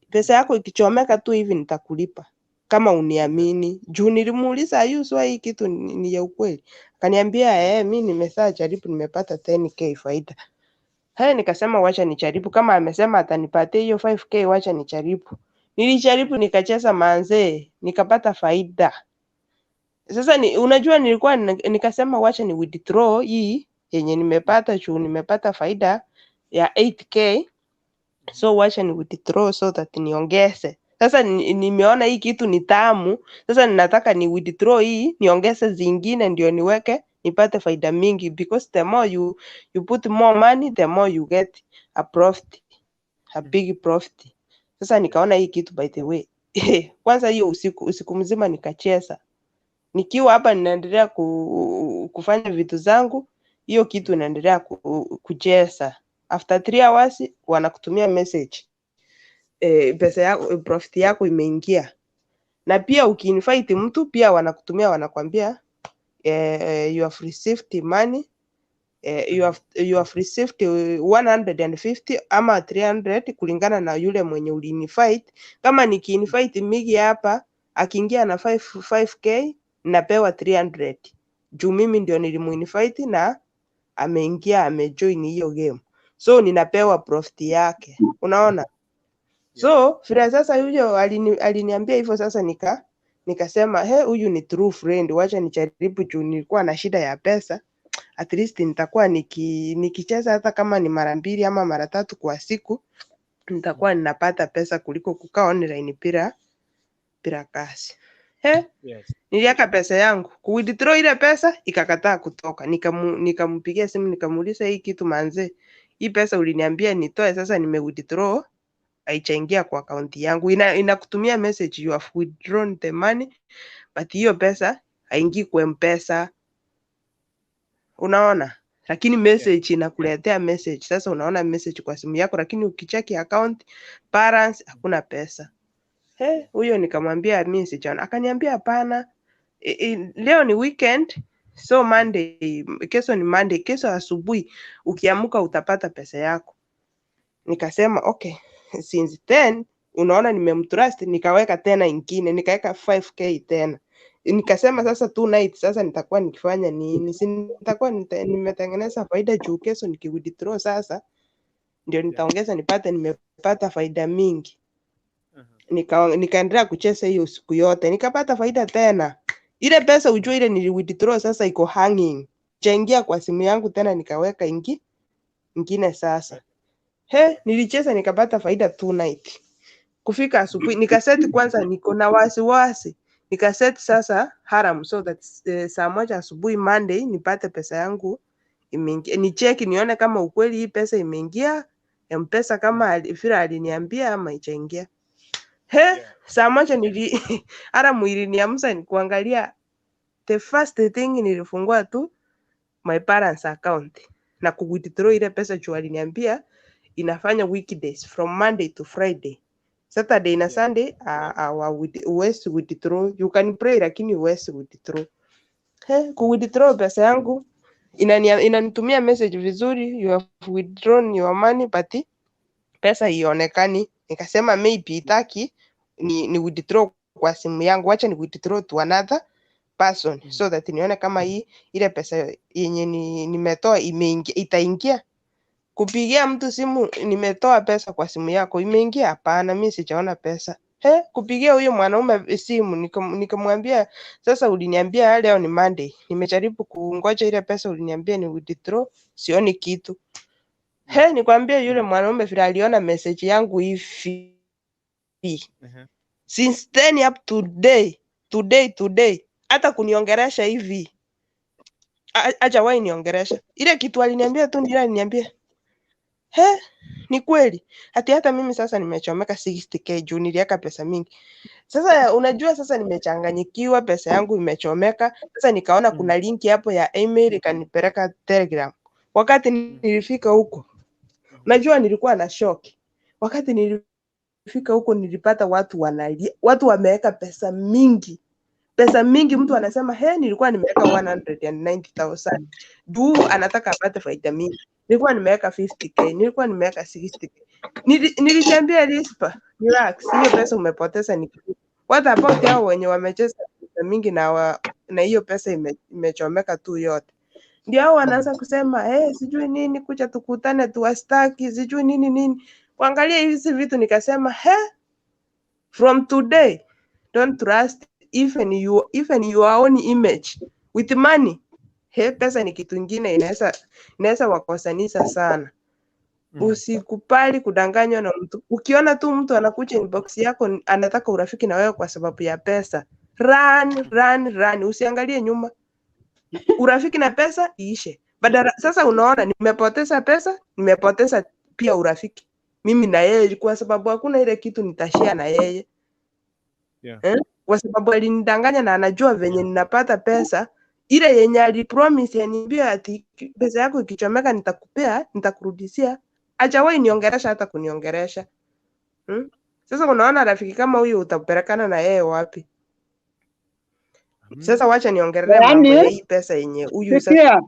Speaker 12: pesa yako ikichomeka tu hivi nitakulipa kama uniamini. Juu nilimuuliza, "Are you sure hii kitu ni ya ukweli?" Akaniambia, "Eh, mi nimesaa jaribu nimepata 10K faida." Haya, nikasema wacha nijaribu, kama amesema atanipatia hiyo 5K, wacha nijaribu. Nilijaribu nikacheza manzee, nikapata faida. Sasa unajua nilikuwa nikasema wacha ni withdraw hii yenye nimepata juu nimepata faida ya 8K, so wacha ni withdraw so that niongeze. Sasa nimeona hii kitu ni tamu, sasa ninataka ni withdraw hii niongeze zingine ndio niweke nipate faida mingi, because the more you put more money, the more you get a profit, a big profit. Sasa nikaona hii kitu, by the way, kwanza hiyo usiku usiku mzima nikacheza nikiwa hapa ninaendelea kufanya vitu zangu, hiyo kitu inaendelea kucheza. After 3 hours wanakutumia message, pesa yako, profit yako imeingia. Na pia ukiinvite mtu pia wanakutumia, wanakwambia you have received money, you have received 150 ama 300 kulingana na yule mwenye uliinvite. Kama nikiinvite Migi hapa akiingia na 5 5K napewa 300 juu mimi ndio nilimuinvite na ameingia, amejoin hiyo game, so ninapewa profit yake, unaona? So vile sasa huyo aliniambia hivyo, sasa nikasema, "He, huyu ni true friend, wacha nijaribu juu nilikuwa na shida ya pesa. At least nitakuwa nikicheza hata kama ni mara mbili ama mara tatu kwa siku, nitakuwa ninapata pesa kuliko kukaa online bila kazi." He, niliweka pesa yangu kuwithdraw, ile pesa ikakataa kutoka. Nikampigia simu, nikamuuliza, "Hii kitu manze, hii pesa uliniambia nitoe, sasa nime withdraw haijaingia kwa akaunti yangu." Inakutumia message, "You have withdrawn the money," but hiyo pesa haingii kwa M-Pesa, unaona? Lakini message inakuletea message. Sasa unaona message kwa simu yako, lakini ukicheki account balance hakuna pesa. He, huyo nikamwambia mimi sijaona, akaniambia hapana, leo ni weekend, so Monday, kesho ni Monday, kesho asubuhi ukiamka utapata pesa yako. Nikasema okay. Since then unaona nimemtrust, nikaweka tena ingine, nikaweka 5K tena. Nikasema sasa two night sasa nitakuwa nikifanya nini? Si nitakuwa nimetengeneza faida juu kesho nikiwithdraw sasa ndio nitaongeza nipate nimepata faida mingi. Nikaendelea kucheza hiyo siku yote, nikapata faida tena. Ile pesa, ujue, ile nili withdraw sasa iko hanging, chaingia kwa simu yangu tena, nikaweka ingine sasa. He, nilicheza nikapata faida two night. Kufika asubuhi nikaseti kwanza, niko na wasiwasi, nikaset sasa alarm so that saa 1 asubuhi Monday nipate pesa yangu imeingia, nicheki nione kama ukweli hii pesa imeingia M-Pesa kama vile aliniambia ama ichaingia. He, saa 1 alarm iliniamsha ni kuangalia, the first thing nilifungua tu my parents account na kuwithdraw ile pesa juu aliniambia inafanya weekdays from Monday to Friday. Saturday na Sunday huwezi withdraw. You can pray lakini huwezi withdraw. He, kuwithdraw pesa yangu inanitumia message vizuri, "You have withdrawn your money," but pesa ionekani. Nikasema maybe itaki ni withdraw kwa simu yangu, wacha ni withdraw to another person so that nione kama hii ile pesa yenye nimetoa imeingia, itaingia. Kupigia mtu simu, "Nimetoa pesa kwa simu yako, imeingia?" "Hapana, mi sijaona pesa." He, kupigia huyo mwanaume simu, nikamwambia, "Sasa uliniambia leo ni Monday, nimejaribu kungoja ile pesa uliniambia ni withdraw, sioni kitu." He, nikwambia yule mwanaume vile aliona message yangu hivi, since then up to today, today, today, hata kuniongeresha hivi hajawahi niongeresha. Ile kitu aliniambia tu ndio aliniambia, "He, ni kweli ati hata mimi sasa nimechomeka 60K juu niliweka pesa mingi." Sasa unajua sasa nimechanganyikiwa, pesa yangu imechomeka. Sasa nikaona kuna link hapo ya email ikanipeleka Telegram. Wakati nilifika huko, unajua nilikuwa na shock. Wakati nilifika huko nilipata watu wanalia, watu wameweka pesa mingi, pesa mingi. Mtu anasema, "He, nilikuwa nimeweka 190,000," juu anataka apate faida mingi. "Nilikuwa nimeweka 50K, nilikuwa nimeweka 60K." Nilijiambia, "Rispa, relax, hiyo pesa umepoteza ni kidogo. What about hao wenye wamecheza pesa mingi na hiyo pesa imechomeka tu yote?" Ndio hao wanaanza kusema, "Hey, sijui nini, kuja tukutane tuwastaki, sijui nini nini." Kuangalia hizi vitu nikasema, "He, from today don't trust even you, even your own image with money." He, pesa ni kitu ingine inaweza wakosanisha sana. Usikubali kudanganywa na mtu. Ukiona tu mtu anakuja inbox yako anataka urafiki na wewe kwa sababu ya pesa, run, run, run, usiangalie nyuma. Urafiki na pesa iishe. Badala sasa unaona nimepoteza pesa, nimepoteza pia urafiki mimi na yeye, kwa sababu hakuna ile kitu nitashare na yeye, eh? Kwa sababu alinidanganya na anajua venye ninapata pesa. Ile yenye alipromise aniambia ati pesa yako ikichomeka nitakupea, nitakurudishia. Hajawahi niongeresha hata kuniongeresha. Sasa unaona rafiki kama huyu utapelekana na yeye wapi? Sasa wacha niongelee mambo ya
Speaker 6: Yaani
Speaker 12: hii pesa yenye huyu sasa.
Speaker 6: sikia,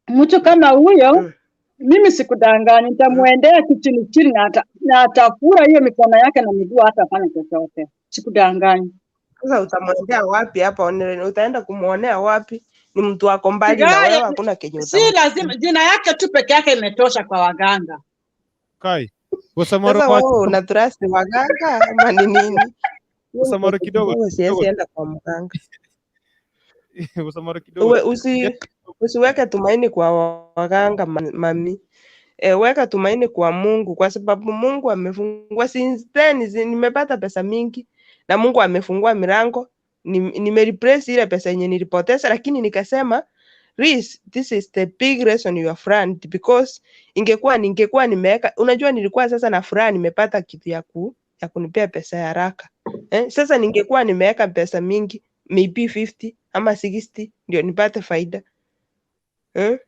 Speaker 6: mtu kama huyo mimi sikudanganyi, nitamwendea kichini chini na atafura hiyo mikono yake na miguu, hata afanye chochote. Sikudanganyi.
Speaker 12: Sasa utamwendea wapi hapa? Utaenda kumwonea wapi? Ni mtu wako mbali na wewe,
Speaker 6: Sigaya,
Speaker 12: hakuna kenye
Speaker 6: si
Speaker 12: utamfanyia.
Speaker 6: lazima jina yake tu peke yake imetosha kwa waganga.
Speaker 3: Kai. Usamaro
Speaker 12: Sasa
Speaker 3: kwa
Speaker 12: wewe una trust waganga ama ni nini? Mimi
Speaker 3: Usamaro kidogo
Speaker 12: wewe siwezi
Speaker 3: kidogo.
Speaker 12: enda kwa mganga.
Speaker 3: Usamaro kidogo.
Speaker 12: Uwe, usiweke tumaini kwa waganga mami. Weka tumaini kwa Mungu kwa sababu Mungu amefungua since then, nimepata pesa mingi na Mungu amefungua milango. Nimereplace ile pesa yenye nilipoteza, lakini nikasema Riz, this is the big lesson you have learned because ningekuwa nimeweka, unajua nilikuwa sasa na furaha nimepata kitu ya kunipea pesa ya haraka. Sasa ningekuwa nimeweka pesa mingi maybe 50 ama 60 ndio nipate faida.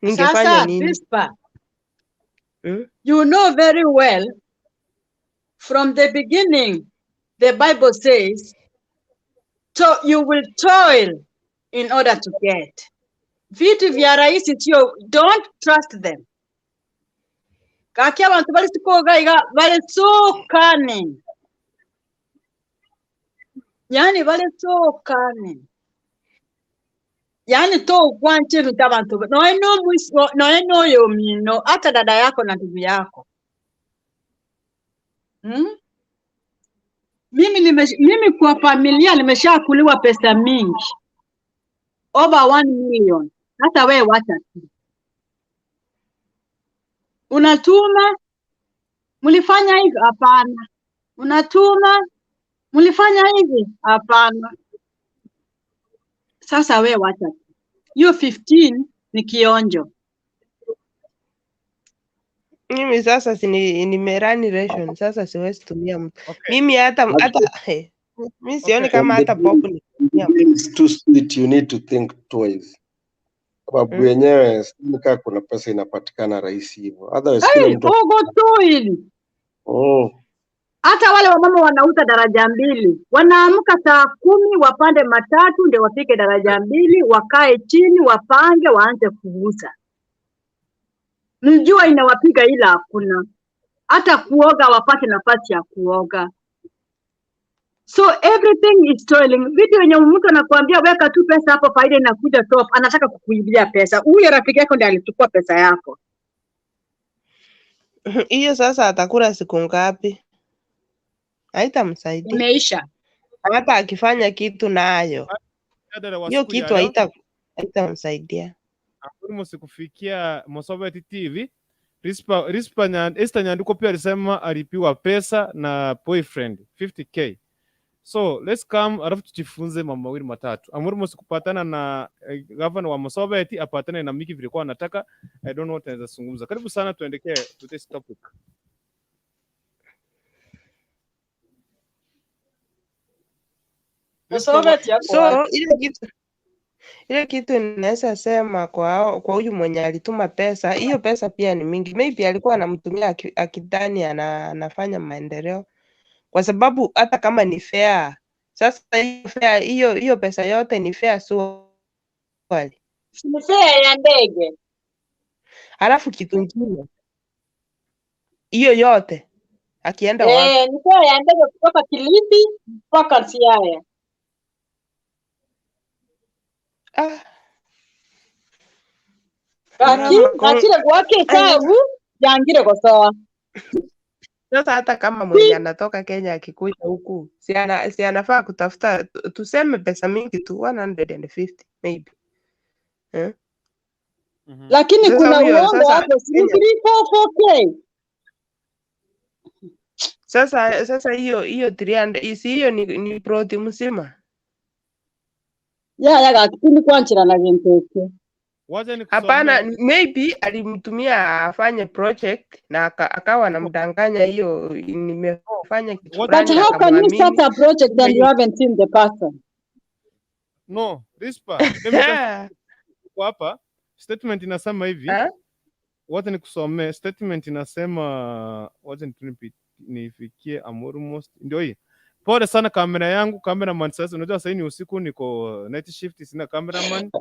Speaker 12: Ningefanya
Speaker 6: Sasa
Speaker 12: nini?
Speaker 6: Rispa, you know very well from the beginning the Bible says so you will toil in order to get. Vitu vya rahisi sio, don't trust them. Kaki abantu bali sikoga iga bali so cunning. Yani bali so cunning. Yani to kwanche bintu abantu no mwisho no yomino hata dada yako na ndugu yako. Mimi kwa familia nimeshakuliwa pesa mingi over 1 million. Hata wewe wacha tu. Unatuma, mlifanya hivi? Hapana. Unatuma, mlifanya hivi? Hapana. Sasa wewe wacha tu. Hiyo 15 ni kionjo.
Speaker 12: Mimi sasa nimerani ration, sasa siwezi tumia mtu. Mimi hata mimi sioni kama hata pop ni tumia mtu.
Speaker 14: It's too sweet, you need to think twice. Sababu yenyewe sidhani kama kuna pesa inapatikana rahisi hivyo. Otherwise kila
Speaker 6: Hey,
Speaker 14: mtu
Speaker 6: ogo tu hili. Hata wale wamama wanauza daraja mbili, wanaamka saa 10 wapande matatu ndio wafike daraja mbili, wakae chini wapange, waanze kuuza. Mjua inawapiga ila hakuna hata kuoga, wapate nafasi ya kuoga. So everything is toiling. Vitu yenye mtu anakuambia weka tu pesa hapo, faida inakuja top, anataka kukuibia pesa. Huyo rafiki yako ndiye alichukua pesa yako.
Speaker 12: Hiyo sasa atakula siku ngapi? Haitamsaidia.
Speaker 6: Imeisha.
Speaker 12: Hata akifanya kitu nayo hiyo kitu haitamsaidia.
Speaker 3: Almost kufikia Mosobeti TV. Rispa Esther Nyanduko pia alisema alipiwa pesa na boyfriend 50k. So let's come alafu tujifunze mambo mawili matatu. Amurmus kupatana na governor wa Mosobeti apatane na Miki vilikuwa anataka. I don't know what anaweza zungumza. Karibu sana tuendekee to this topic.
Speaker 12: So ile kitu ninaweza sema kwa huyu mwenye alituma pesa, hiyo pesa pia ni mingi. Maybe alikuwa anamtumia akidhani anafanya maendeleo, kwa sababu hata kama ni fair, sasa hiyo fair, hiyo pesa yote ni fair swali.
Speaker 6: Ni fair ya ndege.
Speaker 12: Halafu kitu kingine, hiyo yote akienda wapi?
Speaker 6: Ni fair ya ndege kutoka Kilifi mpaka Siaya. Kachire kwake sabu yangire kosoa.
Speaker 12: Sasa hata kama mwenye anatoka Kenya akikuja huku, si anafaa kutafuta tuseme pesa mingi tu 150 maybe.
Speaker 6: Lakini
Speaker 12: Sasa
Speaker 6: kuna uongo hapo, si 344k.
Speaker 12: Sasa hiyo 300 si hiyo ni plot mzima.
Speaker 6: Ya kipindi kwanchira na vintu.
Speaker 12: Hapana, maybe alimtumia afanye project na akawa anamdanganya hiyo nimefanya kitu
Speaker 6: But
Speaker 12: fulani.
Speaker 6: how can you start a project and you haven't seen the person?
Speaker 3: No, Rispa, hapa statement inasema hivi. Wacha nikusomee statement inasema, wacha nifikie I'm almost ndio hii. Pole sana kamera yangu, cameraman. Sasa unajua sasa ni usiku, niko night shift, sina cameraman,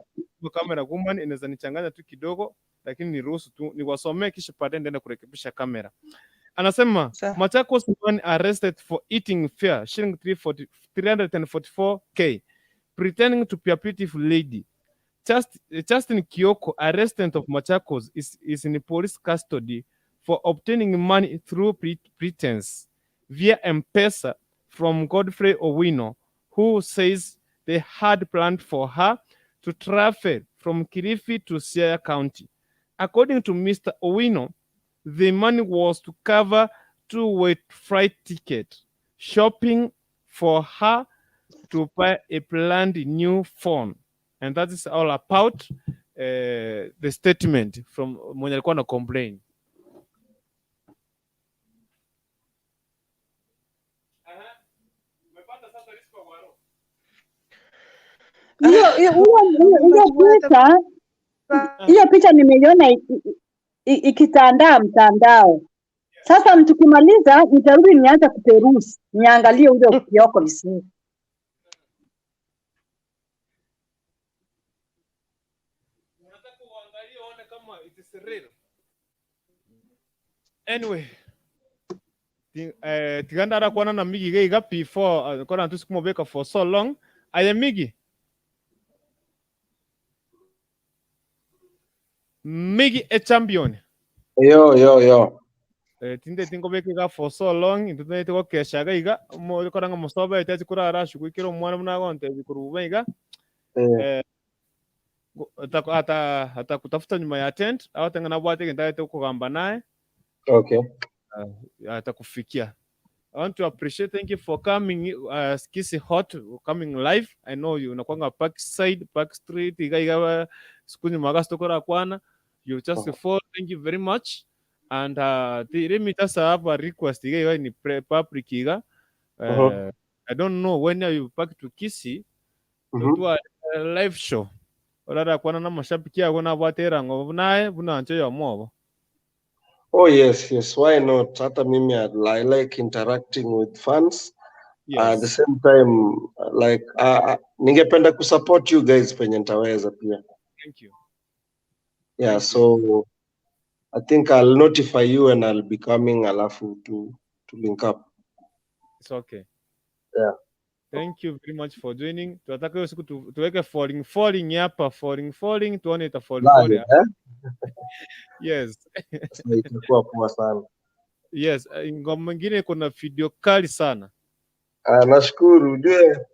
Speaker 3: kwa camera woman inaweza nichanganya tu kidogo, lakini niruhusu tu niwasomee, kisha baadaye nitaenda kurekebisha kamera. Anasema Machakos man arrested for eating fare shilling 340, 344K pretending to be a beautiful lady. Justin Kioko, a resident of Machakos, is in police custody for obtaining money through pretense via M-Pesa from Godfrey Owino, who says they had planned for her to travel from Kilifi to Siaya County. According to Mr. Owino, the money was to cover two-way flight ticket, shopping for her to buy a planned new phone. And that is all about the statement from mwenye alikuwa na complain.
Speaker 6: Hiyo picha nimeiona ikitandaa mtandao. Sasa mtukimaliza nitarudi nianze kuperusi, niangalie ule Kioko vizuri.
Speaker 3: Anyway, tiganda kuona na Migi geiga before kona tusikumobeka for so long. Aye Migi. Migi a champion.
Speaker 14: Yo yo yo.
Speaker 3: Tinde tingobeka for so long intune tiko kesha geiga mo kora nga musoba itachi kurara shugikira omwana munagonte bikuruba iga. Ata kutafuta nyuma ya tent au tengana bwate ngenda kugamba naye.
Speaker 14: Okay.
Speaker 3: Atakufikia. I want to appreciate, thank you for coming, Kisii Hot, coming live. I know you unakwanga Parkside, Park Street, iga siku nyuma gastokora kwana. You just for, thank you very much. And let me just have a request iga ni public iga. I don't know when are you back to Kisii to do a live show. Orara kwana na mashabiki yako na bwatera ngo naye bunancho ya mwobo.
Speaker 14: Oh yes, yes, why not? Hata mimi I like interacting with fans.
Speaker 3: Yes.
Speaker 14: At the same time, like ningependa kusupport you guys penye nitaweza pia.
Speaker 3: Thank you.
Speaker 14: Yeah,
Speaker 3: Thank
Speaker 14: so
Speaker 3: you.
Speaker 14: I think I'll notify you and I'll be coming alafu to link up.
Speaker 3: It's okay.
Speaker 14: Yeah.
Speaker 3: Thank you very much for joining. Tunataka hiyo siku tuweke falling hapa, falling tuone ita falling.
Speaker 14: Eh?
Speaker 3: Yes.
Speaker 14: Itakuwa poa sana.
Speaker 3: Yes, ngoma nyingine kuna video kali sana.
Speaker 14: Nashukuru. Ujue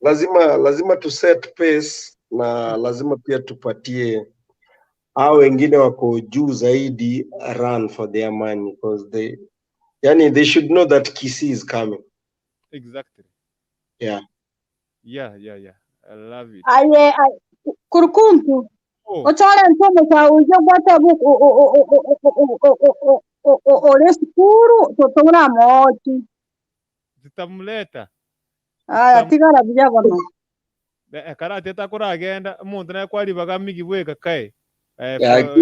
Speaker 14: lazima tu set pace na lazima pia tupatie hao wengine wako juu zaidi run for their money because they yani they should know that Kisii is coming.
Speaker 3: Exactly.
Speaker 14: Yeah.
Speaker 3: Yeah. I love it.
Speaker 6: Aye, kurukuntu. Otara ntomo ka ujo gwata bu o sukuru totora mochi.
Speaker 3: Zitamuleta.
Speaker 6: Aya tigara bijabona.
Speaker 3: Karate takura agenda umuntu naye kwaribaga migi bweka kai.
Speaker 14: Ya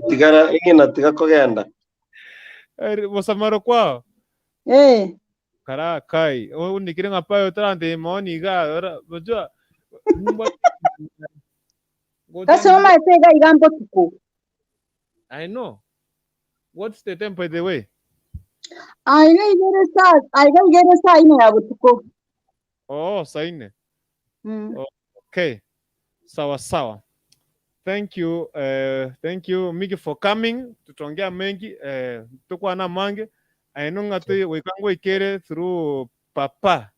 Speaker 14: tigara ingina tigakogenda.
Speaker 3: Bosamaro kwao.
Speaker 6: Eh.
Speaker 3: Kara kai unikire ngapayo tarante maoni ga ora bajua
Speaker 6: Kasi mama etega igambo tuko.
Speaker 3: I know. What's the time by the way?
Speaker 6: Aiga igere saa ine ya butuko.
Speaker 3: Oh, saa ine. Okay. Sawa sawa. Thank you. Thank you Miki for coming. Tutaongea mengi tukwa na mange. I know ngati wikango ikere through papa.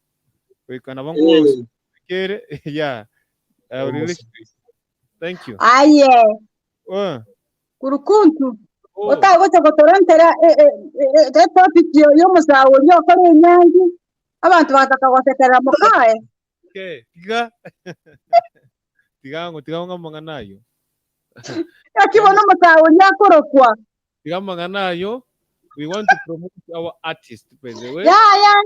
Speaker 3: Wikana bangu ikere. Yeah. I really thank you.
Speaker 6: Aye. Kurukuntu. Otagocha gotorantera topic yo musawo yo kore nyangi. Abantu batakagosekera mukae.
Speaker 3: Okay. Tiga. Tiga tiga manganayo.
Speaker 6: Akibona musawo nyakorokwa.
Speaker 3: Tiga manganayo. We want to promote our artist by the way.
Speaker 6: Yeah.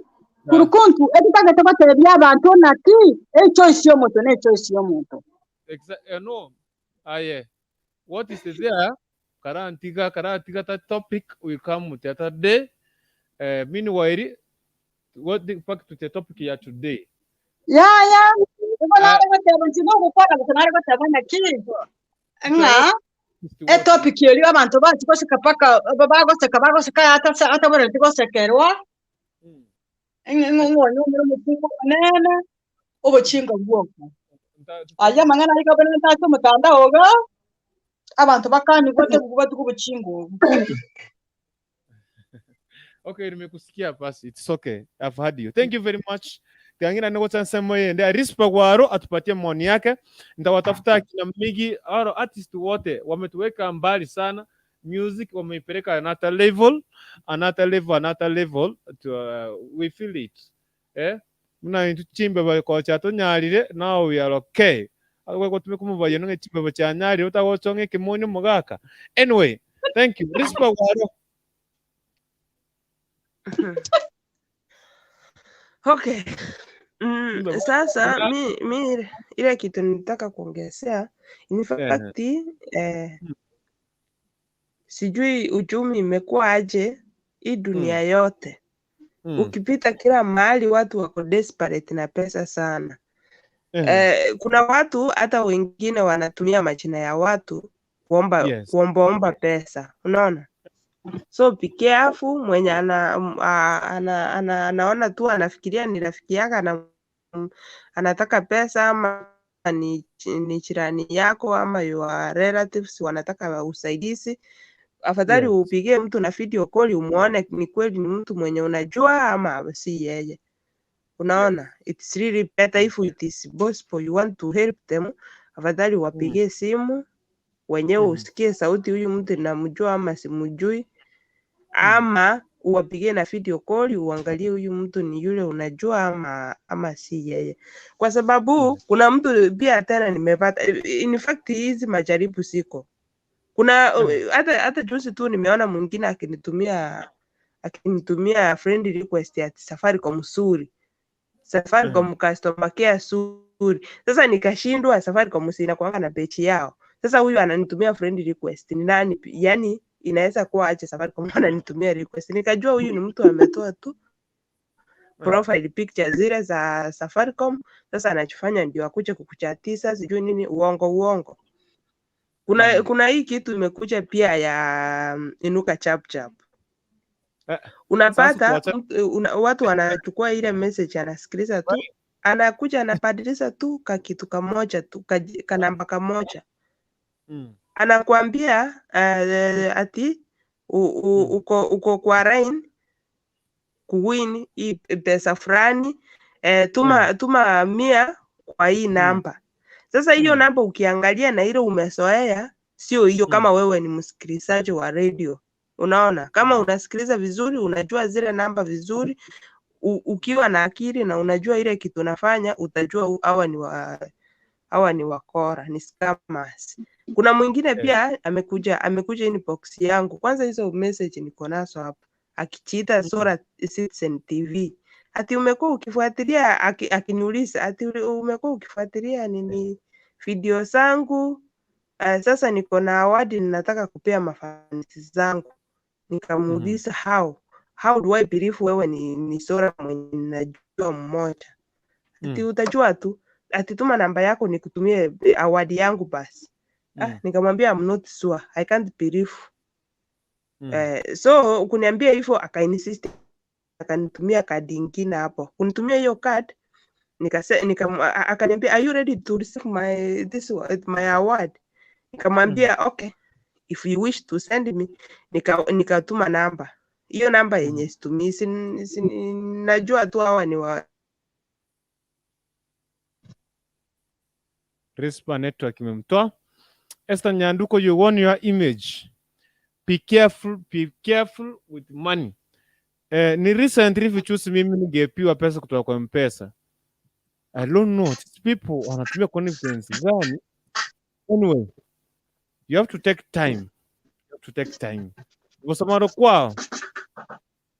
Speaker 6: Kurukuntu editaga tabatebya abantu nati e choice yo moto ne choice yo moto.
Speaker 3: Exactly. No. Aye. What is there? Karantiga karantiga that topic we come the other day. Meanwhile, what the back to the topic ya today.
Speaker 6: Ya igo nare goteba nti nogokwana gose nare goteba naki ng'a etopic erio abanto bachi goseka paka bagoseka bagoseka ataborereti gosekerwa ng'onye omere omokungu omonene obochinga bwoka aya amang'ana ariko abone ntase omotandao iga abanto bakanigwa batuga obochinga obo.
Speaker 3: Okay, nimekusikia basi. It's okay. I've heard you. Thank you very much. Kangina niko chansa moye ndio Rispa Gwaro atupatie maoni yake. Nitawatafuta akina Migi aro artist wote wametuweka mbali sana. Music wameipeleka another level, another level, another level to, we feel it. Eh? Muna intu chimbe ba ko chato nyalire, now we are okay. Agwe tume kumubayo nge chimbe ba chanyalire utagochonge kimonyo mugaka. Anyway, thank you. Rispa Gwaro.
Speaker 12: Okay. Sasa mi ile kitu nitaka kuongezea in fact, sijui uchumi imekuwa aje hii dunia yote. Ukipita kila mahali watu wako desperate na pesa sana. Kuna watu hata wengine wanatumia majina ya watu kuomba kuombaomba pesa, unaona? So be careful mwenye anaona tu anafikiria ni rafiki yake anataka pesa ama ni jirani yako ama your relatives wanataka usaidizi. Afadhali upigie mtu na video call umuone ni kweli ni mtu mwenye unajua ama si yeye. Unaona? It's really better if it is possible you want to help them, afadhali wapigie simu wenyewe usikie sauti huyu mtu namjua ama simjui, ama uwapigie na video call uangalie huyu mtu ni yule unajua ama si yeye, kwa sababu kuna mtu pia tena nimepata, in fact hizi majaribu siko kuna hata juzi tu nimeona mwingine akinitumia friend request ya Safaricom suri, Safaricom customer care suri. Sasa nikashindwa, Safaricom si inakuanga na page yao. Sasa huyu ananitumia friend request ni nani? Yani inaweza kuwa aje Safaricom ananitumia request? Nikajua huyu ni mtu ametoa tu profile picture zile za Safaricom. Sasa anachofanya ndio akuje kukuchatisa sijui nini, uongo uongo. Kuna hii kitu imekuja pia ya Inuka Chap Chap. Unapata watu wanachukua ile message, anasikiliza tu, anakuja anabadilisha tu kakitu kamoja tu kanamba kamoja. Anakuambia ati uko kwa line kuwin hii pesa fulani, tuma 100 kwa hii namba. Sasa hiyo namba ukiangalia na ile umezoea sio hiyo. Kama wewe ni msikilizaji wa radio, unaona kama unasikiliza vizuri, unajua zile namba vizuri, ukiwa na akili na unajua ile kitu unafanya, utajua hawa ni wakora, ni scammers. Kuna mwingine pia amekuja inbox yangu. Kwanza hizo message niko nazo hapa, akichiita Sora Citizen TV. Ati umekuwa ukifuatilia, akiniuliza ati umekuwa ukifuatilia nini video zangu? Sasa niko na award ninataka kupea mafansi zangu. Nikamuuliza how do I believe wewe ni Sora mwenye ninajua mmoja? Ati utajua tu, ati tuma namba yako nikutumie award yangu basi. Nikamwambia I'm not sure, I can't believe. So kuniambia hivyo akainsist akanitumia kadi ingine hapo. Kunitumia hiyo card akaniambia are you ready to receive my award? Nikamwambia okay, if you wish to send me. Nikatuma namba. Hiyo namba yenye situmii, najua tu hawa ni wa
Speaker 3: Rispa network imemtoa. Esther Nyanduko, you won your image. Be careful, be careful with money. Ni recently vichusi mimi ningepiwa pesa kutoka kwa M-Pesa. I don't know. These people wanatumia confidence gani? Anyway, you have to take time. You have to take time. Ngosamaro kwao.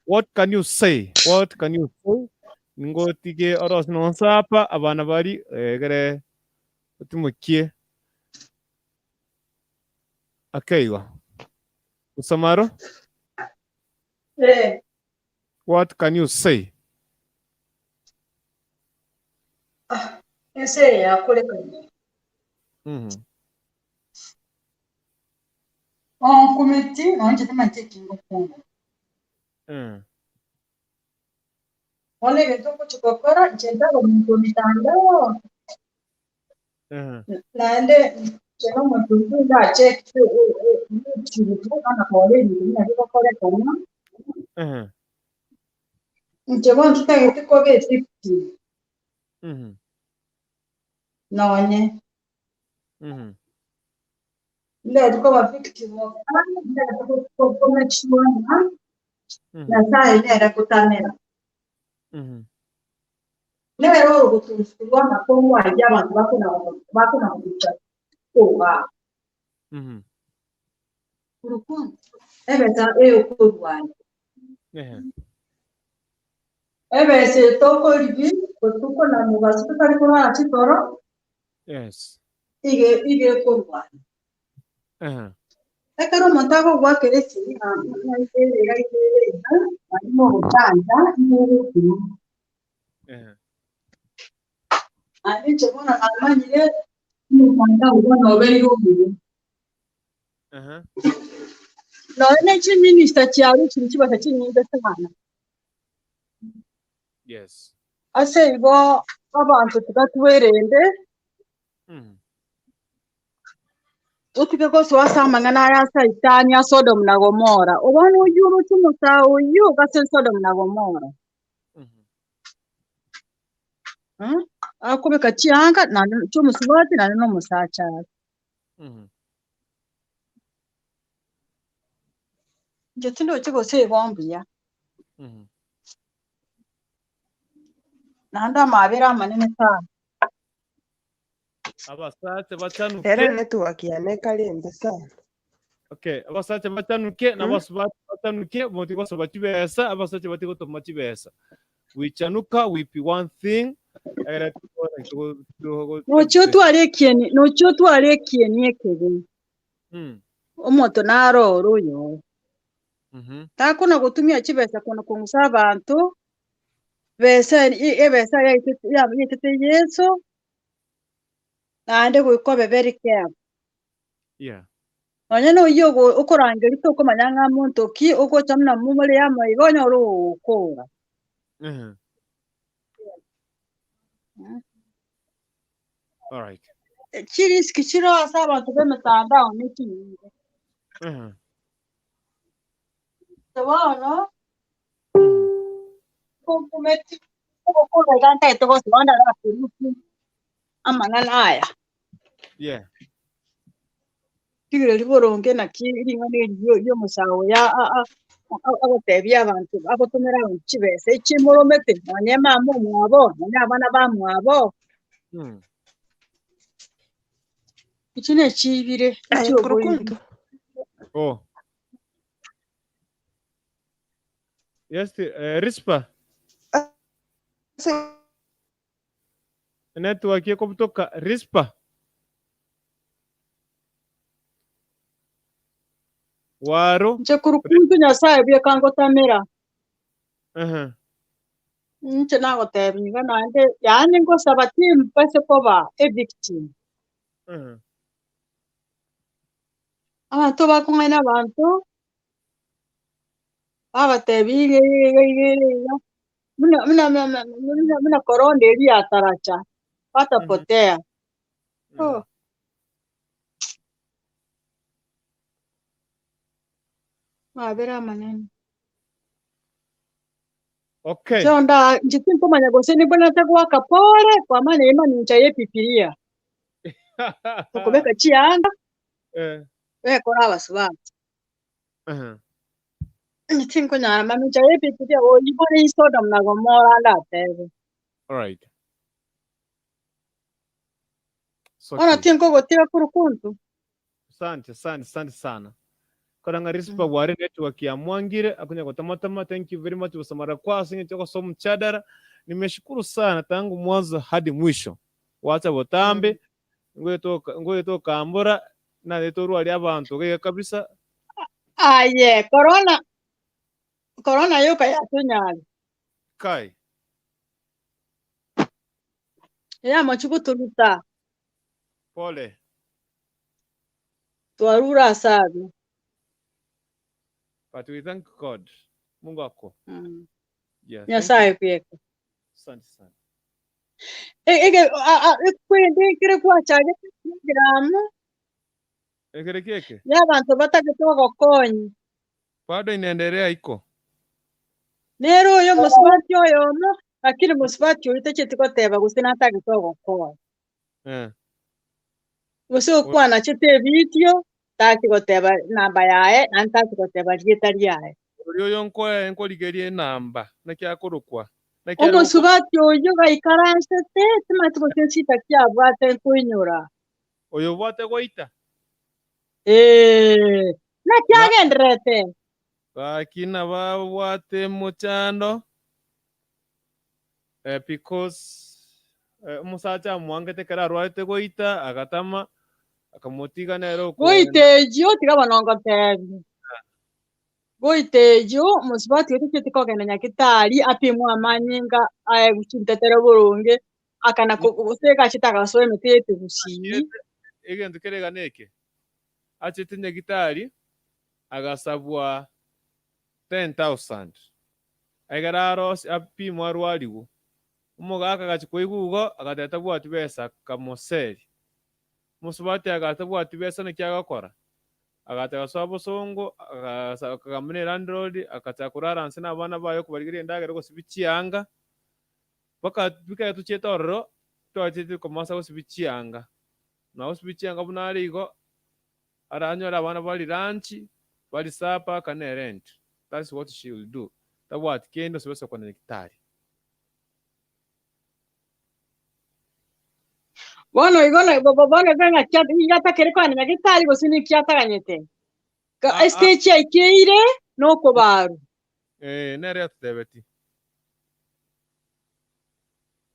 Speaker 3: What can you say? What can you say? Ngotige oros nonsapa abana bari egere tumukie. Akeiwa. Usamaro,
Speaker 6: Eh,
Speaker 3: what can you say?
Speaker 6: ah, ensi eyo yakolekana. Onkumiti nonje temanchekinga okunga. Ona ebintu okukikokora nkyetaaga omuntu omitandao naende nkyena omuntu ndacheck YouTube kana kora ebintu bina bikokorekana. Nche bono tutagete koba effective nonye ndagete koba victim of crime, ndagete ko make sure na Nyasaye nere kutamira. Nero ogutusurwa nako mwaija abantu bakuna kucha kuba urukundo ebesa eyokurwana ebesa etoko ribi otuko na mugaso tutari kurwana chitoro ige ige kurwana ekero omonto agogwakera esiri naigerera igerera arimo obuchanja igogokuma ande nche bono namanyire omotandao bono obeire omubi. Nonye nechiminista chiaru chiri chibasa chinyinge sana. Ase igo abantu tikatwerende utige gosoa amang'ana aya saitani a Sodom na Gomora obona oyu orochumusa oyu gase Sodom na Gomora. Akobeka chianga naende chiomusubati naende na omosacha are. Inche tindochi gose igo mbuya. Naende amabera amanene sana.
Speaker 3: Abasacha
Speaker 12: Era
Speaker 3: bachanuke.
Speaker 12: network yane ekalembe sana.
Speaker 3: Okay, abasacha bachanuke na abasubati bachanuke boti gosaba chibesa, abasacha bati gotoma chibesa. Wichanuka wipi one thing era
Speaker 6: Nochio twarekieni nochio twarekieni ekebe omonto naro oyo takuna gutumia chibesa kuna kungusa abantu besa ebesa yaitete Yesu naende goikobe very careful. Nonya noyo okorangeria tokomanya ng'a monto ki ogocha muna mumore yamo igo onyore ogokora.
Speaker 3: All right.
Speaker 6: Chiriski chiro ase abantu b'emitandao nechinyinge. Bono kumeti ogokora ntaete gosibanda rakuruki amang'ana aya. Tigere riboronge naki ring'ana erio riomosago ya agotebia abantu agotomera abantu chibesa echimoromete nonye mama omwabo nonye abana bamwabo. Echi nechibire
Speaker 12: Aye,
Speaker 6: echioboiri.
Speaker 12: kurukuntu.
Speaker 3: Oh. Yes, Rispa. Network yako kutoka Rispa. Waro.
Speaker 6: Nche kurukuntu Nyasaye biekangotamera. Nche nagotebia iga naende yaani ngosaba timpase koba a victim. Abanto bakong'aina abanto babatebia iga iga iga iga muna muna muna muna muna corona eri yataracha batapotea. Oh. Mabera amanene.
Speaker 3: Okay.
Speaker 6: So nda nche tinkomanya gose nibo natagwaka pole kwa maana emanincha yepipiria. Okobeka chianga bekora abasubati. Tinkonyara mamincha yepipiria oyibone Sodom na Gomora ndatebe.
Speaker 3: All right. So
Speaker 6: Ona
Speaker 3: okay.
Speaker 6: tinkogotira kurukuntu.
Speaker 3: Asante, asante, asante sana. Karanga Rispa wari network ya Mwangire akunya kwa tamatama. Thank you very much Busamara kwa singe choko somu chadara. Nimeshukuru sana tangu mwanzo hadi mwisho. Wacha botambe ngoye to kambora na leto rwali abantu ge kabisa.
Speaker 6: Aye, corona corona yoka yatunyari.
Speaker 3: Kai.
Speaker 6: Ya machuku turuta.
Speaker 3: Pole.
Speaker 6: Twarura sabi.
Speaker 3: But we thank God. Mungu ako. Yeah, thank you.
Speaker 6: Nyasaye kweka.
Speaker 3: Asante sana.
Speaker 6: Ege ekwende kire kwachaje program
Speaker 3: Ekere keke.
Speaker 6: y'abantu batagete gokonya.
Speaker 3: Bado inaendelea iko.
Speaker 6: Nero oyo musibati oyo ono lakini musibati oyo tacheti goteba gose natagete gokonya.
Speaker 3: Eh.
Speaker 6: Gose okwana chete ebitio taki goteba namba yaye na taki goteba rieta riaye.
Speaker 3: Ori oyo nkoya nkorigerie enamba nakiakorokwa. Nakiarokwa.
Speaker 6: Omusubati oyo gaikaransete timati gose chita kiabwate nkoinyora.
Speaker 3: Oyo bwate goita.
Speaker 6: Eh,
Speaker 3: Na
Speaker 6: nakiagenderete.
Speaker 3: bakina babwate muchando because omusacha amwangete kera arwarete goita agatama akamotiga nero okogenda.
Speaker 6: Goitejo tiga bonongotebi. Goitejo musubati oyo ticheti kogenda nyakitari apimwe amanyinga aye guchintetera burungi akana gose gachitaka gosoa emete yete gusii.
Speaker 3: Egento kerega neke achete nyagitari agasabwa 10,000 aigara arosi apimwa arwarigu omogaka agachi koigwa igo agateta bwati besa kamoseri musubati agata bwati besa naki agakora agata gasoa bosongo akagamba na landlord akacha kurara nse na abana baye okobarigeria endagera gosibi chianga mpaka bikaya tuchiete ororo twachete komasa gosibi chianga na gosibi chianga buna are igo aranyore abana bari lunch bari supper kana rent. That's what she will do. Tabwati kendo sibesa kwa nyagitari.
Speaker 6: Bono igo bono igo ng'a kiatakere kwana nyagitari gose nikiataganyete. Stage yaikeire nokobaru.
Speaker 3: Nere atutebeti.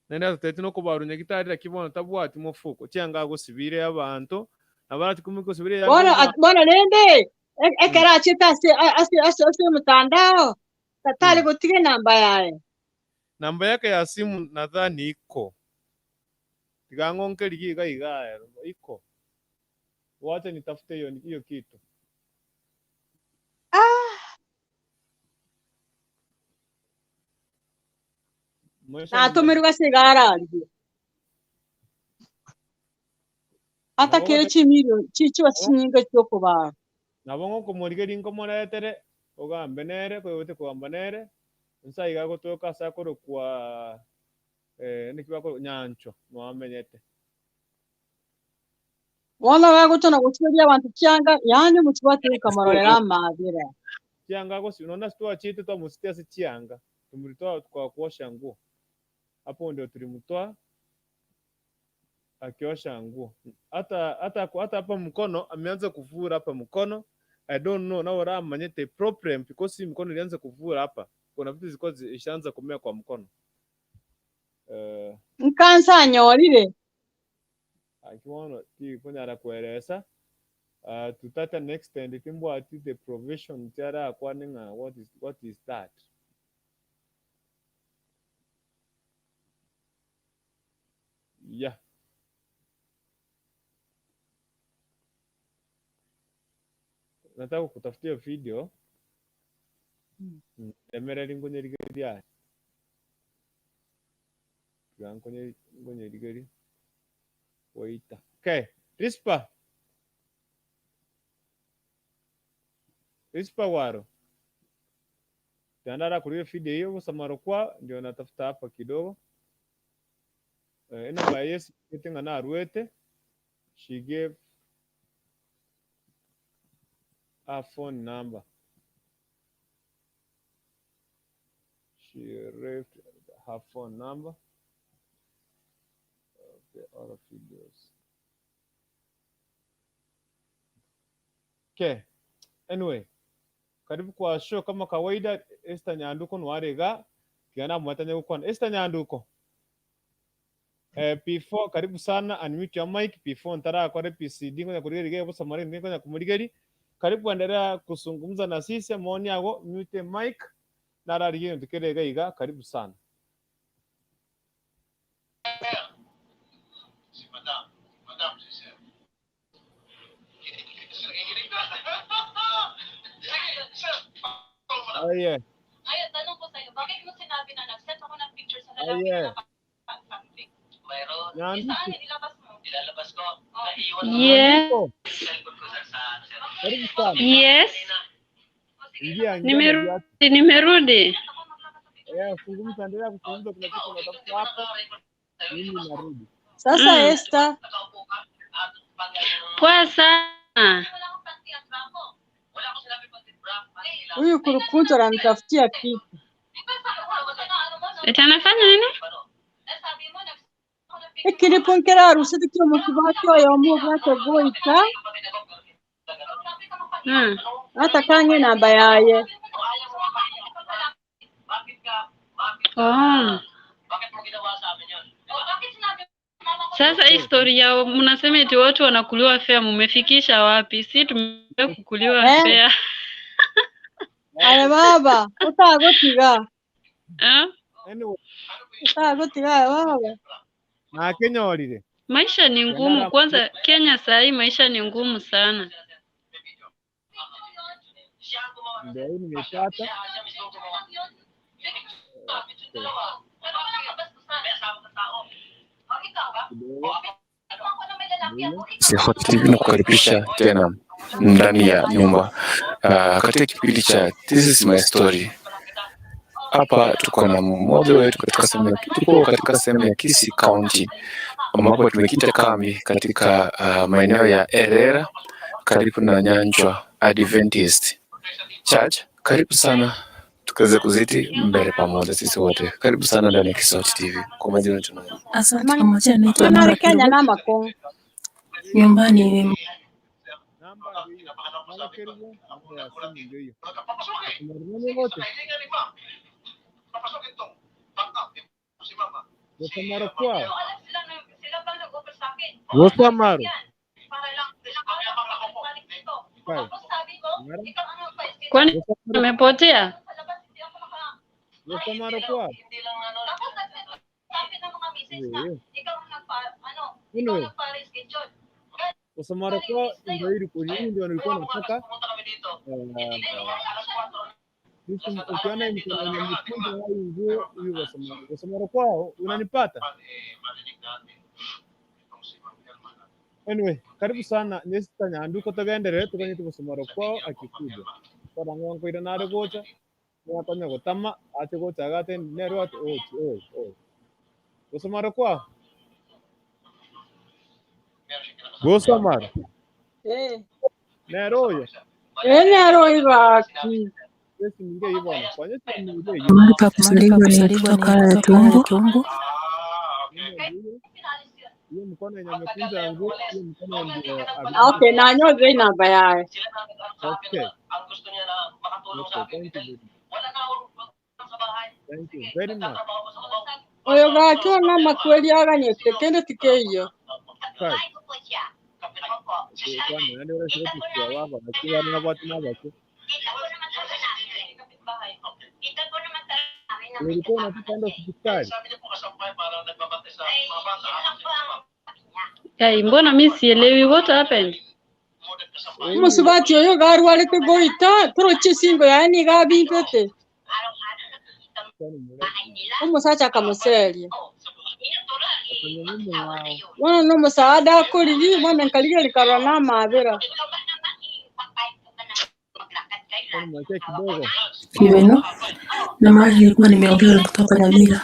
Speaker 3: Nere atutebeti nokobaru nyagitari lakini bono tabwati mofuko chianga gosibire abantu abarati kumikosibire yanga
Speaker 6: Bono bono rende ekera achete ase ase ase ase mtandao tatari gotige namba yaye.
Speaker 3: Namba yake ya simu nadhani iko. Tigangonke ligiga iga iko. Wacha nitafute hiyo hiyo kitu. Maisha ni
Speaker 6: Natumirwa sigara ari. Ata
Speaker 3: nabo
Speaker 6: kere chimillion chichiwa chinyinga chokobara.
Speaker 3: Nabo ngokomorigeri nkomoretere ogambe nere koyote kugamba nere nsa iga gotoka ase akorokwa niki bakoro nyancho nwamenyete.
Speaker 6: Bono bagotona gochiria abantu chianga yani mutubate ukamororera amabira.
Speaker 3: Chianga gosi unaona situachite twamusitia ase chianga tumulitoa kwa kuosha nguo hapo ndio tulimtoa akiosha nguo hata hata hata hapa mkono ameanza kuvura hapa mkono. I don't know now what amanyete problem because mkono ilianza kuvura hapa kuna vitu zilikuwa zishaanza kumea kwa mkono.
Speaker 6: Nkansa anyorire.
Speaker 3: Akiwono ti kunyara kueleza to that an extent timbwati the provision tiara kwaninga what is that. Yeah. Nataka kutafutia video. Emereri ngonyerigeri ngonyerigeri waita. Okay, Rispa. Rispa waro. Tandara kurio video hiyo samaro kwa ndio natafuta hapa kidogo. Ena bayes kitinga na ruete. She gave her phone number. She left her phone number. Okay, all of videos. Okay. Anyway, karibu kwa show kama kawaida. Esther Nyanduko nwarega kiana mwatanya gukwana. Esther Nyanduko. P4 karibu sana, unmute your mic. P4 ntara kwa PCD ngoja kurigeri gebo samari ngoja kumurigeri. Karibu, endelea kuzungumza na sisi maoni yako, mute mic nararigeno tukerega iga. Karibu sana. Oh yeah. Oh yeah. Nyanduko.
Speaker 9: Yes.
Speaker 3: Nyanduko. Karibu sana.
Speaker 9: Yes.
Speaker 3: Ingia, ingia na
Speaker 9: Nimerudi,
Speaker 3: viatu.
Speaker 9: nimerudi.
Speaker 3: Eh, zungumza, endelea kuzungumza, kuna kitu unatafuta hapo. Mimi narudi.
Speaker 6: Sasa Esther,
Speaker 9: Poa sana.
Speaker 6: huyu kurukuntu ananitafutia kitu.
Speaker 9: Eti anafanya nini?
Speaker 6: Ekiripunkera arusete kio mukibaki oyo bwate goita hata kange namba yaye.
Speaker 9: Oh. Sasa hii story ya mnasema eti watu wanakuliwa fea, mumefikisha wapi? Si tumezoea kukuliwa fea.
Speaker 6: Ale baba, utagotiga.
Speaker 9: Eh?
Speaker 3: Anyway,
Speaker 6: Utagotiga baba.
Speaker 3: na Kenya walile.
Speaker 9: Maisha ni ngumu kwanza. Kenya saa hii maisha ni ngumu sana.
Speaker 3: Ndio hii nimepata. Okay. Kidogo. Ndio.
Speaker 15: Hot TV na kukaribisha tena ndani ya nyumba katika kipindi cha This is my story. Hapa tuko na mmoja wetu katika sehemu ya, tuko katika sehemu ya Kisii County ambapo tumekita kambi katika maeneo ya Erera karibu na Nyanchwa Adventist Church. Karibu sana tukaweze kuzidi mbele pamoja sisi wote. Karibu sana ndani ya Kisii Hot TV. Kwa majina tunaye
Speaker 16: Asante. Kwa majina naitwa
Speaker 6: Mari
Speaker 16: Nora
Speaker 6: Kenya
Speaker 16: Kirugu.
Speaker 6: na makongo.
Speaker 16: Nyumbani ni
Speaker 3: Namba ndio hiyo. Mara karibu, namba ya simu ndio hiyo. Tunarudia wote. Rosamaro kwao. Rosamaro. Kai. Mara.
Speaker 9: Kwani
Speaker 3: Rosamaro.
Speaker 9: amepotea?
Speaker 3: Rosamaro kwao. Eh. Anyway, Rosamaro kwao ndio ili kwa nini ndio nilikuwa nataka sisi ukiona mkono wenye mkunjo au nguo huyu Rosamaro. Rosamaro kwao unanipata? Anyway, karibu sana nyesita nyanduko tugenderere tukanyite gusomero kwao akikuja kora ng'onkoire nare gocha niakonya gotama ache gocha agate nero ati ochi oi oi gusomero kwao gusomaro
Speaker 6: Eh.
Speaker 3: nero oyo
Speaker 6: Nero ibaki.
Speaker 3: yesi minge ibona kwanyete minge
Speaker 16: mahali pa kuzaliwa ni kutoka Tumbo.
Speaker 3: hiyo mkono yenye amekunja nguo hiyo mkono ndio
Speaker 6: Okay, nanyoze namba yaye.
Speaker 3: Okay. Okay, thank you. Thank you very much.
Speaker 6: Oyo gakio na makweli aganyete kende tikeiyo.
Speaker 3: Kai. Okay, kwani nani ule shiriki kwa waba na kila nina watu na watu. Nilikuwa nataka enda hospitali.
Speaker 9: Kai, mbona mi sielewi what happened?
Speaker 6: Omusubati oyo garwarete goita toroche singo yaye niga abimbete. Omusacha akamuseria. Bono nomusaada akoriri bono nkarigia rikarora namabera.
Speaker 3: Kwani mwekee kidogo.
Speaker 16: Kiweno na mahali nilikuwa nimeongea kutoka Nyamira,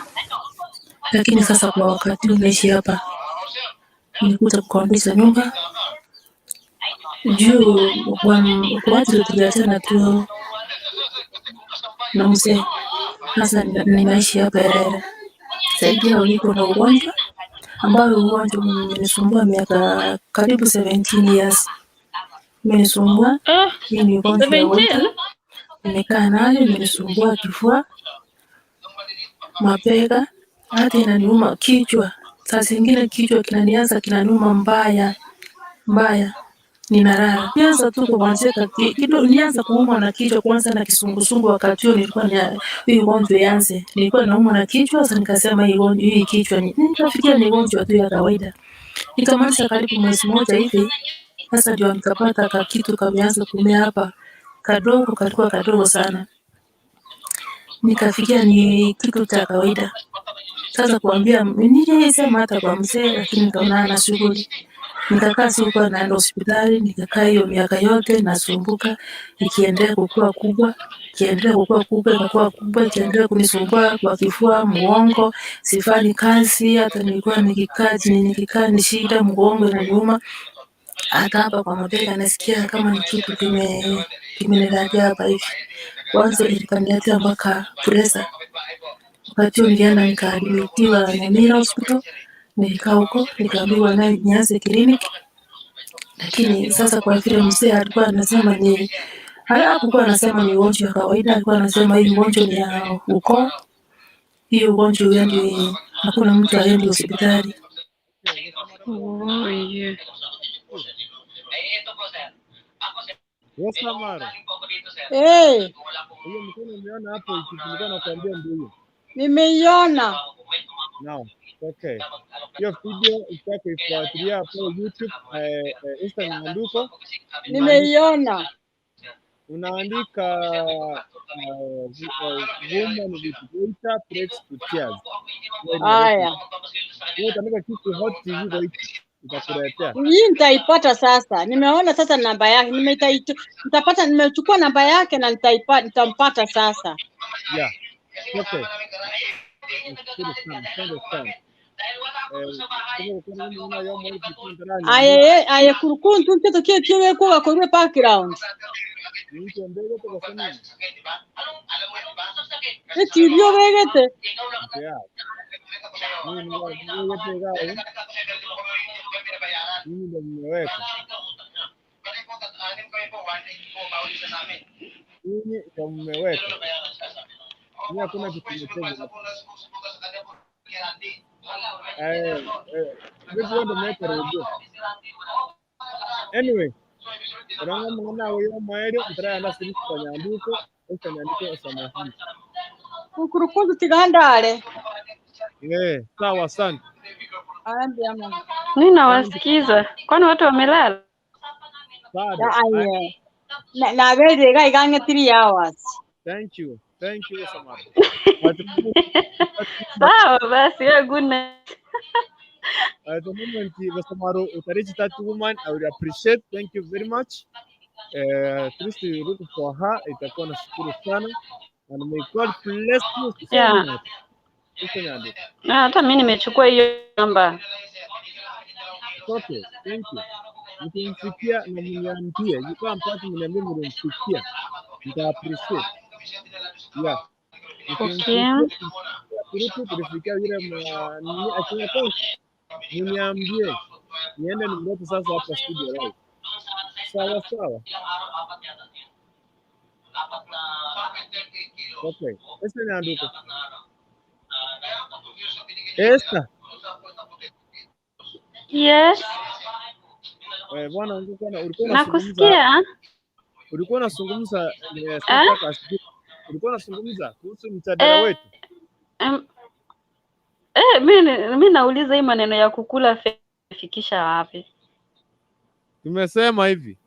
Speaker 16: lakini sasa kwa wakati huu naishi hapa. Nilikuja kukodisha nyumba juu watu tuliachana tu na mzee. Sasa ninaishi hapa Herera. Zaidi yao niko na ugonjwa ambayo ugonjwa umenisumbua miaka karibu 17 years. Imenisumbua. Hii ni ugonjwa ya
Speaker 9: 17?
Speaker 16: goita. Nimekaa nayo, imenisumbua kifua, mabega, hata inaniuma kichwa. Saa zingine kichwa kinanianza kinaniuma mbaya mbaya. Ninalala. Nianza tu kugonjeka kidogo, nianza kuumwa na kichwa kwanza na kisungusungu. Wakati huo nilikuwa ni hii ugonjwa ianze, nilikuwa naumwa na kichwa. Sasa nikasema hii ugonjwa, hii kichwa ni, nikafikiria ni ugonjwa tu ya kawaida. Nikamaliza karibu mwezi mmoja hivi, sasa ndio nikapata ka kitu kameanza kumea hapa kadogo, kalikuwa kadogo sana, nikafikia ni kitu cha kawaida. Sasa kuambia nilisema hata kwa mzee, lakini nikaona ana shughuli. Nikakaa, sikuwa naenda hospitali, nikakaa hiyo miaka yote nasumbuka, ikiendelea kukua kubwa, ikiendelea kukua kubwa, ikakuwa kubwa, ikiendelea kunisumbua kwa kifua, mgongo, sifanyi kazi, hata nilikuwa nikikaa chini, nikikaa ni shida, mgongo inaniuma, hata hapa kwa mabega nasikia kama ni kitu kimenilalia hapa hivi. Kwanza ilikaniletea mpaka pressure. Wakati huo nilienda nikaadmitiwa Nyamira Hospital, nilikaa huko nikaambiwa naye nianze clinic, lakini sasa kwa vile mzee alikuwa anasema ni hakukuwa anasema ni ugonjwa wa kawaida, alikuwa anasema hii ugonjwa ni ya ukoo, hii ugonjwa huendi, hakuna mtu aendi hospitali.
Speaker 9: Oh, yeah.
Speaker 3: Yes, Samara.
Speaker 6: Hey,
Speaker 3: Hiyo mkono umeona hapo ikipulika na kuambia ndio hiyo.
Speaker 6: nimeiona.
Speaker 3: Naam. Okay. Hiyo video ukitaka kuifuatilia hapo YouTube, Instagram Nyanduko,
Speaker 6: Nimeiona.
Speaker 3: unaandika woman with goiter breaks to tears. Hiyo
Speaker 6: Haya.
Speaker 3: Wewe utaandika kitu Hot TV Goiter itakuletea.
Speaker 6: Hii nitaipata sasa. Nimeona sasa namba yake. Nitapata, nimechukua namba yake na nitampata sasa.
Speaker 3: Yeah. Okay. Nashukuru sana. Asante sana. Kama ulikuwa unaona yo mwezi kwa
Speaker 6: Aye aye kurukuntu nteto kie kiwe kwa kwa background.
Speaker 3: Mtu mbele kwa sababu
Speaker 6: Etilio begete.
Speaker 3: Yeah. Mimi ni wewe gao. Mimi ndo nimeweka. Mimi ndo mmeweka. Mimi hakuna kitu nimecheza. Vipi wewe ndo umeweka redio? Anyway, uranga mwana wewe mwaero mtara siri kwa Nyanduko, kwa Nyanduko samahani.
Speaker 6: Kurukuntu tigandale.
Speaker 3: Sawa asante.
Speaker 6: Aambia mama.
Speaker 9: Mimi nawasikiza. Kwani watu wamelala?
Speaker 3: Bado.
Speaker 6: Aye. Na bede ga igange 3 hours.
Speaker 3: Thank you. Thank you Samara.
Speaker 9: Sawa basi, wewe good night.
Speaker 3: At the moment, Samaro, utariji that woman, I would appreciate. Thank you very much. At least you look for her, itakuwa nashukuru sana. And may God bless you so
Speaker 9: Yeah.
Speaker 3: much. Uko Nyanduko.
Speaker 9: Na hata mimi nimechukua hiyo namba.
Speaker 3: It's okay. Thank you. Mkimfikia na mniambie, ikiwa mpati mniambie mlimfikia, nita appreciate. Yeah.
Speaker 9: Okay.
Speaker 3: Kurutu tulifikia yule nini akiwa post, mniambie niende nimlete sasa hapa studio live. Sawa sawa. Okay. Esther Nyanduko. Esther.
Speaker 9: Yes.
Speaker 3: Bwana ulikuwa unazungumza.
Speaker 9: Nakusikia.
Speaker 3: Ulikuwa unazungumza ulikuwa unazungumza kuhusu mjadala wetu.
Speaker 9: Mimi nauliza hii maneno ya kukula fikisha wapi?
Speaker 3: Tumesema hivi.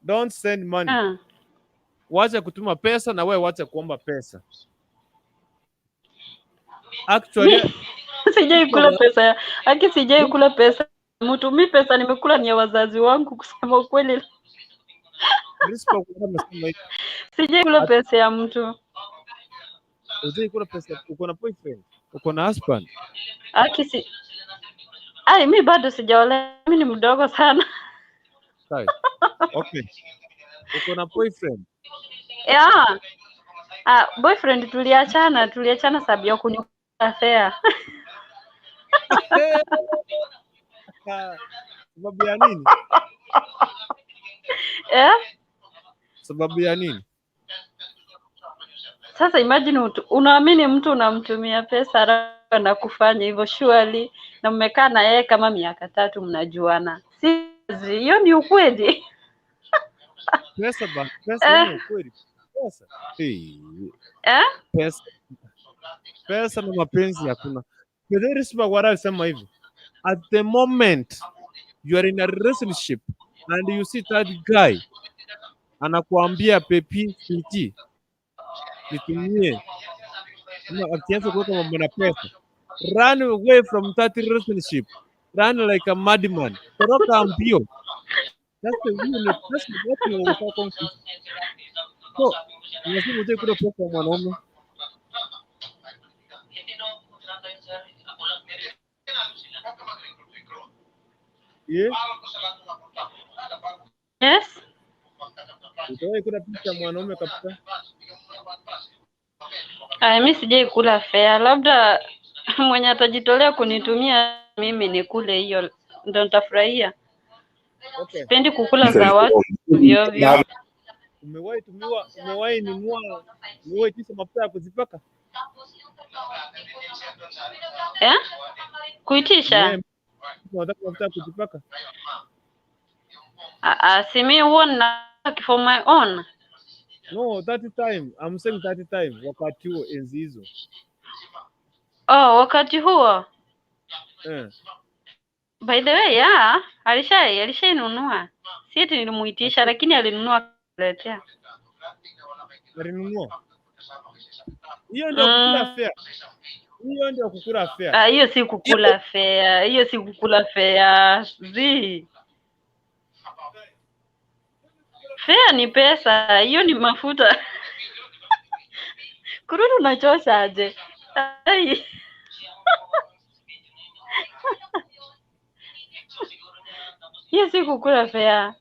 Speaker 3: Don't send money. Wacha kutuma pesa na wewe wacha kuomba pesa. Actually
Speaker 9: sijai kula pesa. Haki sijai kula pesa. Mtu mimi pesa nimekula ni ya wazazi wangu kusema ukweli. Sijai kula pesa ya mtu.
Speaker 3: Usijai kula pesa, uko na boyfriend, uko na husband.
Speaker 9: Haki si Ai, mimi bado sijaolewa, mimi ni mdogo sana.
Speaker 3: Sawa. Okay. Uko na boyfriend?
Speaker 9: Yeah. Boyfriend tuliachana sababu ya kunikula fare.
Speaker 3: Sababu ya nini? Sababu ya nini?
Speaker 9: Sasa imagine unaamini mtu unamtumia pesa na kufanya hivyo surely, na mmekaa na yeye kama miaka 3 mnajuana. Si Hiyo ni ukweli.
Speaker 3: Pesa ba, pesa
Speaker 9: Eh,
Speaker 3: ni ukweli. Pesa. Hey.
Speaker 9: eh?
Speaker 3: Pesa. Pesa na mapenzi hakuna. Pedro Bagwara alisema hivi. At the moment you are in a relationship and you see that guy anakuambia pepi sweetie, nitumie, ama akianza kuweka mambo na pesa, run away from that relationship, run like a madman, toroka mbio. That's the real, that's what you are confused. So lazima ujue kula pesa ya mwanaume. Yeah,
Speaker 9: Yes.
Speaker 3: utawahi kula pesa ya mwanaume kabisa.
Speaker 9: Aya, mi sijai kula fea, labda mwenye atajitolea kunitumia mimi nikule hiyo ndo nitafurahia.
Speaker 3: Okay.
Speaker 9: Sipendi kukula za watu ovyo ovyo.
Speaker 3: Umewahi tumiwa, umewahi nunua, umewahi tisha mafuta ya kuzipaka?
Speaker 9: Eh? Kuitisha?
Speaker 3: Umewahi unataka mafuta ya kujipaka?
Speaker 9: Ah, si mi huwa nina for my own.
Speaker 3: No, that time, I'm saying that time, wakati huo enzi hizo.
Speaker 9: Oh, wakati huo.
Speaker 3: Eh.
Speaker 9: By the way, yeah, alishainunua. Si eti nilimuitisha lakini alinunua akaniletea.
Speaker 3: Alinunua. Hiyo ndio kukula fare. Hiyo ndio kukula fare.
Speaker 9: Ah, hiyo si kukula fea, hiyo si kukula fea. Zi. Fea ni pesa, hiyo ni mafuta. Kurudi unachosha aje? Ai. Hiyo si kukula fea.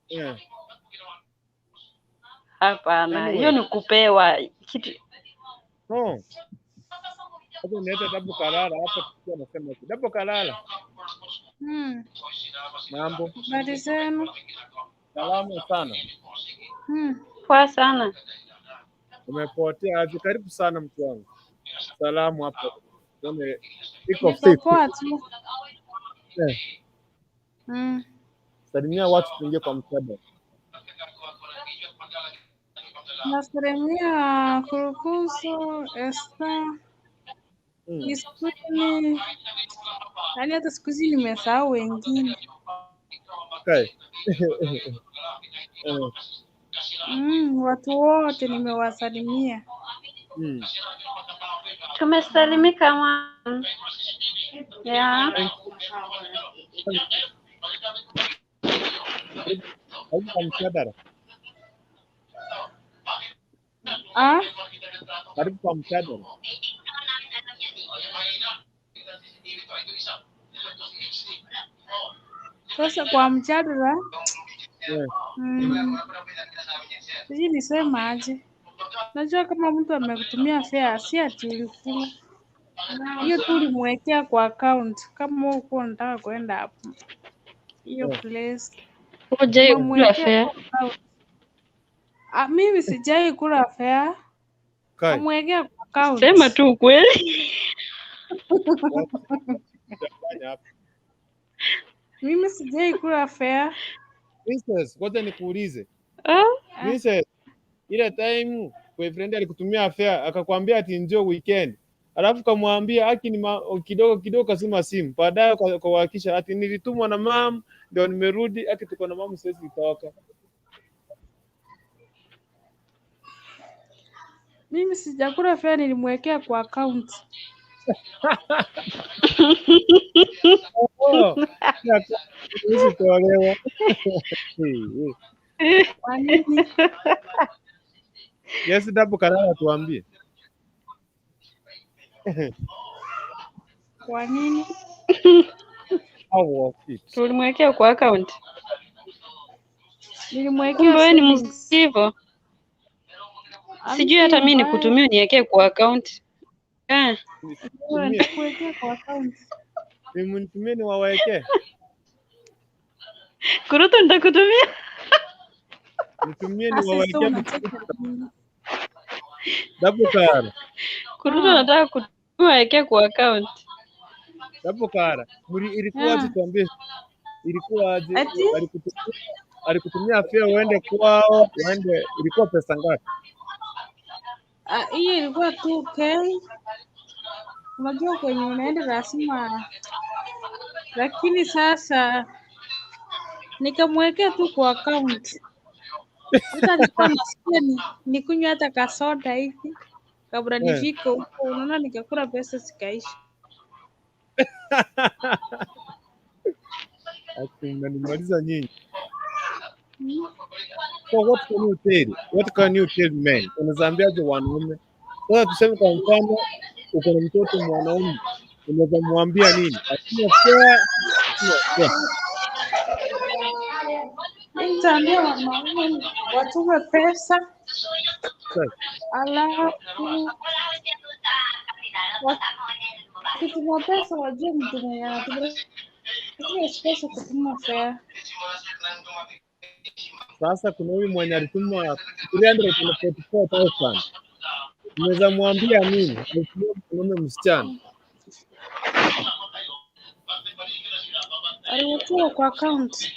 Speaker 3: Yeah.
Speaker 9: Hapana, hiyo
Speaker 3: Anyway,
Speaker 9: ni kupewa kitu.
Speaker 3: no. Hapo nieta Dabu Kalala hapa tukiwa nasema hivi. Dabu Kalala, mambo
Speaker 17: Habari zenu?
Speaker 3: salama sana.
Speaker 9: Poa sana.
Speaker 3: Umepotea aje? Karibu sana mtu wangu. Salamu hapo. Tuone iko
Speaker 17: Niko
Speaker 3: vipi?
Speaker 17: poa tu.
Speaker 3: Eh, salimia watu tuingie kwa mkada.
Speaker 17: Nasalimia Kurukusu, Esta, Iskuni. Yaani hata siku hizi nimesahau wengine.
Speaker 3: Okay.
Speaker 17: Watu wote nimewasalimia.
Speaker 9: Tumesalimika ma. Yeah.
Speaker 3: Karibu kwa mshadara.
Speaker 17: Ah?
Speaker 3: Karibu kwa mshadara.
Speaker 17: Sasa kwa mjadala
Speaker 3: Yeah.
Speaker 17: Sijui nisema aje. Najua kama mtu amekutumia fare si ati ulikula. Hiyo tu ulimwekea kwa account kama wewe ulikuwa unataka kwenda hapo hiyo place.
Speaker 9: Hujai kula
Speaker 17: Umemwekea
Speaker 9: fare?
Speaker 17: kwa account. Ah, mimi sijai kula fare.
Speaker 3: Kai.
Speaker 17: Namwekea kwa account.
Speaker 9: Sema tu ukweli.
Speaker 3: Fanya hapa.
Speaker 17: Mimi sijai kula fare.
Speaker 3: Princess, ngoja nikuulize.
Speaker 9: Ah?
Speaker 3: Princess, ile time boyfriend alikutumia fare akakwambia ati njoo weekend. Alafu kamwambia aki ni kidogo kidogo kasema simu. Baadaye ukahakikisha ati nilitumwa na mam ndio nimerudi, aki tuko na mam siwezi kutoka.
Speaker 17: Mimi sijakula fare, nilimwekea kwa account.
Speaker 3: Oh, siwezi kuolewa.
Speaker 17: Kwa nini?
Speaker 3: Yes, Dabu Karara tuambie.
Speaker 17: Kwa nini?
Speaker 3: How was it?
Speaker 9: Tulimwekea kwa account.
Speaker 17: Nilimwekea
Speaker 9: Kumbe wewe ni
Speaker 17: savings.
Speaker 9: msikivu. Sijui hata
Speaker 17: Amsi
Speaker 9: mi
Speaker 17: mbaya.
Speaker 9: nikutumie uniwekee kwa account. Eh.
Speaker 17: Wewe nikuwekea kwa account.
Speaker 3: Mimi nitumie niwawekee.
Speaker 9: Kurutu nitakutumia.
Speaker 3: Nitumie
Speaker 17: Sasa sasa
Speaker 3: niwawekee.
Speaker 17: unacheka nini?
Speaker 3: Dabu Karara.
Speaker 9: Kurutu nataka kutumia wekee kwa account.
Speaker 3: Dabu Karara. Muli ilikuwa aje tuambie. Ilikuwa aje?
Speaker 17: Ati
Speaker 3: Alikutumia fare uende kwao, uende, ilikuwa pesa ngapi?
Speaker 17: Ah, hiyo ilikuwa 2K. Unajua kwenye unaenda lazima, lakini sasa nikamwekea tu kwa account. Hata nilikuwa nasikia nikunywe hata kasoda hivi kabla nifike huko, unaona, nikakula pesa zikaisha.
Speaker 3: Ati mnanimaliza nyinyi. So what can you tell? What can you tell men? Unazaambiaje wanaume? Sasa tuseme kwa mfano uko na mtoto mwanaume, unaweza mwambia nini? Hakuna fare, hakuna fare.
Speaker 17: Mi nitaambia wanaume watume pesa,
Speaker 3: Sasa,
Speaker 17: alafu wakituma pesa wajue mtu mwenye anatuma, lakini wasipaswe kutuma fare.
Speaker 3: Sasa kuna huyu mwenye alituma 344,000. Unaweza mwambia nini? Alitumia mwanaume msichana.
Speaker 17: Aliwekewa kwa account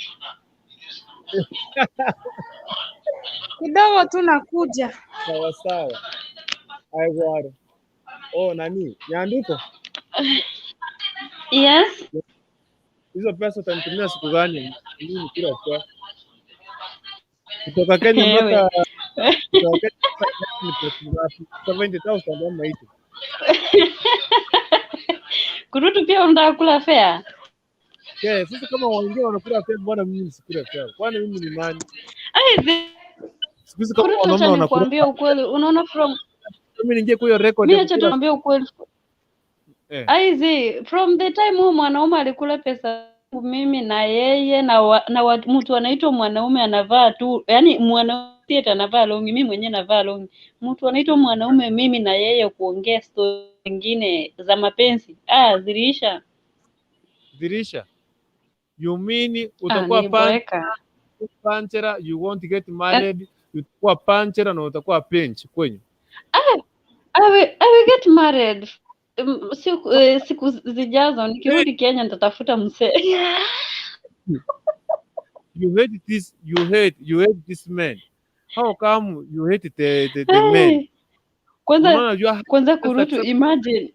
Speaker 17: kidogo tu nakuja.
Speaker 3: Sawa sawa. Aigwaro. Oh, nani? Nyanduko.
Speaker 9: Yes.
Speaker 3: Hizo pesa utanitumia siku gani? Mimi kila kwa kutoka Kenya
Speaker 9: Ewe.
Speaker 3: mpaka kutoka Kenya mpaka ni pesa ngapi? 70,000 ama hicho.
Speaker 9: Kurutu pia unataka kula fare?
Speaker 3: Yeah, sasa kama wengine wanakula fare, mbona mimi nisikule fare? Kwani mimi ni nani?
Speaker 9: Ai,
Speaker 3: Siku hizi kama
Speaker 9: Kurutu,
Speaker 3: wanaume
Speaker 9: acha
Speaker 3: wanakula,
Speaker 9: nikuambie ukweli. Unaona from
Speaker 3: mimi niingie kwa hiyo record
Speaker 9: mi,
Speaker 3: ya
Speaker 9: acha
Speaker 3: kukula
Speaker 9: tunaambia ukweli. Aizi, from the time huyu mwanaume alikula pesa yangu mimi na yeye na mtu anaitwa mwanaume anavaa tu, yani mwanaume si eti anavaa longi, mimi mwenyewe navaa longi. Mtu anaitwa mwanaume, mimi na yeye kuongea story nyingine za mapenzi, ah, ziliisha.
Speaker 3: Dirisha. You mean
Speaker 9: Ah,
Speaker 3: utakuwa
Speaker 9: niliboeka.
Speaker 3: panchera, you won't get married, utakuwa panchera na utakuwa pinch kwenyu.
Speaker 9: I will get married. Siku zijazo nikirudi Kenya nitatafuta mzee.
Speaker 3: You hate this, you hate this man. How come you hate the men?
Speaker 9: Hey, kwanza
Speaker 3: Unaona jua
Speaker 9: kwanza Kurutu, imagine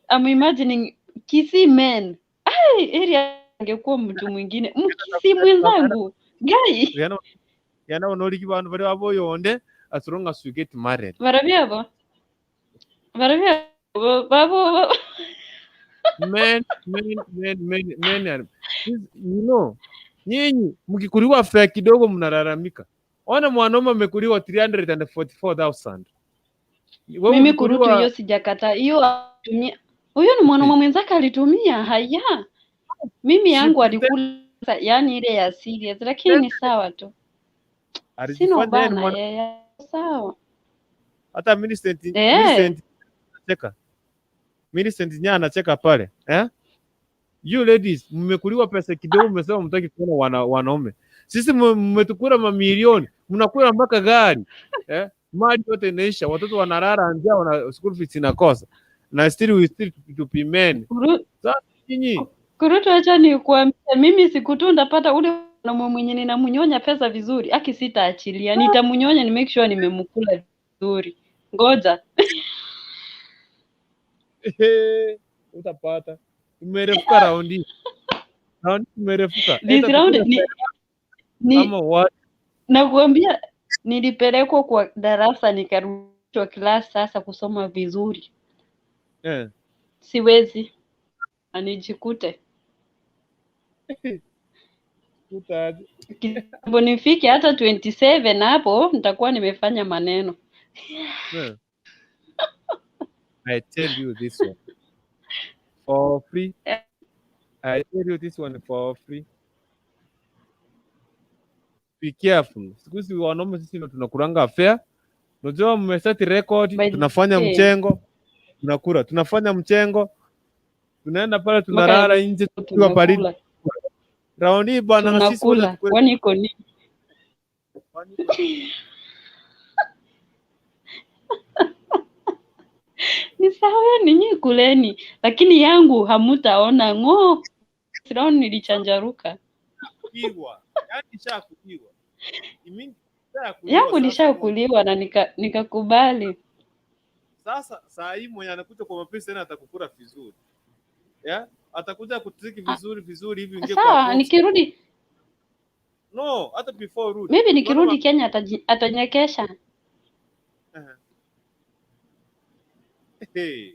Speaker 9: I'm imagining Kisii men. Ai, area angekuwa mtu mwingine. Mkisii mwenzangu. Guy.
Speaker 3: Yana onoliki bantu bari aboyonde as long as you get married.
Speaker 9: Barabyabo. Barabyabo. Babo.
Speaker 3: Men, men, men, men, men are, you know, nyinyi mkikuliwa fare kidogo mnalalamika. Ona mwanaume amekuliwa 344,000. Wewe
Speaker 9: Mimi Kurutu
Speaker 3: ukikuliwa
Speaker 9: hiyo sijakataa. Hiyo alitumia. Huyo ni mwanaume mwenzake alitumia. Haya. Mimi
Speaker 3: she
Speaker 9: yangu
Speaker 3: pretend
Speaker 9: alikula yani ile ya serious, lakini ni sawa tu. Sina
Speaker 3: alijifanya yeye ni
Speaker 9: ubana
Speaker 3: mwana
Speaker 9: yeye. Sawa.
Speaker 3: Hata Millicent anacheka. Millicent nya anacheka pale. Eh? You ladies, mmekuliwa pesa kidogo mmesema mtaki kuona wanaume. Sisi mmetukula mamilioni, mnakula mpaka gari. Eh? Mali yote inaisha, watoto wanalala njaa, wana school fees inakosa. Na still we still to be men. Sasa nyinyi
Speaker 9: Kurutu, acha nikuambie, mimi siku tu ndapata ule mwanaume mwenye ninamnyonya pesa vizuri, aki sitaachilia, nitamnyonya ni make sure nimemkula vizuri. Ngoja.
Speaker 3: Utapata. Tumerefuka raundi. Raundi tumerefuka.
Speaker 9: This
Speaker 3: Either
Speaker 9: round
Speaker 3: tukule
Speaker 9: ni, ni
Speaker 3: ama what?
Speaker 9: nakuambia nilipelekwa kwa darasa nikarudishwa class sasa kusoma vizuri. Siwezi. Anijikute.
Speaker 3: Utaje.
Speaker 9: Kitambo nifike hata 27 hapo nitakuwa nimefanya maneno.
Speaker 3: I tell you this one for free. I tell you this one for free. Be careful. Siku hizi wanaume sisi ndio tunakulanga fare. Unajua mmeseti record,
Speaker 9: By the
Speaker 3: tunafanya
Speaker 9: way,
Speaker 3: mchengo, tunakula, tunafanya mchengo, tunaenda pale
Speaker 9: mpaka
Speaker 3: tunalala nje tukiwa baridi.
Speaker 9: tunakula
Speaker 3: Raundi hii bwana, na sisi wote
Speaker 9: tunakula,
Speaker 3: tukule.
Speaker 9: kwani iko nini?
Speaker 3: Kwani
Speaker 9: Ni sawa, ninyi kuleni, lakini yangu hamutaona ng'oo. round nilichanjaruka.
Speaker 3: Kuliwa. Yaani ishakuliwa. I mean, ishakuliwa
Speaker 9: Yangu
Speaker 3: sasa.
Speaker 9: nishakuliwa na nikakubali.
Speaker 3: Sasa saa hii mwenye anakuja kwa mapenzi tena atakukula vizuri. Yeah? Atakuja kutrick
Speaker 9: Ah,
Speaker 3: vizuri vizuri hivi ingie kwa
Speaker 9: sawa,
Speaker 3: box.
Speaker 9: nikirudi
Speaker 3: No, hata before rudi.
Speaker 9: maybe
Speaker 3: Unaona
Speaker 9: nikirudi Kenya atanyekesha.
Speaker 3: Hey.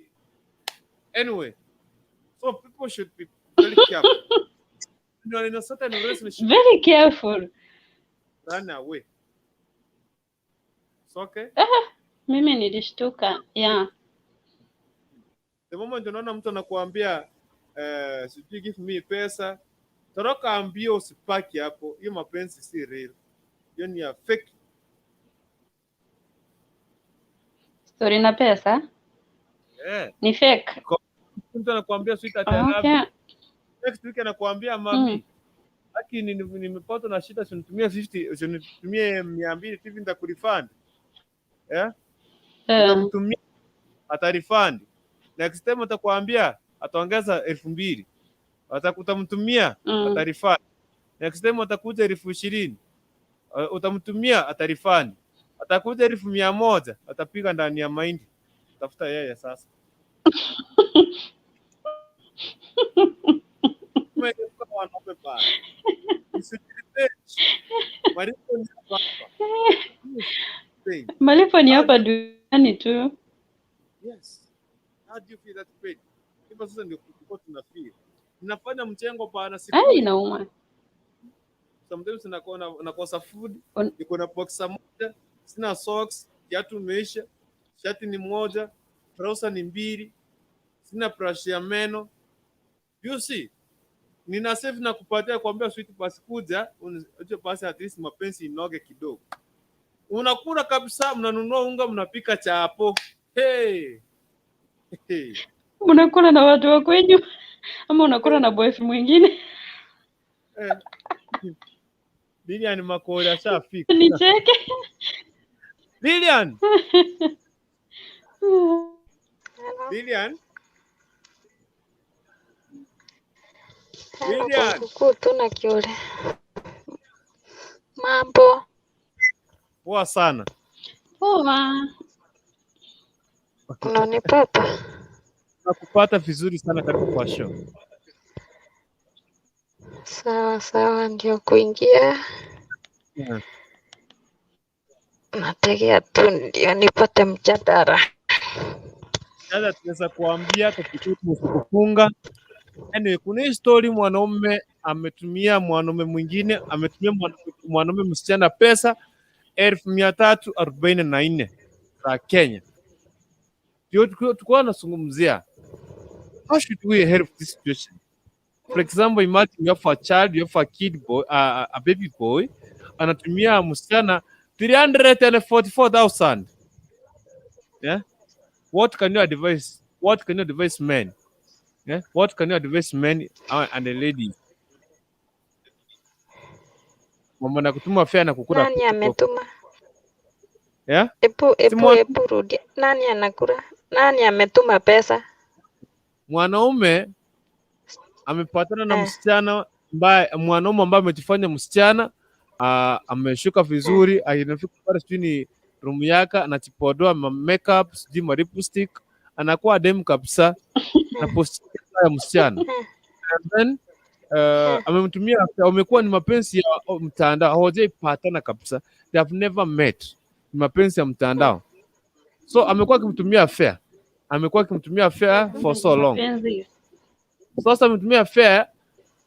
Speaker 3: Anyway, so people should be very careful. You are in a certain relationship,
Speaker 9: Very careful.
Speaker 3: run away. It's okay.
Speaker 9: Ah, mimi nilishtuka. Yeah.
Speaker 3: The moment unaona mtu anakuambia sijui give me pesa, toroka, ambie usipaki hapo. Hiyo mapenzi si real. Hiyo ni ya fake.
Speaker 9: Story na pesa ni fake.
Speaker 3: Mtu anakuambia sweetheart, I love you. Next week anakuambia mami, haki nimepatwa na shida, usinitumie 50, usinitumie 200 hivi nitakurefund. Yeah? Utamtumia atarefund. Next time atakwambia ataongeza 2,000. Utamtumia atarefund. Next time atakuja 20,000. Utamtumia atarefund. Atakuja 100,000 atapiga ndani ya mahindi. Tafuta yeye sasa. Tumeepuka wanaume bana. Msijirevenge. Malipo ni hapa hapa. Pain.
Speaker 9: Malipo ni
Speaker 3: How
Speaker 9: hapa duniani tu.
Speaker 3: Yes. How do you feel that pain? Hivyo sasa ndio tulikuwa tuna feel. Ninafanya mchengo bana
Speaker 9: Ai,
Speaker 3: sikuli.
Speaker 9: inauma.
Speaker 3: Sometimes nakuwa nakosa food, niko na boxer moja, sina socks, kiatu imeisha, shati ni moja, trouser ni mbili, sina brush ya meno. You see? Nina save na kupatia kuambia sweet basi kuja, unajua basi at least mapenzi inoge kidogo. Unakula kabisa, mnanunua unga, mnapika chapo. Hey. Hey.
Speaker 9: Unakula na watu wa kwenyu ama unakula na boyfriend mwingine?
Speaker 3: Eh. Lilian Makori ashafika.
Speaker 9: Nicheke.
Speaker 3: Lilian, Lilian,
Speaker 18: Hello,
Speaker 3: Lilian.
Speaker 18: Kuku tuna kiule. Mambo.
Speaker 3: Poa sana.
Speaker 9: Poa.
Speaker 18: Unanipata?
Speaker 3: Nakupata vizuri sana, karibu kwa show.
Speaker 18: Sawa sawa, ndio kuingia. Nategea tu ndio nipate mjadala.
Speaker 3: Sasa tunaweza kuambia topic yetu ni kufunga. Anyway, kuna hii story mwanaume ametumia mwanaume mwingine, ametumia mwanaume msichana pesa 344,000 za Kenya. Ndio tulikuwa tunazungumzia. How should we help this situation? For example, imagine you have a child, you have a kid boy, a baby boy, anatumia msichana 344,000. Yeah? What can you advise? What can you advise men? Yeah? What can you advise men and the ladies? Mambo na kutuma fare na kukula
Speaker 18: Nani
Speaker 3: kuku.
Speaker 18: ametuma?
Speaker 3: Yeah?
Speaker 18: Ebu
Speaker 3: Si
Speaker 18: ebu ebu rudia. Nani anakula? Nani ametuma pesa?
Speaker 3: Mwanaume amepatana na msichana ambaye mwanaume ambaye amejifanya msichana, ameshuka vizuri, anafika pale sijui ni room yake, anajipodoa ma makeup, sijui ma lipstick, anakuwa demu kabisa na post ya msichana. And then amemtumia, amekuwa ni mapenzi ya mtandao, hawajaipatana kabisa, they have never met, ni mapenzi ya mtandao. So amekuwa akimtumia fare, amekuwa akimtumia fare for so long.
Speaker 9: Mapenzi.
Speaker 3: Sasa ametumia fare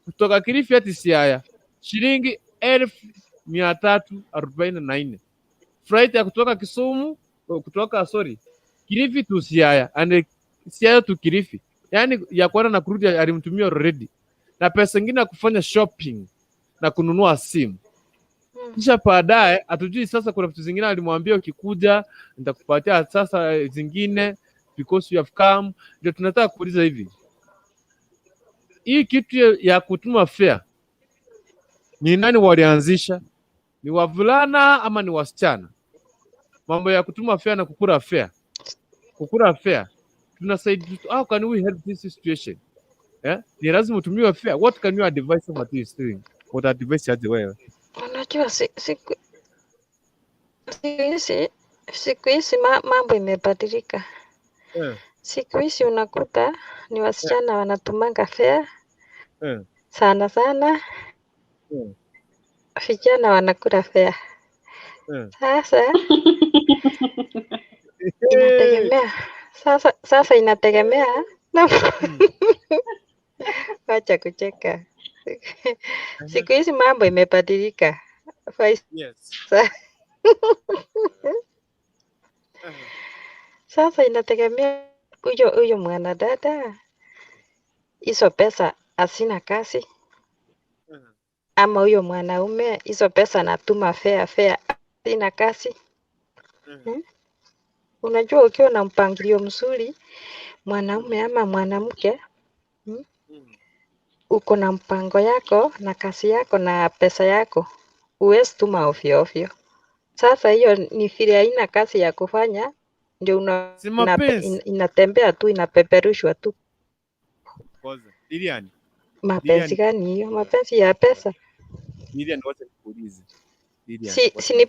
Speaker 3: kutoka Kilifi hadi Siaya shilingi 344,000. Flight ya kutoka Kisumu, kutoka sorry, Kilifi to Siaya and Siaya to Kilifi, yaani ya kwenda na kurudi alimtumia already, na pesa ingine ya kufanya shopping na kununua simu. Kisha baadaye hatujui sasa, kuna vitu zingine alimwambia ukikuja nitakupatia sasa zingine because you have come. Ndio tunataka kuuliza hivi, hii kitu ya kutuma fare ni nani walianzisha? Ni wavulana ama ni wasichana? Mambo ya kutuma fare na kukula fare, kukula fare tunasaidia. How can we help this situation? Eh? Ni lazima utumiwe fare. What can you advise over this thing? What advise aje wewe?
Speaker 18: Unajua siku hizi mambo imebadilika.
Speaker 3: Eh,
Speaker 18: Siku hizi unakuta ni
Speaker 3: eh,
Speaker 18: wasichana wanatumanga fare
Speaker 3: eh,
Speaker 18: sana sana,
Speaker 3: eh,
Speaker 18: vijana wanakula fare.
Speaker 3: eh.
Speaker 18: Sasa
Speaker 3: Hey.
Speaker 18: inategemea sasa inategemea na wacha kucheka. Siku hizi mambo imebadilika.
Speaker 3: Yes.
Speaker 18: Faisa. Sasa inategemea huyo mwanadada hizo pesa asina kazi, ama huyo mwanaume hizo pesa anatuma fare asina kazi. Hmm? Unajua ukiwa na mpangilio mzuri mwanaume ama mwanamke, uko na mpango yako na kazi yako na pesa yako, huwezi tuma ovyo ovyo. Sasa hiyo ni vile haina kazi ya kufanya, ndio
Speaker 3: Si mapenzi.
Speaker 18: inatembea tu inapeperushwa tu.
Speaker 3: Kwanza. Lilian.
Speaker 18: Mapenzi
Speaker 3: Lilian,
Speaker 18: gani hiyo? Mapenzi ya pesa?
Speaker 3: Lilian wacha nikuulize. Lilian,
Speaker 18: Si,
Speaker 3: wacha
Speaker 18: si ni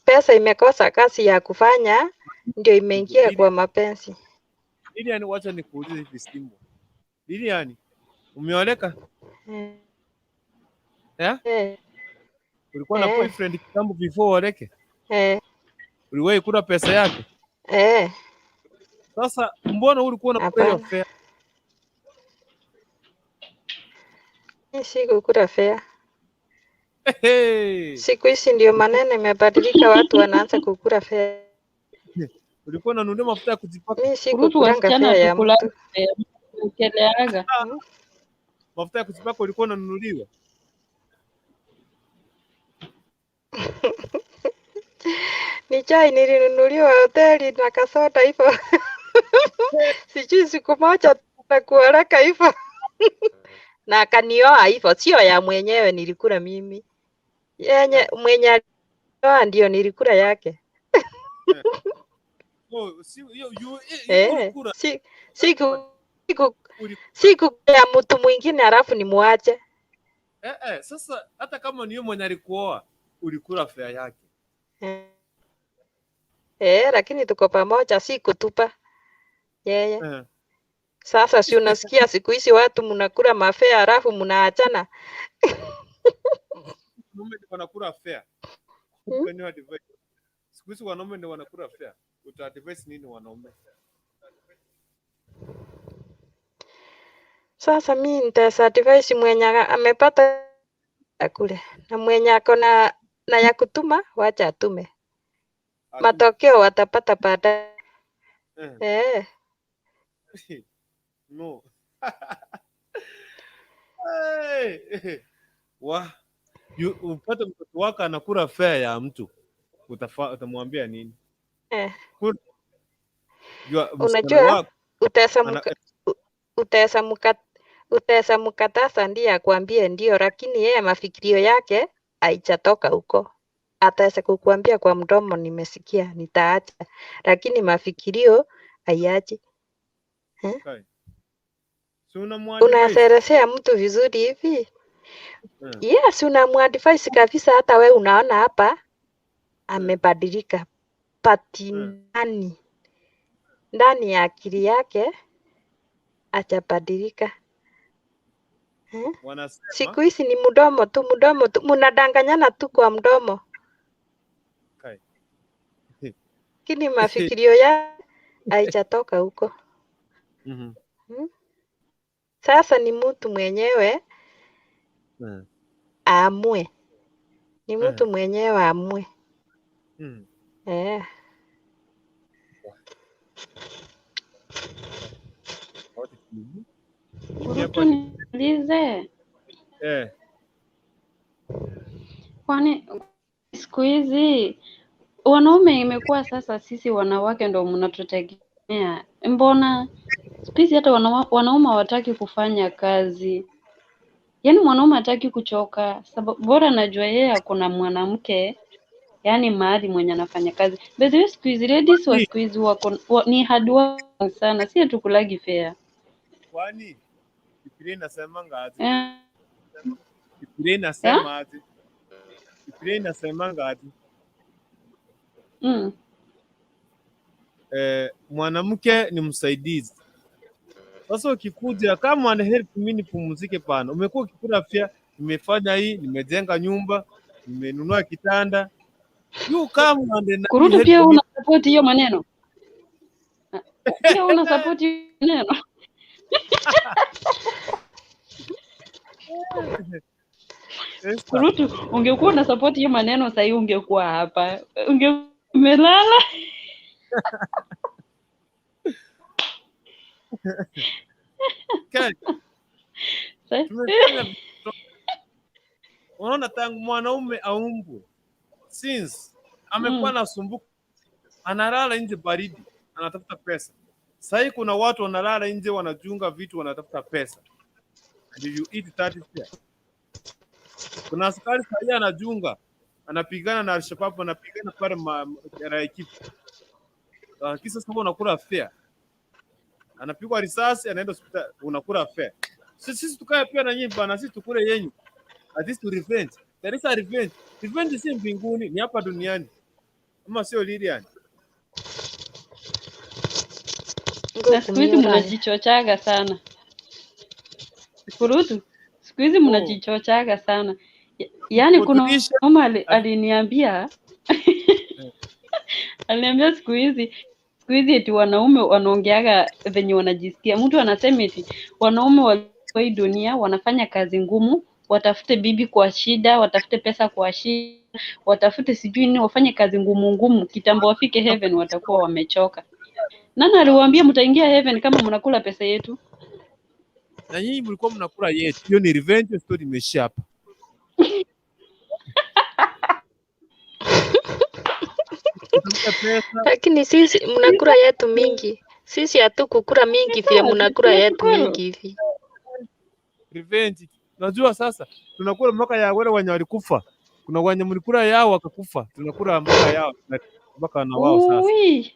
Speaker 18: pesa imekosa kazi ya kufanya ndio imeingia kwa mapenzi.
Speaker 3: Lilian, wacha nikuulize hivi simbo. Lilian, umeoleka?
Speaker 18: Eh,
Speaker 3: Eh?
Speaker 18: eh,
Speaker 3: Ulikuwa na
Speaker 18: eh,
Speaker 3: boyfriend kitambo before uoleke?
Speaker 18: eh,
Speaker 3: Uliwahi kula pesa yake?
Speaker 18: eh,
Speaker 3: Sasa mbona ulikuwa unakula hiyo
Speaker 18: hapana,
Speaker 3: fare?
Speaker 18: mi sikukula fare.
Speaker 3: Hey!
Speaker 18: Siku hizi ndio maneno imebadilika, watu wanaanza kukula fare.
Speaker 3: Ulikuwa unanunua mafuta ya kujipaka?
Speaker 18: Mi
Speaker 9: Kurutu
Speaker 18: sikukulanga
Speaker 9: wasichana
Speaker 18: fare ya
Speaker 9: hatukulanga
Speaker 18: mtu.
Speaker 9: fare, mkeleaga.
Speaker 3: Mafuta ya kujipaka ulikuwa unanunuliwa?
Speaker 18: Ni chai nilinunuliwa hoteli na kasoda hivyo. Sijui siku moja takuoreka hivyo. Na akanioa hivyo, sio ya mwenyewe nilikula mimi. Yenye mwenye alioa ndio nilikula yake.
Speaker 3: Oh, si hiyo you
Speaker 18: Eh,
Speaker 3: ulikula
Speaker 18: si siku siku
Speaker 3: uli,
Speaker 18: siku ya mtu mwingine halafu nimuache.
Speaker 3: sasa hata kama ni yeye mwenye alikuoa ulikula fare yake.
Speaker 18: Eh, lakini tuko pamoja, si kutupa yeye.
Speaker 3: Eh.
Speaker 18: Sasa si unasikia siku hizi watu mnakula mafea halafu mnaachana.
Speaker 3: Wanaume ndio wanakula fare.
Speaker 18: Hmm?
Speaker 3: Can you advise? Siku hizi wanaume ndio wanakula fare. Uta advise nini wanaume?
Speaker 18: Sasa mi nitaadvise mwenye amepata akule na mwenye ako na ya kutuma wacha atume,
Speaker 3: Atume.
Speaker 18: matokeo watapata baadaye.
Speaker 3: Eh.
Speaker 18: Eh,
Speaker 3: No. Hey. Wa upate mtoto wako anakula fare ya mtu. Utamwambia nini?
Speaker 18: eh.
Speaker 3: Kula jua msichana
Speaker 18: Unajua
Speaker 3: wako
Speaker 18: utaweza
Speaker 3: ana
Speaker 18: utaweza muka utaweza mkataza ndiye akwambie ndio, lakini yeye mafikirio yake haijatoka huko. Ataweza kukuambia kwa mdomo, nimesikia, nitaacha, lakini mafikirio haiachi. Eh?
Speaker 3: Kai. Si unamuadvise?
Speaker 18: Unaelezea mtu vizuri hivi?
Speaker 3: Eh.
Speaker 18: Yes, unamuadvise kabisa, hata we unaona hapa amebadilika, but ndani ndani ya akili yake hajabadilika. Eh?
Speaker 3: Wanasema
Speaker 18: Siku hizi ni mdomo tu, mdomo tu, mnadanganyana tu kwa mdomo,
Speaker 3: Kai.
Speaker 18: lakini mafikirio ya haijatoka huko.
Speaker 3: Mhm.
Speaker 18: Hmm? Sasa ni mtu mwenyewe
Speaker 3: Eh.
Speaker 18: aamue, ni
Speaker 3: Eh.
Speaker 18: mtu mwenyewe aamue.
Speaker 3: Mm.
Speaker 18: Eh.
Speaker 3: Wote mimi hapa
Speaker 9: Kurutu niulize,
Speaker 3: eh
Speaker 9: kwani siku hizi wanaume imekuwa sasa sisi wanawake ndo mnatutegemea? Mbona siku hizi hata wanaume hawataki kufanya kazi? Yaani mwanaume hataki kuchoka, sababu bora najua yeye ako na mwanamke, yaani mahali mwenye anafanya kazi. By the way, siku hizi ladies wa
Speaker 3: Kwani
Speaker 9: siku hizi wako ni hard working sana, si hatukulagi fair.
Speaker 3: kwani Biblia inasemanga aje?
Speaker 9: Eh,
Speaker 3: Biblia
Speaker 9: eh?
Speaker 3: inasema aje? Biblia inasemanga aje? Mwanamke ni msaidizi. Sasa ukikuja kama ana help mimi nipumzike pana. Umekuwa ukikula fare, nimefanya hii, nimejenga nyumba, nimenunua kitanda. You come and then
Speaker 9: Kurutu
Speaker 3: help
Speaker 9: pia
Speaker 3: me.
Speaker 9: una support hiyo maneno? Pia una support hiyo maneno?
Speaker 3: Esther,
Speaker 9: Kurutu, ungekuwa una support hiyo maneno sahii ungekuwa hapa, unge umelala.
Speaker 3: Ken, tumefanya vitu. Unaona, tangu mwanaume aumbwe since amekuwa anasumbuka, analala nje baridi, anatafuta pesa. Sahii kuna watu wanalala nje, wanajunga vitu, wanatafuta pesa. And you eat 30 fare. Kuna askari sahii anajunga, anapigana na Alshabab, anapigana pale Laikipia. Lakini sasa wewe unakula fare, anapigwa risasi, anaenda hospitali, unakula fare. Sisi tukae pia na nyinyi bana, sisi tukule yenyu. At least to revenge. There is a revenge. Revenge si mbinguni, ni hapa duniani. Ama sio Lilian?
Speaker 9: Na siku hizi mnajichochaga sana. Kurutu, siku hizi mnajichochaga sana. Yaani kuna
Speaker 3: Kutulisha.
Speaker 9: mama aliniambia aliniambia siku hizi eti wanaume wanaongeaga venye wanajisikia. Mtu anasema eti wanaume wa hii dunia wanafanya kazi ngumu, watafute bibi kwa shida, watafute pesa kwa shida, watafute sijui nini, wafanye kazi ngumu ngumu, kitambo wafike heaven watakuwa wamechoka. Nani aliwaambia mtaingia heaven kama mnakula pesa yetu?
Speaker 3: Na nyinyi mlikuwa mnakula yetu. Hiyo ni revenge story, imeishia hapa. Kutafuta pesa.
Speaker 18: Lakini sisi mnakula yetu mingi, sisi hatukukula mingi vile mnakula yetu mingi hivi.
Speaker 3: Revenge. Unajua sasa tunakula mpaka ya wale wenye walikufa. Kuna wenye mlikula yao wakakufa. Tunakula mpaka yao mpaka na wao sasa.
Speaker 9: Ui.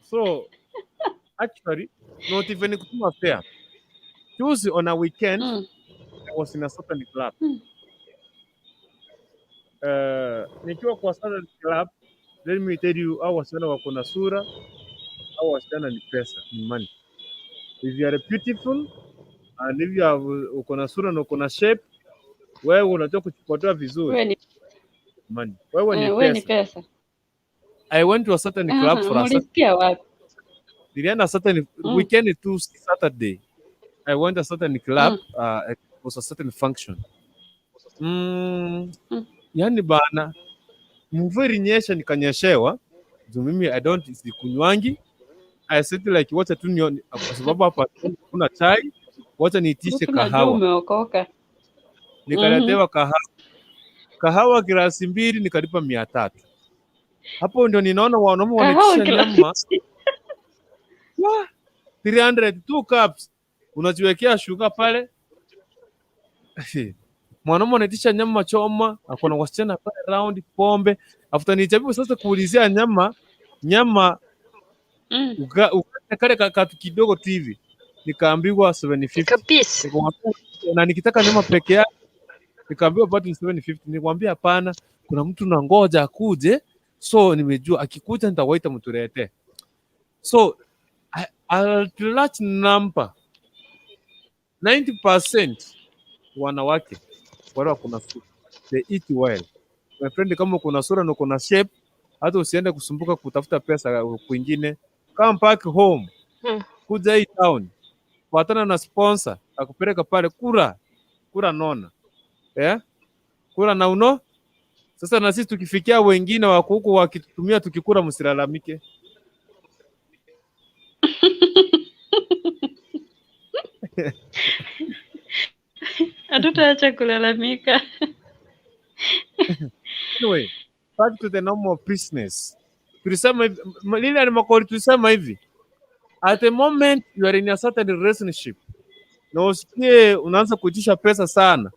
Speaker 3: So actually not even kutuma fare. Juzi on a weekend I was in a certain club. Nikiwa kwa certain club, let me tell you, hao wasichana wako na sura, hao wasichana ni pesa, ni money. If you are beautiful and if you have uko na sura na uko na shape, wewe unajua kujipodoa vizuri,
Speaker 9: Wewe ni
Speaker 3: money. Wewe ni
Speaker 9: wewe ni
Speaker 3: pesa.
Speaker 9: pesa.
Speaker 3: I went to a certain club for a certain,
Speaker 9: Mulisikia wapi?
Speaker 3: nilienda certain weekend to Saturday. I went to a certain club, it was a certain function. Yani bana, mvua ilinyesha nikanyeshewa. Juu mimi I don't sikunywangi. I said like wacha tu nione kwa sababu hapa kuna chai, wacha niitishe
Speaker 9: Kurutu, najua
Speaker 3: kahawa.
Speaker 9: umeokoka.
Speaker 3: Nikaletewa kahawa. Kahawa glasi mbili nikalipa 300. Hapo ndio ninaona wanaume
Speaker 9: Kahawa
Speaker 3: wanaitisha
Speaker 9: glasi.
Speaker 3: nyama. Wah, 300 two cups. Unajiwekea shuga pale. Mwanaume anaitisha nyama choma, akona wasichana pale round pombe. After nijaribu sasa kuulizia nyama uga kale katu kidogo tu hivi. Nikaambiwa 750.
Speaker 18: Kabisa.
Speaker 3: Nikamwambia na nikitaka nyama peke yake nikaambiwa bado ni 750. Nikamwambia hapana, kuna mtu nangoja akuje, so nimejua akikuja nitawaita mtuletee. So at large number 90% wanawake wale wako na sura, they eat well. My friend, kama uko na sura na uko na shape, hata usiende kusumbuka kutafuta pesa kwingine, come back home, kuja hii town, patana na sponsor akupeleka pale, kura kura nona, eh? Kura na uno. Sasa na sisi tukifikia wengine wako huku wakitutumia tukikula, msilalamike.
Speaker 9: Hatutaacha kulalamika.
Speaker 3: Anyway, back to the normal business. Tulisema hivi, Lilian Makori, tulisema hivi, at the moment you are in a certain relationship na usikie unaanza kuitisha pesa sana,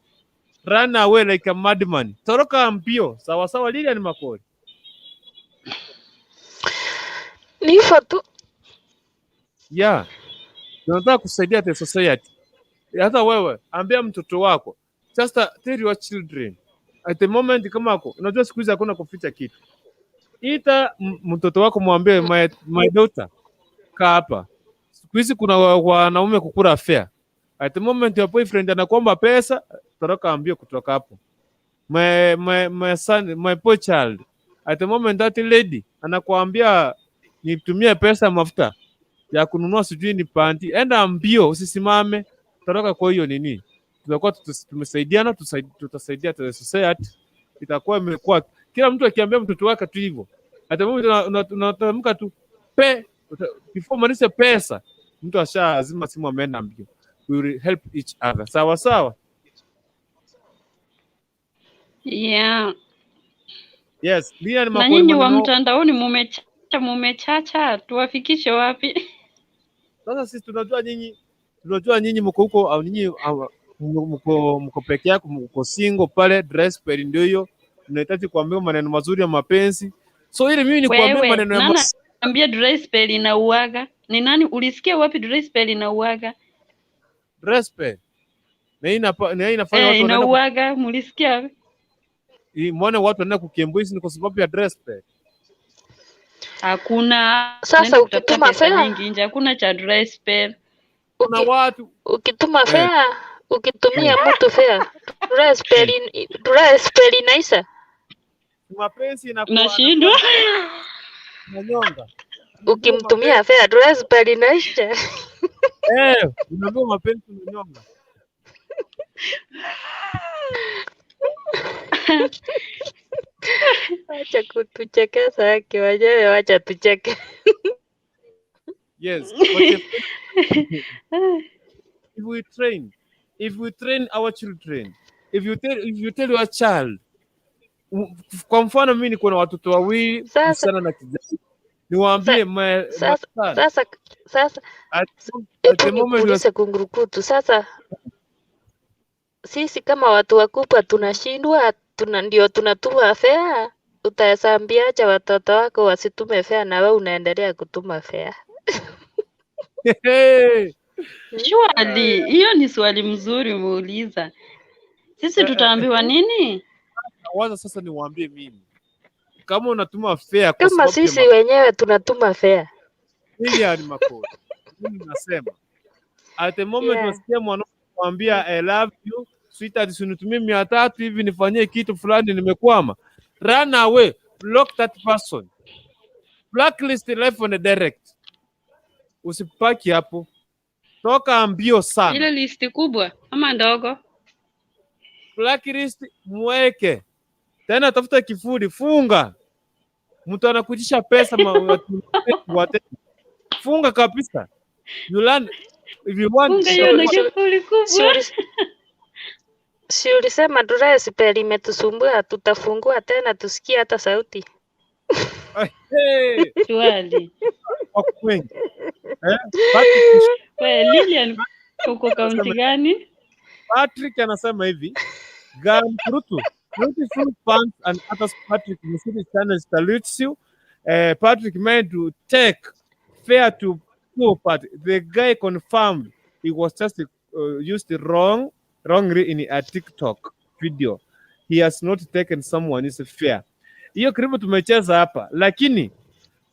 Speaker 3: run away like a madman, toroka mbio. Sawa sawa, Lilian Makori.
Speaker 18: Ni hivyo tu.
Speaker 3: Yeah, tunataka kusaidia the society. Hata wewe ambia mtoto wako, just tell your children at the moment, kama ako, unajua siku hizi hakuna kuficha kitu. Ita mtoto wako mwambie, my daughter, kaa hapa. Siku hizi kuna wanaume kukura fare. At the moment your boyfriend anakuomba pesa, toroka, ambie kutoka hapo. My son, my poor child, at the moment that lady anakuambia nitumie pesa mafuta ya kununua sijui ni panty, enda mbio, usisimame, toroka. Kwa hiyo nini, tutakuwa tumesaidiana, tutasaidia the society, itakuwa imekuwa kila mtu akiambia mtoto wake tu hivyo, at the moment unatamka tu before umalize pesa, mtu ashaazima simu ameenda mbio. We will help each other, sawa sawa.
Speaker 9: Yeah.
Speaker 3: Yes, Lilian
Speaker 9: Na
Speaker 3: Makori
Speaker 9: nyinyi wa
Speaker 3: maneno.
Speaker 9: Mtandaoni mumechacha, mumechacha, tuwafikishe wapi?
Speaker 3: Sasa sisi tunajua nyinyi mko huko au nyinyi mko peke yako, mko single pale, dress spell ndio hiyo, mnahitaji kuambiwa maneno mazuri ya mapenzi. So ili mimi nikuambie
Speaker 9: Wewe,
Speaker 3: maneno ya
Speaker 9: nani ambia dry spell inauaga? Ni nani, ulisikia wapi dry spell inauaga?
Speaker 3: Dry spell na hii inafanya
Speaker 9: Eh,
Speaker 3: watu wanaenda
Speaker 9: inauaga, mulisikia wapi?
Speaker 3: Mbona watu wanaenda kukembuisi ni kwa sababu ya dry spell.
Speaker 9: Hakuna,
Speaker 18: Sasa
Speaker 9: naenda kutafuta
Speaker 18: ukituma
Speaker 9: pesa
Speaker 18: fare
Speaker 9: nyingi nje, hakuna cha dry spell.
Speaker 3: Kuna watu
Speaker 18: ukituma fare, ukitumia mtu fare, dry spell inaisha.
Speaker 3: Mapenzi inakuwa
Speaker 9: Nashindwa.
Speaker 3: nanyonga.
Speaker 18: Ukimtumia fare, dry spell inaisha.
Speaker 3: Eh, unaambiwa mapenzi unanyonga.
Speaker 18: Wacha kutuchekesha haki wenyewe, wacha tucheke.
Speaker 3: Yes, but if we train our children, if you tell your child, kwa mfano mimi niko na watoto wawili,
Speaker 18: Sasa
Speaker 3: msichana na kijana, niwaambie my
Speaker 18: sasa
Speaker 3: son,
Speaker 18: sasa
Speaker 3: at the
Speaker 18: hebu
Speaker 3: moment you are
Speaker 18: nikuulize Kungurukutu, sasa sisi kama watu wakubwa tunashindwa, ndio tunatuma fare. Utaambiaje watoto wako wasitume fare na wewe unaendelea kutuma fare?
Speaker 3: Hey.
Speaker 9: Surely, hiyo ni swali mzuri umeuliza. Sisi tutaambiwa nini?
Speaker 3: Waza sasa niwaambie mimi, kama unatuma fare kwa
Speaker 18: Kama
Speaker 3: sababu ya
Speaker 18: sisi wenyewe tunatuma fare.
Speaker 3: Lilian Makori, mimi nasema at the moment unasikia mwanaume kuambia, "I love you sweetheart, usinitumie 300 hivi nifanyie kitu fulani, nimekwama," run away, block that person, blacklist life on the direct, usipaki hapo, toka mbio sana.
Speaker 9: Ile listi kubwa ama ndogo?
Speaker 3: Blacklist mweke tena, tafuta kifuli, funga. Mtu anakuitisha pesa funga kabisa. You learn if you want.
Speaker 9: Funga hiyo na kifuli
Speaker 18: Si
Speaker 9: kubwa.
Speaker 18: Si ulisema dry spell imetusumbua, tutafungua tena tusikie hata sauti.
Speaker 3: Hey,
Speaker 9: Swali.
Speaker 3: Wako wengi. Eh? Patrick,
Speaker 9: We, Lilian, uko kaunti gani?
Speaker 3: Patrick anasema hivi, Gan Kurutu, beautiful fans and others, Patrick Musiri channel salutes you. Patrick meant to take fare to poor, but the guy confirmed he was just used the wrongly in a TikTok video. He has not taken someone's fare. Hiyo clip tumecheza hapa, lakini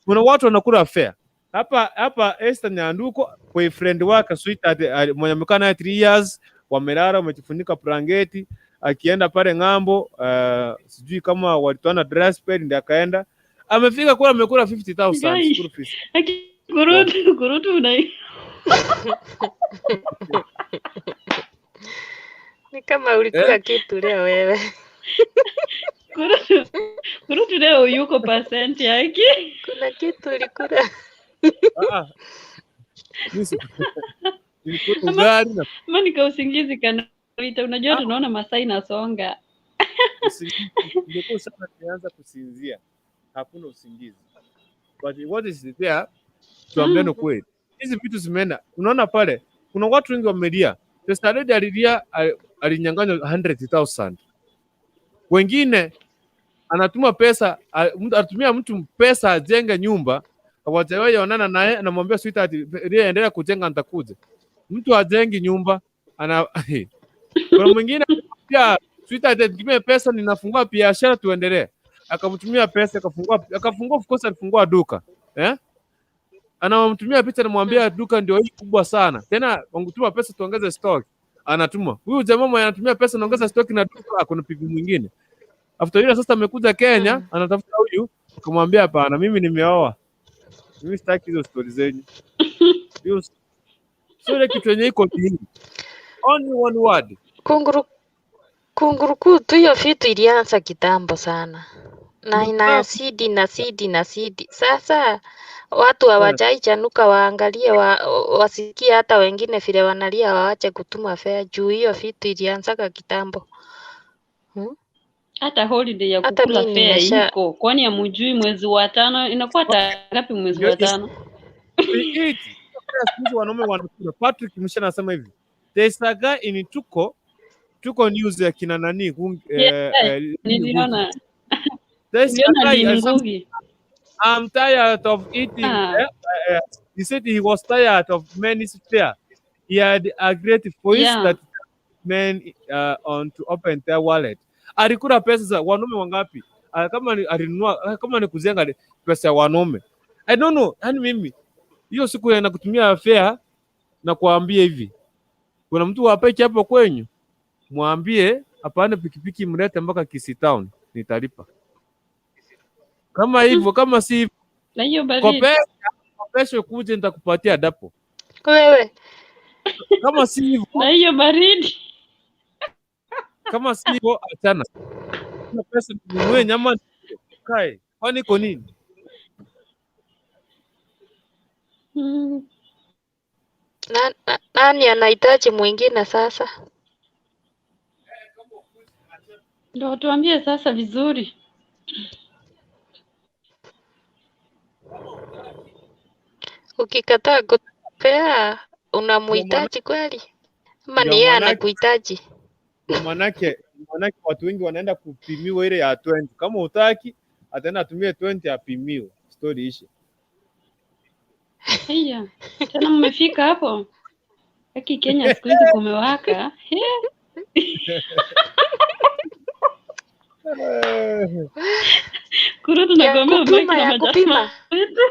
Speaker 3: kuna watu wanakula fare hapa hapa. Esther Nyanduko, boyfriend wake sweetheart, mwenye amekaa naye 3 years, wamelala wamejifunika blanketi, akienda pale ng'ambo, sijui kama walitoana dry spell, ndiye akaenda, amefika kula, amekula 50,000
Speaker 9: Guy.
Speaker 3: School fees.
Speaker 9: Aki kurutu kurutu una
Speaker 18: Ni kama ulikula kitu leo wewe.
Speaker 9: Kurutu kurutu leo yuko percent yake.
Speaker 18: Kuna kitu ulikula.
Speaker 3: Ah, mimi nilikula ugali na
Speaker 9: Ama nika usingizi kanawita, unajua tunaona masaa inasonga.
Speaker 3: Usingizi. Ningekuwa sana nianza kusinzia, hakuna usingizi. But what is there, tuambiane kweli, hizi vitu zimeenda. Unaona pale kuna watu wengi wamelia. Sister Lady alilia, alinyang'anywa 100,000. Wengine anatuma pesa, anatumia mtu pesa ajenge nyumba. Hawajawahi onana naye, anamwambia sweetheart, endelea kujenga nitakuja. Mtu ajengi nyumba ana kuna mwingine pia, sweetheart, nitumie pesa ninafungua biashara tuendelee. Akamtumia pesa akafungua, of course alifungua duka, eh? Anamtumia picha, anamwambia duka ndio hii kubwa sana. Tena wangetuma pesa tuongeze stock. Anatuma. Huyu jamaa mwenye anatumia pesa anaongeza stock na duka, kuna pigo mwingine. After yule sasa amekuja Kenya, anatafuta huyu, akamwambia hapana, mimi nimeoa. Mimi sitaki hizo story zenyu. Hiyo sio ile kitu yenye iko dini. Only one word.
Speaker 18: Kunguru kungurukutu hiyo vitu ilianza kitambo sana na inazidi inazidi inazidi. Sasa watu hawajaichanuka waangalie wasikie hata wengine vile wanalia, waache kutuma fare juu hiyo vitu ilianzaga kitambo.
Speaker 9: Hata holiday ya
Speaker 18: Hata
Speaker 9: kukula
Speaker 18: mimi
Speaker 9: fare
Speaker 18: nimesha
Speaker 9: iko. Kwani hamjui mwezi wa tano inakuwa tarehe ngapi mwezi wa tano?
Speaker 3: Eat. Siku hizi wanaume wanakula. Patrick Mshana anasema hivi. There's a guy in Tuko news ya kina nani
Speaker 9: Yeah, niliona
Speaker 3: There's a
Speaker 9: niliona
Speaker 3: guy
Speaker 9: Lynn
Speaker 3: alisema,
Speaker 9: Ngugi.
Speaker 3: I'm tired of eating. He said he was tired of men's fare. He had a great voice that men on to open their wallet. Alikula pesa za wanaume wangapi? Kama ni alinunua, kama ni kujenga pesa ya wanaume. I don't know. Yani mimi hiyo siku ya nakutumia fare na kuambia hivi. Kuna mtu wa peke hapo kwenyu, mwambie apande pikipiki mlete mpaka Kisii Town, nitalipa. Kama hivyo, kama si hivyo,
Speaker 9: Na hiyo baridi.
Speaker 3: Kopesha ukuje nitakupatia dapo.
Speaker 18: Wewe.
Speaker 3: Kama si hivyo,
Speaker 9: Na hiyo baridi.
Speaker 3: Kama si hivyo achana. Kuna pesa ninunue nyama kae. Kwani iko nini?
Speaker 18: Nani anahitaji mwingine sasa?
Speaker 9: Ndio tuambie sasa vizuri.
Speaker 18: Ukikataa kupea unamuhitaji kweli? Ama ni yeye anakuhitaji?
Speaker 3: Ndio manake watu wengi wanaenda kupimiwa ile ya 20. Kama hutaki ataenda atumie 20 apimiwe. Story ishe.
Speaker 9: Haya. Tena mmefika hapo. Haki Kenya siku hizi kumewaka. Kuru tunagombea ubaki na
Speaker 18: Ya
Speaker 9: majamaa
Speaker 18: kupima.
Speaker 9: wetu.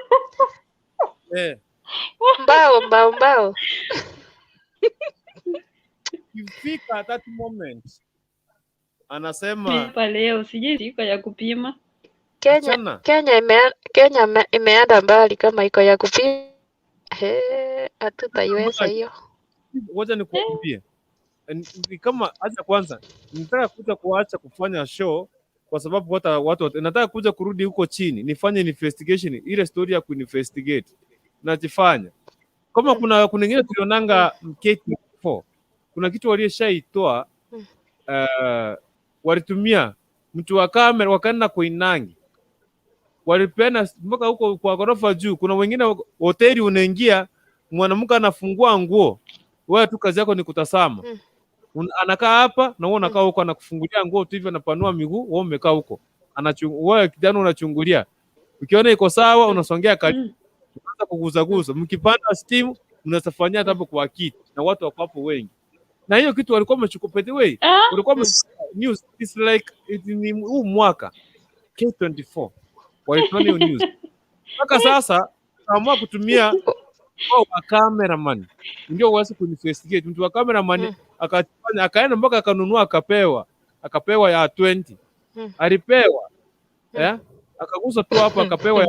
Speaker 18: Mbao mbao mbao.
Speaker 3: Ikifika that moment anasema
Speaker 9: Hapa leo sijui iko ya kupima.
Speaker 3: Achana.
Speaker 18: Kenya imeenda mbali kama iko ya kupima. Hatutaiweza hiyo.
Speaker 3: Ngoja nikuambie. Ni kama acha kwanza nataka kuja kuacha kufanya show kwa sababu watu nataka kuja kurudi huko chini nifanye investigation, ile story ya kuinvestigate najifanya kama kuna ingine tulionanga K4, kuna kitu waliyeshaitoa, walitumia mtu wa kamera wakaenda kuinangi, walipeana mpaka huko kwa ghorofa juu. Kuna wengine hoteli unaingia, mwanamke anafungua nguo, wewe tu kazi yako ni kutazama. Anakaa hapa na wewe unakaa huko, anakufungulia nguo tu hivyo, anapanua miguu, wewe umekaa huko. Wewe kijana unachungulia. Ukiona iko sawa unasongea karibu. Unaanza kuguzaguza. Mkipanda steam mnasafanyia hata hapo kwa kiti na watu wako hapo wengi. Na hiyo kitu walikuwa wamechukua by the way, walikuwa news it's like it ni huu mwaka K24 walitoa hiyo news. Mpaka sasa kaamua kutumia wa cameraman ndio uweze kuinvestigate. Mtu wa cameraman akafanya, akaenda mpaka akanunua, akapewa ya 20. Alipewa akagusa tu hapo akapewa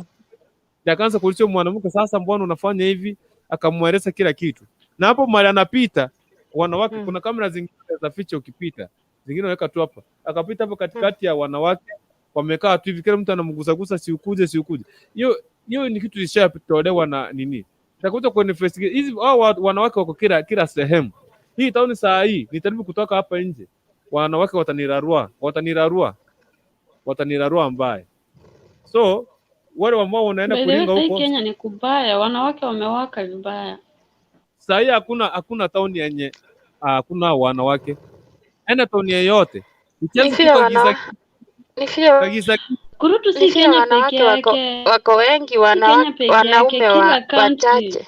Speaker 3: ya, akaanza kuuliza mwanamke, sasa mbona unafanya hivi? Akamweleza kila kitu. Na hapo mali anapita wanawake, kuna kamera zingine za ficha ukipita, zingine weka tu hapa. Akapita hapo katikati ya wanawake wamekaa tu hivi, kila mtu anamgusagusa, si ukuje, si ukuje. Hiyo ni kitu ishatolewa na nini. Nitakuja ku investigate hizi hao wanawake wako kila sehemu. Hii town saa hii nitaribu kutoka hapa nje. Wanawake watanirarua mbaya. So wale ambao wanaenda kulinga huko
Speaker 9: Kenya ni kubaya, wanawake wamewaka vibaya.
Speaker 3: Saa hii hakuna town yenye hakuna wanawake. Enda town yoyote.
Speaker 9: Kurutu si
Speaker 18: Ni vile
Speaker 9: Kenya
Speaker 18: wanawake
Speaker 9: peke
Speaker 18: wako
Speaker 9: yake.
Speaker 18: wako wengi,
Speaker 9: Si Kenya peke yake,
Speaker 18: wanaume
Speaker 9: kila country.
Speaker 18: wachache.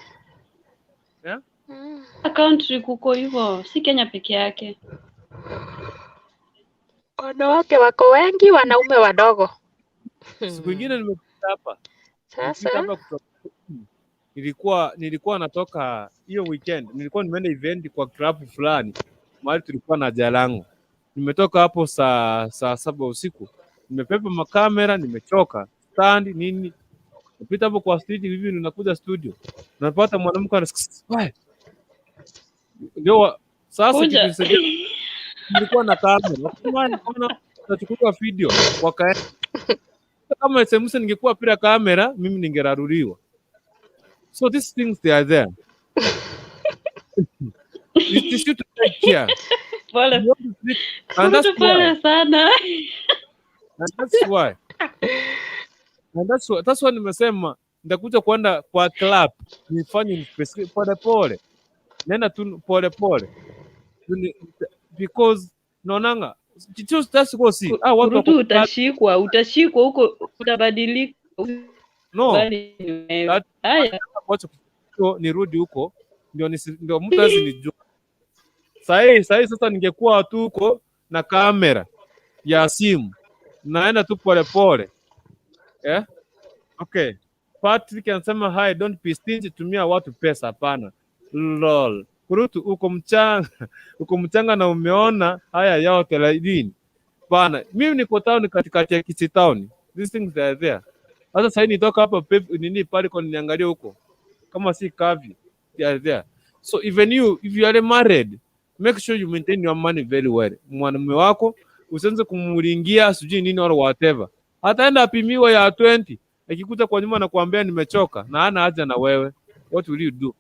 Speaker 3: Yeah?
Speaker 9: Kila country kuko hivyo, si Kenya peke yake.
Speaker 18: Wanawake wako wengi, wanaume wadogo.
Speaker 3: Siku ingine nimepita hapa, nilipita
Speaker 18: Sasa
Speaker 3: hapa kutoka nilikuwa natoka hiyo weekend, nilikuwa nimeenda event kwa club fulani mahali tulikuwa na Jalango. Nimetoka hapo saa 7 usiku, nimepepa makamera, nimechoka stand nini, napita hapo kwa street hivi, ninakuja studio, napata mwanamke ana ndio sasa kitu
Speaker 9: Kuja.
Speaker 3: nisaidia, nilikuwa na kamera, nikaona nachukua video, wakaenda kama SMS ningekuwa bila kamera mimi ningeraruliwa. So these things they are there. It is you to take care.
Speaker 9: Pole.
Speaker 3: You want to treat, and that's
Speaker 9: Kurutu pole
Speaker 3: why.
Speaker 9: sana.
Speaker 3: And that's why. And that's why nimesema nitakuja kwenda kwa club nifanye pole pole. Nenda tu pole pole. Because naonanga just that's go see. Ah, watu
Speaker 9: Kurutu
Speaker 3: wako club.
Speaker 9: utashikwa, utashikwa huko, utabadilika.
Speaker 3: No.
Speaker 9: Bali ni wewe.
Speaker 3: That
Speaker 9: Haya.
Speaker 3: wacha nirudi huko ndio ndio mtu asinijue. Sahi sasa ningekuwa tu huko na kamera ya simu naenda tu pole pole. Yeah? Okay. Patrick anasema hi, don't be stingy, tumia watu pesa. Hapana. Lol. Kurutu uko mchanga, uko mchanga na umeona haya yote lini? Bana, mimi niko town katikati ya Kisii town. These things are there. Sasa sasa nitoka hapa nini pale kwa niangalie huko. Kama si kavi, they are there. So even you if you are married, make sure you maintain your money very well. Mwanamume wako usianze kumuringia sijui nini or whatever. Ataenda apimiwe ya 20, akikuta kwa nyuma na kuambia nimechoka na hana haja na wewe. What will you do?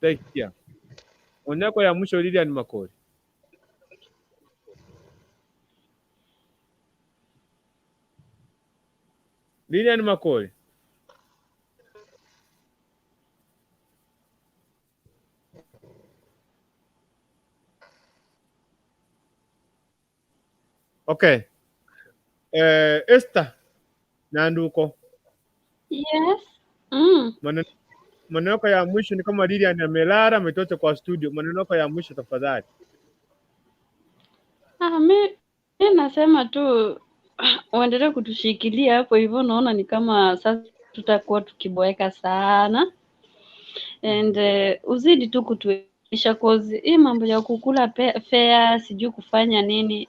Speaker 3: Take care. Onyako ya mwisho Lilian Makori. Lilian Makori. Okay. Esther Nanduko.
Speaker 9: Yes.
Speaker 3: Maneno yako ya mwisho ni kama Lilian amelala ametoka kwa studio. Maneno yako ya mwisho tafadhali.
Speaker 9: Mi nasema tu uendelee kutushikilia hapo hivyo, naona ni kama sasa tutakuwa tukiboeka sana and uzidi tu kutuisha cause hii mambo ya kukula fare sijui kufanya nini.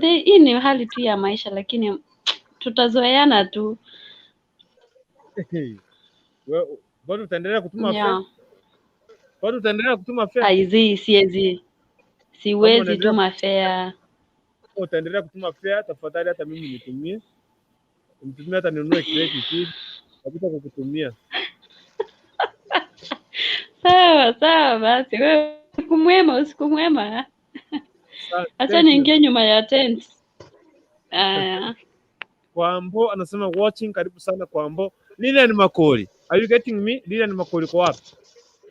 Speaker 9: Hii ni hali tu ya maisha, lakini tutazoeana tu.
Speaker 3: Bado utaendelea kutuma fare? Bado utaendelea kutuma fare?
Speaker 9: Aizi, siwezi. Siwezi tuma fare.
Speaker 3: Utaendelea kutuma fare, tafadhali hata mimi nitumie. Nitumie hata ninunue credit hivi. Nakuta kukutumia.
Speaker 9: Sawa, sawa basi. Wewe usiku mwema, usiku mwema. Acha niingie nyuma ya tent.
Speaker 3: Kwambo anasema watching, karibu sana Kwambo. Lilian Makori, are you getting me? Lilian Makori kwa wapi?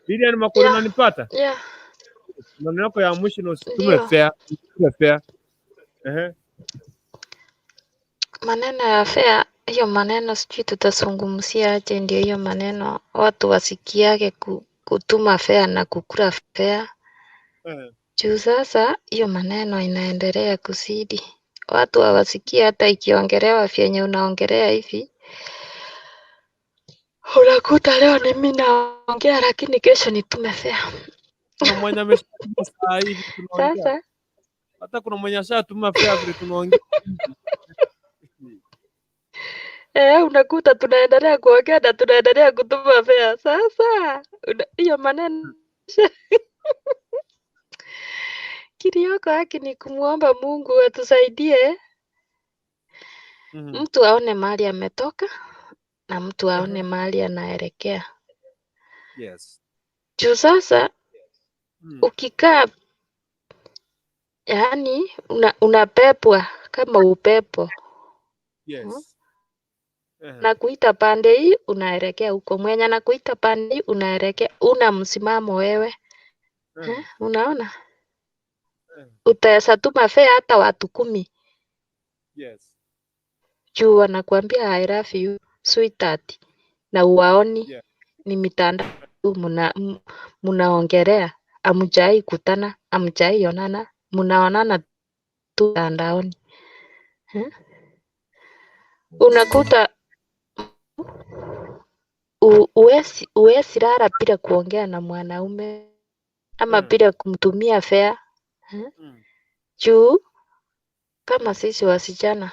Speaker 3: Lilian Makori, unanipata?
Speaker 18: Yeah.
Speaker 3: Maneno yako ya mwisho na usitume fair, usitume fair.
Speaker 18: Maneno ya fair, hiyo maneno sijui tutazungumzia aje, ndio hiyo maneno watu wasikiage kutuma fair na kukula fair. Juu sasa hiyo maneno inaendelea kuzidi, watu hawasikia hata ikiongelewa vyenye unaongelea hivi. Unakuta leo ni mimi naongea, lakini kesho nitume fair.
Speaker 3: Kuna mwenye ameshatuma saa hivi tunaongea.
Speaker 18: Sasa
Speaker 3: hata kuna mwenye ashatuma fair vile tunaongea.
Speaker 18: Unakuta tunaendelea kuongea na tunaendelea kutuma fair. Sasa hiyo maneno kiliyoko haki ni kumuomba Mungu atusaidie, mtu aone mahali ametoka na mtu aone mahali anaelekea.
Speaker 3: Yes.
Speaker 18: Juu sasa ukikaa yani unapepwa kama upepo.
Speaker 3: Yes.
Speaker 18: Na kuita pande hii unaelekea huko, mwenye na kuita pande hii unaelekea, una msimamo wewe. Unaona? Utaweza tuma fare hata watu 10.
Speaker 3: Yes.
Speaker 18: Juu wanakuambia "I love you, sweetheart," na uwaoni. Ni mitandao tu munaongelea, hamjai kutana, hamjai onana, munaonana tu mtandaoni, eh? Unakuta uwezi lala bila kuongea na mwanaume ama bila kumtumia fare, eh? Juu kama sisi wasichana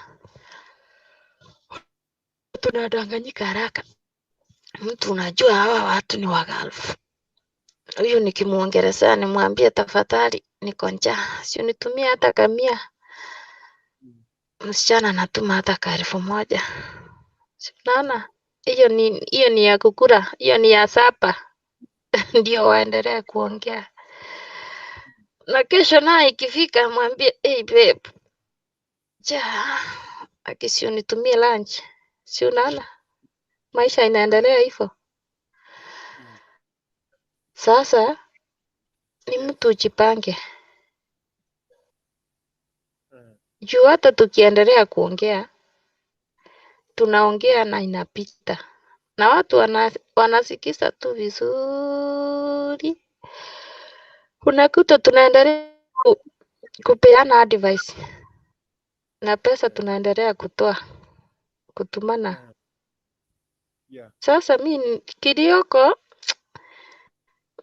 Speaker 18: tunadanganyika haraka. Mtu unajua hawa watu ni wagalfu. Huyu nikimuongelesea nimwambie tafadhali, niko njaa, si unitumie hata 100. Msichana anatuma hata ka 1,000. Si unaona hiyo ni ya kukula, hiyo ni ya supper. Ndio waendelee kuongea. Na kesho naye ikifika mwambie, "Hey babe, njaa, aki si unitumie lunch." Si unaona maisha inaendelea hivyo. Sasa ni mtu ujipange, juu hata tukiendelea kuongea, tunaongea na inapita na watu wanasikiza tu vizuri, unakuta tunaendelea kupeana advice na pesa tunaendelea kutoa kutumana. Sasa mi kilioko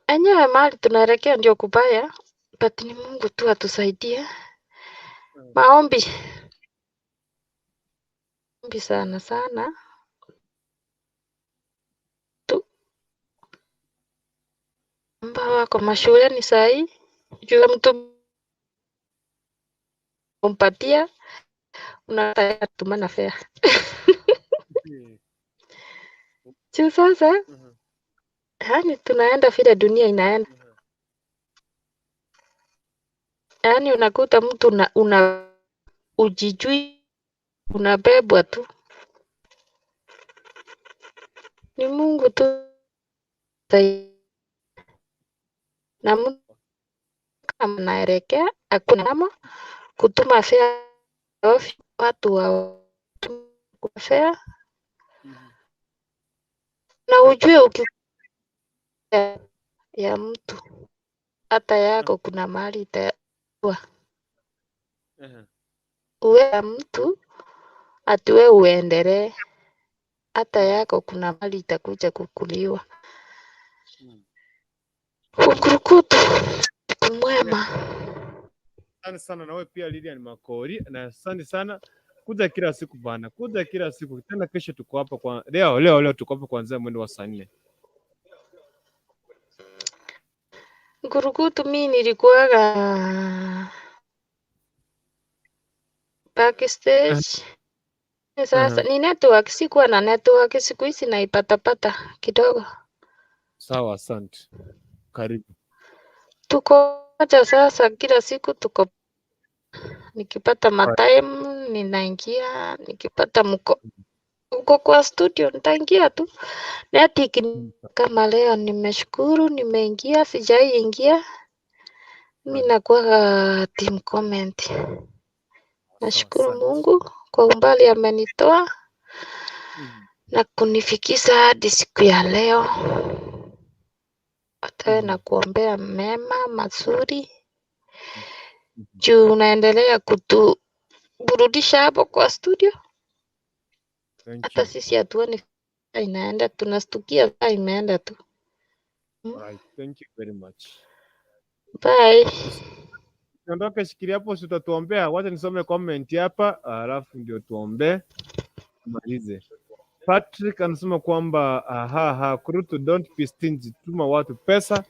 Speaker 18: enyewe mahali tunaelekea ndio kubaya, but ni Mungu tu atusaidie. Maombi, maombi sana sana tu ambao wako mashuleni sahii, juu mtu umpatia unataka tumana fare juu sasa, yaani tunaenda vile dunia inaenda, yaani unakuta mtu una ujijui, unabebwa tu. Ni Mungu tu na mtu kama naelekea hakuna ama kutuma fare ovyo, watu wa fare na ujue uki ya mtu hata yako kuna mahali itakuwa uwe ya mtu ati we uendelee, hata yako kuna mahali itakuja kukuliwa. Ukurukutu, siku mwema.
Speaker 3: Asante sana na wewe pia Lilian Makori, na asante sana kuja kila siku bana, kuja kila siku tena. Kesho tuko hapa kwa leo leo leo tuko hapa kuanzia mwendo wa saa 4.
Speaker 18: Ngurukutu, mi nilikuwaga backstage. Sasa ni network, sikuwa na network, siku hizi naipatapata kidogo.
Speaker 3: Sawa, asante, karibu.
Speaker 18: Tuko moja sasa, kila siku tuko, nikipata matime ninaingia, nikipata mko uko kwa studio nitaingia tu. Net kama leo nimeshukuru nimeingia, sijai ingia. Mi nakuwaga team comment. Nashukuru Mungu kwa umbali amenitoa na kunifikisha hadi siku ya leo. Hata wewe nakuombea mema mazuri, juu unaendelea kutuburudisha hapo kwa studio.
Speaker 3: Thank
Speaker 18: Hata
Speaker 3: you.
Speaker 18: sisi hatuoni inaenda, tunastukia saa imeenda tu.
Speaker 3: Right. Thank you very much.
Speaker 18: Bye.
Speaker 3: Ondoke, shikilia hapo, si utatuombea. Wacha nisome comment hapa, alafu ndio tuombee tumalize. Patrick anasema kwamba aha, ha, Kurutu, don't be stingy, tuma watu pesa.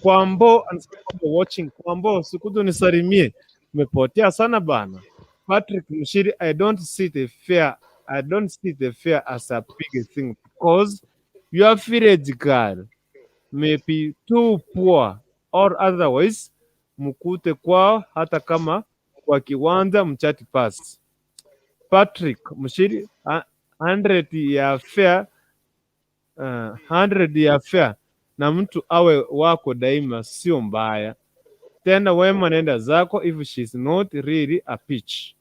Speaker 3: Kwambo anasema kwamba watching. Kwambo, sikuja unisalimie, umepotea sana bana. Patrick Mshiri, I don't see the fare, I don't see the fare as a big thing because your village girl may be too poor or otherwise mkute kwao hata kama kwa kiwanja mchati pass. Patrick Mshiri, 100 ya fare, 100 ya fare na mtu awe wako daima sio mbaya tena. Wema, nenda zako if she's not really a peach.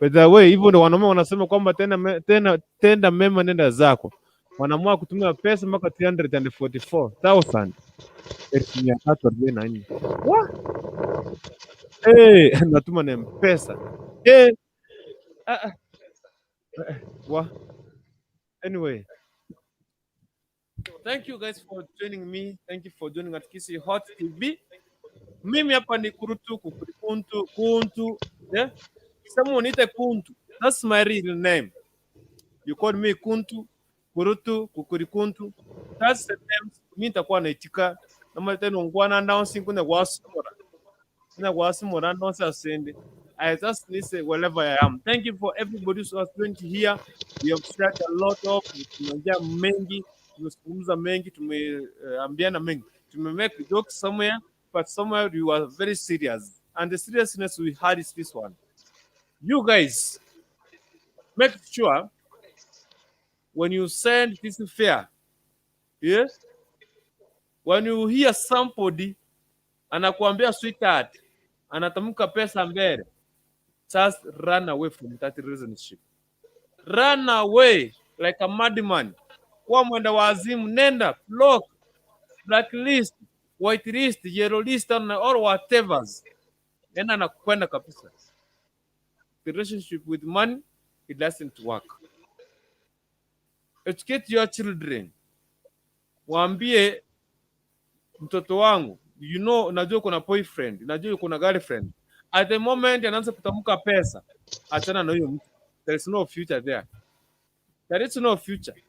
Speaker 3: By the way, hivyo ndio wanaume wanasema kwamba tena tenda mema nenda zako. Wanaamua kutumia pesa mpaka 344,000, 344. Wah! Hey, natuma na M-Pesa. Hey. Ah, ah. Wah. Anyway, thank you guys for joining me. Thank you for joining at Kisii Hot TV. Mimi hapa ni Kurutu Kukurikuntu Kuntu. Yeah? Sema uniite Kuntu. That's my real name. You call me Kuntu, Kurutu, Kukurikuntu. That's the name. Mimi nitakuwa naitika. Nama tena ngwana announcing kuna wasimora. Kuna wasimora announce asende. I just listen wherever I am. Thank you for everybody who has joined here. We have shared a lot of, tumeongea mengi, tumezungumza mengi, tumeambiana mengi. Tume make jokes somewhere, but somewhere we were very serious. And the seriousness we had is this one. You guys, make sure when you send this fare, yes, when you hear somebody anakuambia sweetheart, anatamka pesa mbele, just run away from that relationship. Run away like a madman. Kuwa mwenda wazimu, nenda block, blacklist, whitelist, yellow list, and or whatever. Nenda na kwenda kabisa. The relationship with money, it doesn't work. Educate your children. Waambie mtoto wangu, najua kuna boyfriend, najua kuna girlfriend. At the moment anaanza kutamka pesa, achana na huyo mtu. There is no future there. There is no future.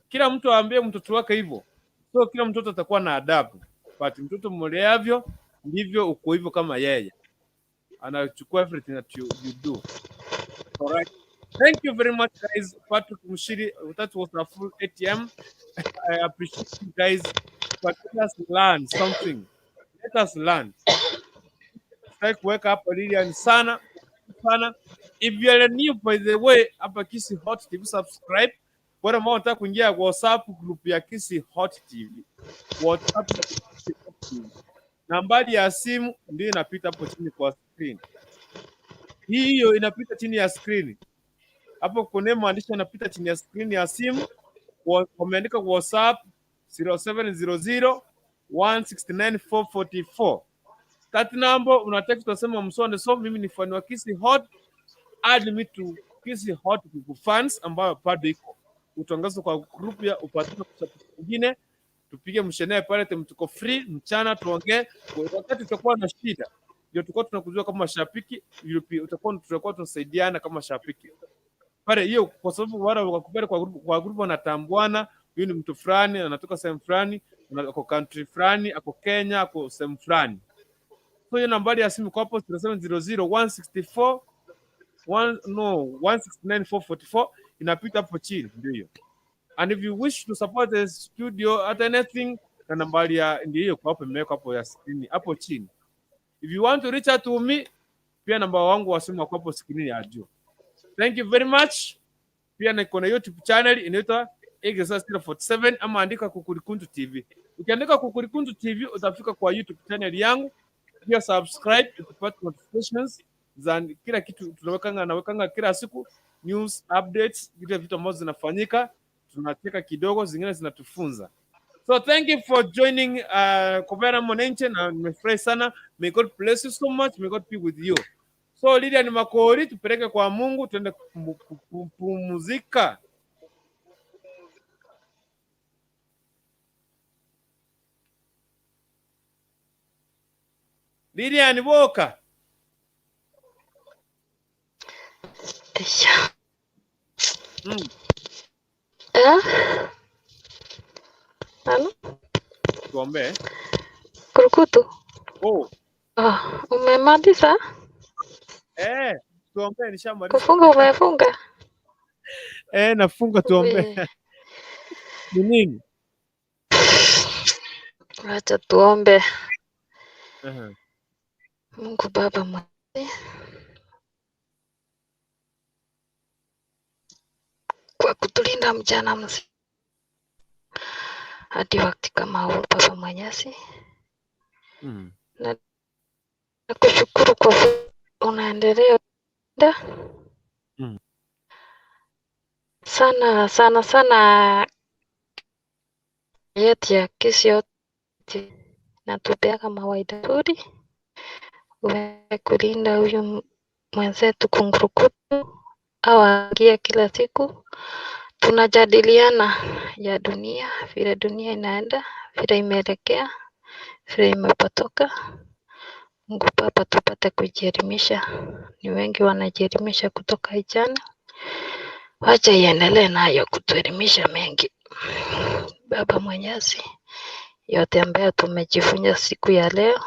Speaker 3: Kila mtu aambie mtoto wake hivyo. So kila mtoto atakuwa na adabu. But mtoto mleavyo ndivyo uko hivyo kama yeye. Anachukua everything that you do. All right. Thank you very much, guys. Patrick Mushiri, that was a full ATM. I appreciate you guys. But let us learn something. Let us learn. Sitaki kuweka hapa Lilian sana sana. If you are new, by the way, hapa Kisii Hot TV, subscribe. Wale ambao wanataka kuingia WhatsApp group ya Kisii Hot TV. WhatsApp ya Kisii Hot TV. Nambari ya simu ndio inapita hapo chini kwa screen. Hiyo inapita chini ya screen. Hapo kuna maandishi yanapita chini ya screen ya simu. Wameandika WhatsApp 0700 169 444. That number una text unasema msone, so mimi ni fan wa Kisii Hot, add me to Kisii Hot People fans ambayo bado iko. Utangazwe kwa group ya upatane kwa mwingine, tupige mshenee pale tem, tuko free mchana tuongee. Kwa wakati tutakuwa na shida ndio tutakuwa tunakujua kama mashabiki, utakuwa tutakuwa tunasaidiana kama mashabiki pale hiyo, kwa sababu wale wakubali kwa group wanatambuana, huyu ni mtu fulani anatoka sehemu fulani, ako country fulani, ako Kenya, ako sehemu fulani. So hiyo nambari ya simu kwa hapo 0700 164 1 no 169 444 inapita hapo chini, ndio hiyo. And if you wish to support the studio at anything, na nambari ya ndio hiyo kwa hapo imewekwa hapo ya screen hapo chini. If you want to reach out to me, pia namba wangu wa simu wako hapo screen ya juu. Thank you very much. Pia niko na YouTube channel inaitwa Exodus 047 ama andika Kukurikuntu TV. Ukiandika Kukurikuntu TV utafika kwa YouTube channel yangu. Pia subscribe utapata notifications za kila kitu tunawekanga, nawekanga kila siku news updates, vile vitu ambazo zinafanyika, tunacheka kidogo, zingine zinatufunza. So thank you for joining Kobera Monenche na nimefurahi sana. May God bless you so much. May God be with you. So Lilian Makori, tupeleke kwa Mungu, tuende kupumzika. Lilian Boka.
Speaker 18: Isha. Eh? Halo?
Speaker 3: Tuombe.
Speaker 18: Kurukutu.
Speaker 3: Oh.
Speaker 18: Ah, umemaliza?
Speaker 3: Eh, tuombe, nishamaliza.
Speaker 18: Kufunga umefunga?
Speaker 3: Eh, nafunga, tuombe.
Speaker 18: We,
Speaker 3: Ni nini?
Speaker 18: Acha tuombe. Mungu Baba mwenye kwa kutulinda mchana mzima hadi wakati kama huu, Baba Mwenyezi, na nakushukuru kwa unaendelea kulinda Sana sana sana yetu ya Kisii yote natupeaka mawaidha nzuri, uwe kulinda huyu mwenzetu kungurukutu au aingie kila siku tunajadiliana ya dunia, vile dunia inaenda, vile imeelekea, vile imepotoka. Mungu Baba, tupate kujielimisha. Ni wengi wanajielimisha kutoka hii channel, wacha iendelee nayo kutuelimisha mengi. Baba Mwenyezi, yote ambayo tumejifunza siku ya leo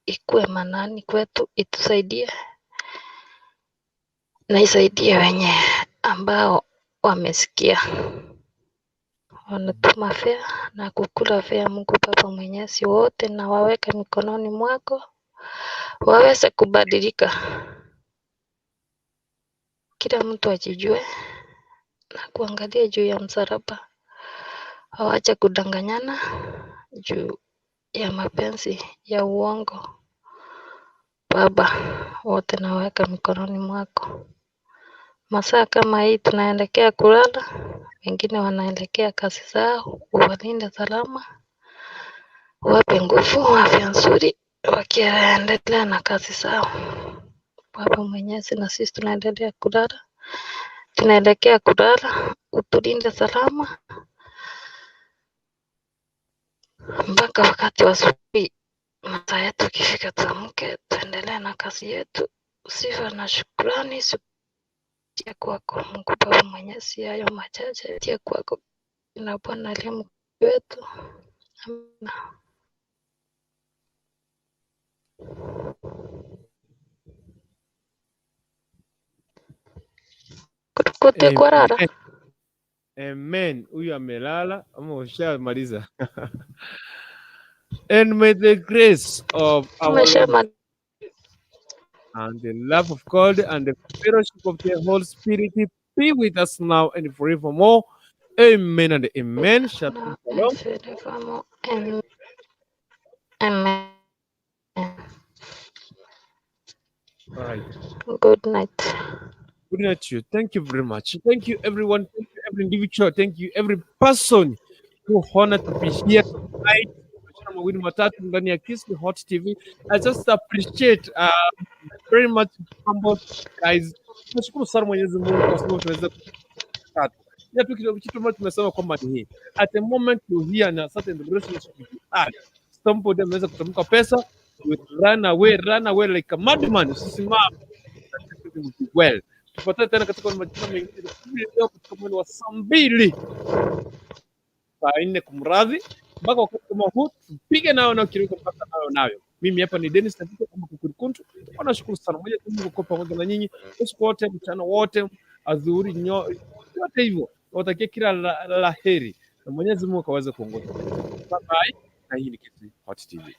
Speaker 18: ikuwe manani kwetu, itusaidie na isaidie wenye ambao wamesikia wanatuma fea na kukula fea. Mungu Baba Mwenyezi, wote na waweke mikononi mwako waweze kubadilika, kila mtu ajijue na kuangalia juu ya msalaba, wawache kudanganyana juu ya mapenzi ya uongo. Baba, wote nawaweka mikononi mwako. Masaa kama hii tunaelekea kulala, wengine wanaelekea kazi zao, uwalinde salama, uwape nguvu, afya nzuri, wakiendelea na kazi zao. Baba Mwenyezi, na sisi tunaendelea kulala, tunaelekea kulala, utulinde salama mpaka wakati wa asubuhi, masaa yetu ikifika, tuamke tuendelee na kazi yetu. Sifa na shukrani tia kwako Mungu Baba Mwenyezi, hayo machache tia kwako na Bwana aliye mkuu wetu. Amina. Kutukote kwarara.
Speaker 3: Amen. Amen. Huyu amelala ama ushamaliza? And may the grace of our Lord
Speaker 18: Tumeshama
Speaker 3: and the love of God and the fellowship of the Holy Spirit be with us now and forevermore. Amen and amen. Shalom,
Speaker 18: now
Speaker 3: shalom.
Speaker 18: and forevermore. Amen. Amen.
Speaker 3: All right.
Speaker 18: Good night.
Speaker 3: Good night to you. Thank you very much. Thank you, everyone. Thank you, every individual. Thank you, every person who honored to be here tonight. Machana mawili matatu ndani ya Kisii Hot TV. I just appreciate very much humble guys. Nashukuru sana Mwenyezi Mungu kwa sababu tunaweza tatu. Ila tu kitu ambacho tumesema kwamba ni hii. At the moment you hear na certain relationship you had, somebody ameweza kutamka pesa, you run away like a madman. Usisimame. Everything will be well. Tupatane tena katika majuma mengine leo katika mwendo wa saa 2, saa 4 kumradhi, mpaka wakati kama huu tupige nayo na kiruka mpaka nayo nayo. Mimi hapa ni Dennis Tafito kama Kukurukuntu. Nashukuru sana moja Mungu kwa pamoja na nyinyi usiku wote, mchana wote, adhuhuri, yote hivyo. Nawatakia kila la heri na Mwenyezi Mungu akaweze kuongoza. Bye bye. Na hii ni Kisii Hot TV.